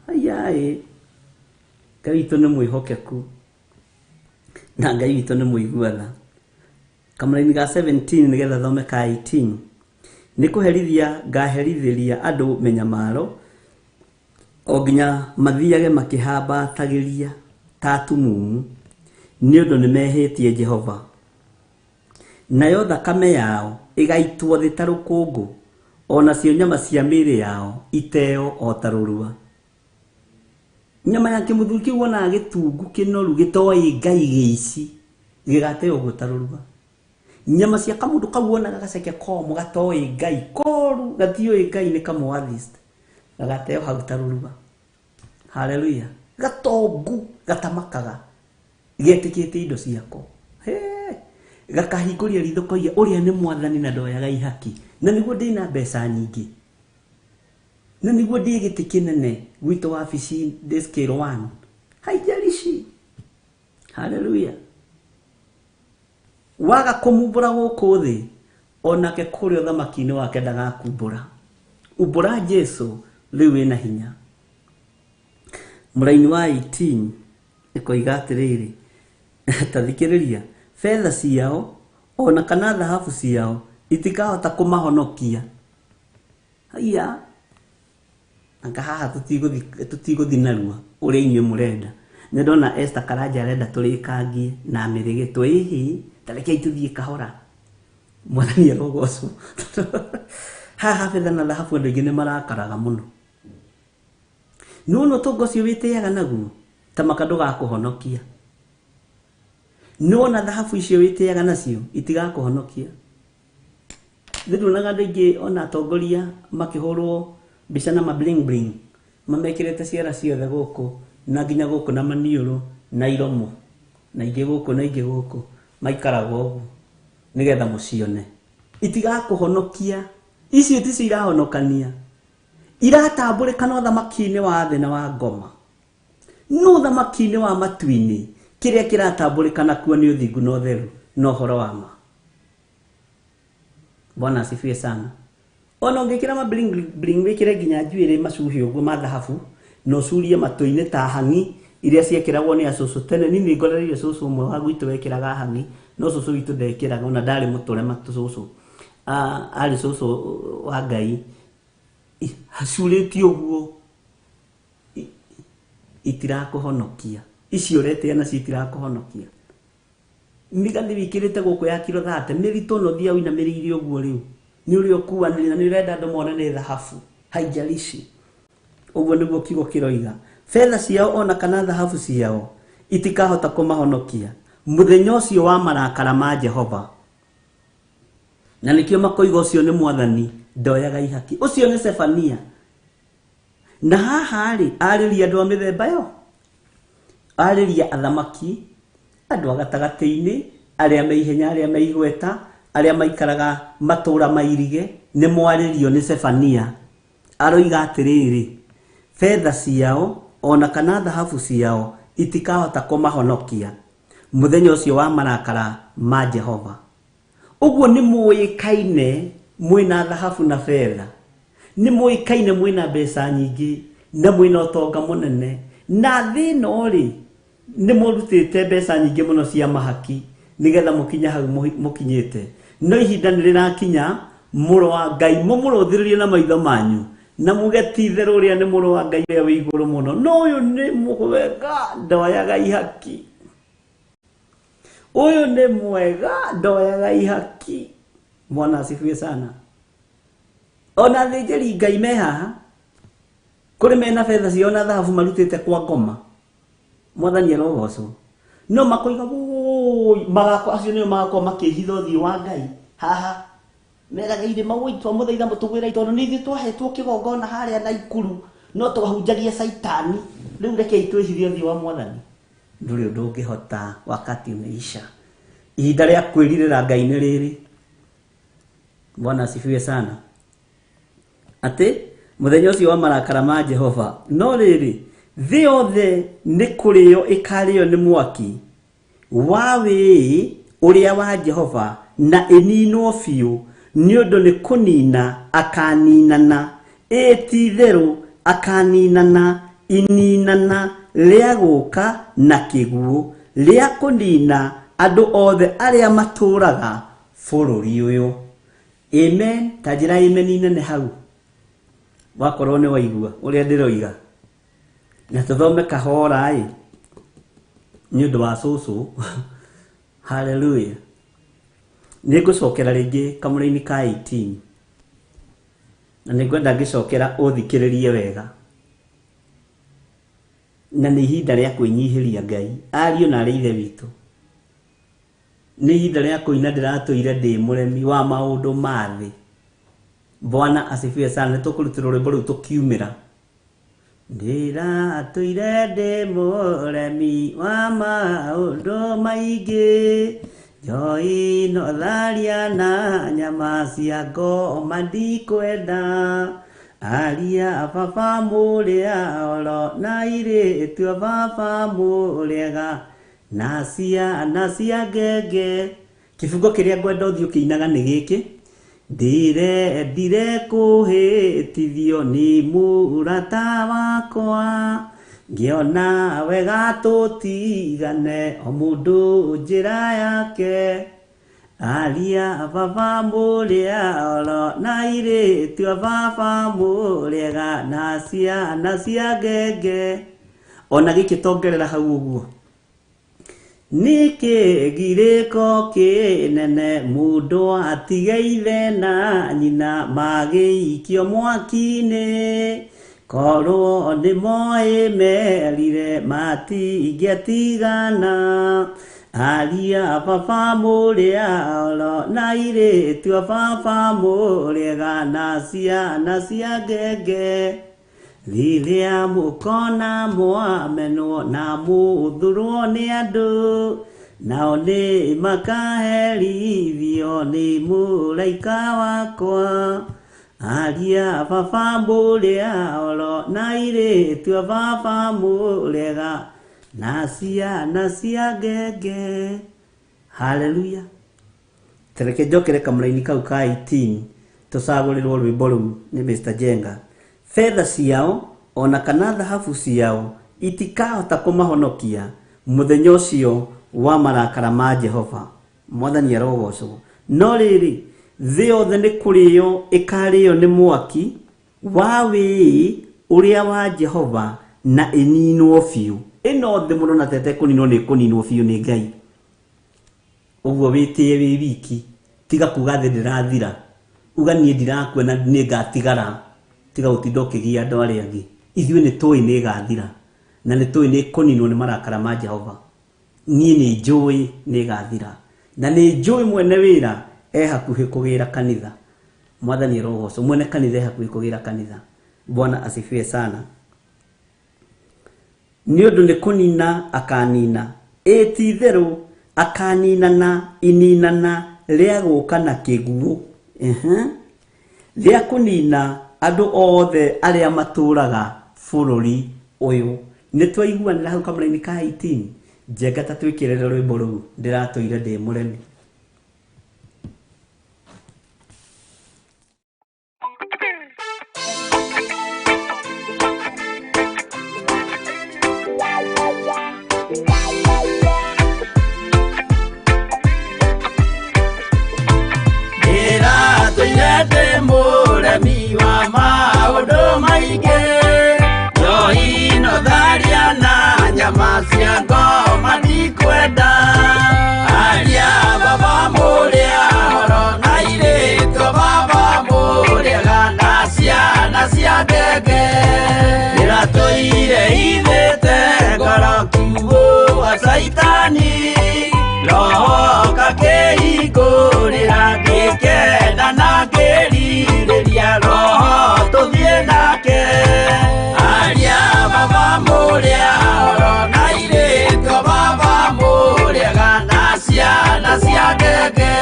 Haiyaĩ, Ngai witũ nĩ mwĩhokeku na Ngai witũ nĩ mũigua tha. Kamũraini ga 17 nĩgetha thome ka 18. Nĩ kũherithia ngaherithĩria andũ mĩnyamaro, o nginya mathiage makĩhambatagĩria ta atumumu, nĩ ũndũ nĩmehĩtie Jehova. Nayo thakame yao ĩgaitwo thĩ ta rũkũngũ, o nacio nyama cia mĩĩrĩ yao iteo o ta rũrua. Nyama ya kĩmũthuri kĩu wonaga gĩtungu kĩnoru gĩtoĩ Ngai gĩici, gĩgateo ũguo ta rũrua. Nyama cia kamũndũ kau wonaga gaceke komũ gatoĩ Ngai koru, gatiũĩ Ngai nĩ kamũathist, gagateo hau ta rũrua. Hallelujah. Gatongu gatamakaga getĩkĩtie indo ciako. Gakahingũria ritho koiga ũrĩa nĩ Mwathani na ndoyaga ihaki, na nĩguo ndĩna mbeca nyingĩ, na nĩguo ndĩ gĩtĩ kĩnene gwitũ wabici ndĩ scale 1, haijalishi. Hallelujah. Waga kũmumbũra gũkũ thĩ, onake kũrĩa ũthamaki-inĩ wake ndagakumbũra. Umbũra Jesu rĩu wĩna hinya. Mũraini wa 18 ĩkoiga atĩrĩrĩ, ta thikĩrĩria, betha ciao ona kana thahabu ciao itikahota kũmahonokia. Haiya, anga haha tũtigũthi narua ũrĩa inyuĩ mũrenda. Nĩ ndona Esther Karanja arenda tũrĩkangie na mĩrĩgĩtwo, ĩhĩ, ta rekei tũthiĩ kahora. Mwathani arogocwo. Haha betha na thahabu andũ aingĩ nĩ marakaraga mũno. Nĩwona ũtonga ũcio wĩtĩaga naguo ta maka ndũgakũhonokia. Nĩwona thahabu icio wĩtĩaga nacio itigakũhonokia. Nĩnduonaga andũ aingĩ ona atongoria makĩhũrwo mbica na ma bling bling mamekĩrĩte ciara ciothe gũkũ na nginya gũkũ na maniũrũ na iromo na ingĩ gũkũ na ingĩ gũkũ maikaraga ũguo nĩgetha mũcione. Itigakũhonokia. Icio ticio irahonokania. Iratambũrĩkana ũthamaki-inĩ wa thĩ na wa ngoma. No ũthamaki-inĩ wa matu-inĩ kĩrĩa kĩratambũrĩkana kuo nĩ ũthingu na ũtheru na ũhoro wa ma. Bwana asifiwe sana. Ona ũngĩkĩra ma bling bling wĩkĩre nginya njuĩrĩ macuhi ũguo ma thahabu na ũcurie matũ-inĩ ta hang'i iria ciekĩragwo nĩ acũcũ tene. Niĩ nĩngorereire cũcũ ũmwe wa gwitũ wekĩraga hang'i no cũcũ witũ ndekĩraga ona ndarĩ mũtũre matũ cũcũ. Arĩ cũcũ wa Ngai. Hacurĩtio ũguo itirakũhonokia. Icio ũretĩa nacio itirakũhonokia. Mĩgathĩ wĩkĩrĩte gũkũ ya kiro 30 mĩritũ no ũthiaga ũinamĩrĩire ũguo rĩu nĩ ũrĩa ũkuanĩrĩra nĩ ũrenda andũ mone nĩ thahabu haijalishi. Ũguo nĩguo kiugo kĩroiga. Betha ciao ona kana thahabu ciao itikahota kũmahonokia mũthenya ũcio wa marakara ma Jehova. Na nĩkĩo makoiga ũcio nĩ mwathani ndoyaga ihaki. Ũcio nĩ Sefania. Na haha rĩ arĩria andũ a mĩthemba yo, arĩria athamaki, andũ a gatagatĩ-inĩ, arĩa me ihenya, arĩa me igweta, arĩa maikaraga matũũra mairige, nĩ mwarĩrio nĩ Sefania. Aroiga atĩrĩrĩ, betha ciao ona kana thahabu ciao itikahota kũmahonokia mũthenya ũcio wa marakara ma Jehova. Ũguo nĩ mũĩkaine mwĩna thahabu na betha, nĩ mũĩkaine mwĩna mbeca nyingĩ na mwĩna ũtonga mũnene, na thĩ ĩno rĩ nĩ mũrutĩte mbeca nyingĩ mũno cia mahaki nĩgetha mũkinye hau mũkinyĩte. No ihinda nĩ rĩrakinya mũrũ wa Ngai mũmũrũthĩrĩrie na maitho manyu na muge ti itherũ ũrĩa nĩ mũrũ wa Ngai ũrĩa wĩ igũrũ mũno, no ũyũ nĩ mwega ndoyaga ihaki. Ũyũ nĩ mwega ndoyaga ihaki. Bwana asifiwe sana. Ona athĩnjĩri Ngai me haha kũrĩ mena betha ciao na thahabu marutĩte kwa ngoma. Mwathani arogocwo. No makoiga wũi magakwa acio nĩo magakorwo makĩhitha ũthiũ wa Ngai haha meraga irĩma wũi twamũthaitha mũtũgwĩre tondũ nĩ ithuĩ twahetwo kĩgongona harĩa na ikuru no twahunjagia caitani, rĩu rekei twĩhithe ũthiũ wa mwathani. Ndũrĩ ũndũ ũngĩhota wakati umeisha. Ihinda rĩa kwĩrirĩra Ngai nĩ rĩrĩ. Bwana asifiwe sana. Atĩ mũthenya ũcio wa marakara ma Jehova, no rĩrĩ thĩ yothe nĩ kũrĩo ĩkarĩo nĩ mwaki wa wĩĩ ũrĩa wa Jehova na ĩninwo biũ, nĩ ũndũ nĩ kũnina akaninana, ĩĩ ti itherũ akaninana ininana rĩa gũka na kĩguũ rĩa kũnina andũ othe arĩa matũũraga bũrũri ũyũ. Amen. Ta njĩra amen nene hau wakorwo nĩ waigua ũrĩa ndĩroiga. Na tũthome kahora ĩ nĩ ũndũ wa cũcũ. Hallelujah. Nĩ ngũcokera rĩngĩ kamũraini ka 18 na nĩ ngwenda ngĩcokera ũthikĩrĩrie wega. Na nĩ ihinda rĩa kwĩnyihĩria Ngai ariũ na arĩ ithe witũ. Nĩ ihinda rĩa kũina ndĩratũire ndĩ mũremi wa maũndũ ma thĩ. Bwana asifiwe sana. Nĩ tũkũrutĩrwo rwĩmbo rũu tũkiumĩra. Ndĩratũire ndĩ mũremi wa maũndũ maingĩ, njoi no tharia na nyama cia ngoma ndikwenda, aria baba mũrĩa oro na airĩtu a baba mũrĩega na ciana cia ngenge. Kĩbungo kĩrĩa ngwenda ũthiĩ ũkĩinaga nĩ gĩkĩ: ndĩrendire kũhĩtithio nĩ mũrata wakwa, ngĩona wega tũtigane o mũndũ njĩra yake, aria baba mũrĩa oro na airĩtu a baba mũrĩega na ciana cia ngenge. Ona gĩkĩ tongerera hau ũguo. Nĩkĩ girĩko kĩnene mũndũ atigaire na nyina magĩikio mwaki-inĩ, korwo nĩ moĩ merire matingĩatigana. Aria baba mũrĩa oro na airĩtu a baba mũrĩega na ciana cia ngenge, rĩrĩa mũkona mwamenwo na mũthũrwo nĩ andũ, nao nĩ makaherithio nĩ mũraika wakwa. Aria baba mũrĩa oro na airĩtu a baba mũrĩega na ciana cia ngenge. Haleluya. Tereke njokere kamũraini kau ka 18 tũcagũrĩrwo rwĩmbo rũu nĩ Mr. Jenga. Fedha ciao ona kana thahabu ciao itikahota kũmahonokia mũthenya ũcio wa marakara ma Jehova. Mwathani arogocwo. No rĩrĩ, thĩ yothe nĩ kũrĩo ĩkarĩo nĩ mwaki wa wĩĩ ũrĩa wa Jehova na ĩninwo biũ. Ĩno thĩ mũno na tete kũninwo nĩ kũninwo biũ nĩ Ngai. Ũguo wĩtĩe wĩ wiki, tiga kuga thĩ ndĩrathira, uga niĩ ndirakua na nĩ ngatigara, tiga gũtinda ũkĩgia andũ arĩa angĩ. Ithuĩ nĩ tũĩ nĩ ĩgathira na nĩ tũĩ nĩ kũninwo nĩ marakara ma Jehova. Niĩ nĩ njũĩ nĩ ĩgathira na nĩ njũĩ mwene wĩra e hakuhĩ kũgĩra kanitha. Mwathani arogocwo. Mwene kanitha e hakuhĩ kũgĩra kanitha. Bwana asifiwe sana. Nĩ ũndũ nĩ kũnina akanina, ĩ ti itherũ akaninana ininana rĩa gũka na kĩguũ, rĩa kũnina andũ othe arĩa matũraga bũrũri ũyũ. Nĩ twaiguanĩra hau kamũraini ka 18. Njenga ta twĩkĩrĩre rwĩmbo rũu ndĩratũire ndĩ mũremi. Ndĩratũire ndĩ mũremi wa maũndũ maingĩ, njohi no tharia na nyama cia ngoma ndikwenda. Aria baba mũrĩa oro na airĩtu a baba mũrĩega na ciana cia ngenge. Ndĩratũire ithĩte ngoro kiugũ wa caitani, roho kakĩhingũrĩra ngĩkena na ngĩrirĩria roho tũthiĩ nake. Aria baba mũrĩa oro na airĩtu a baba mũrĩega na ciana cia ngenge.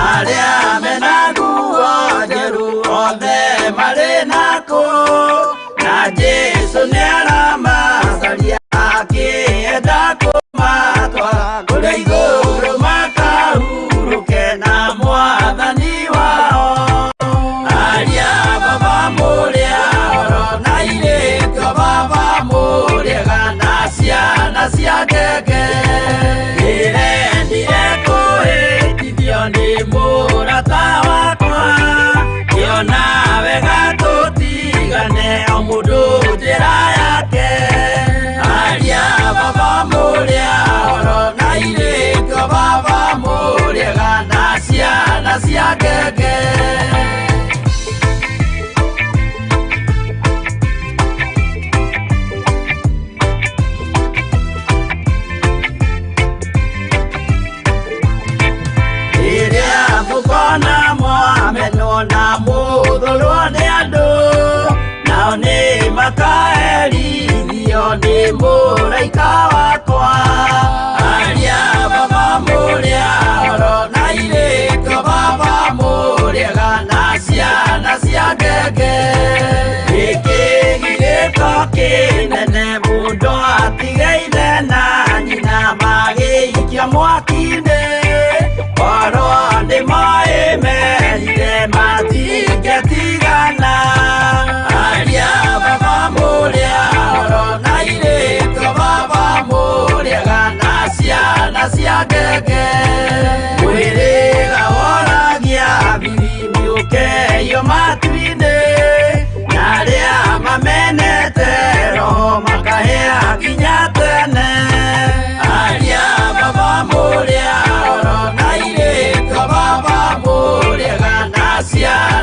Arĩa mena nguo njerũ othe marĩ nakũ, na Jesũ nĩaramacaria akĩenda kũmatwara kũrĩa igũrũ makahurũke na mwathani wao. Aria baba mũrĩa oro na airĩtu a baba mũrĩega na ciana cia ngenge. Ndĩrendire kũhĩtithio nĩ mũrata wakwa, ngĩona wega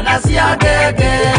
Ciana cia ngenge.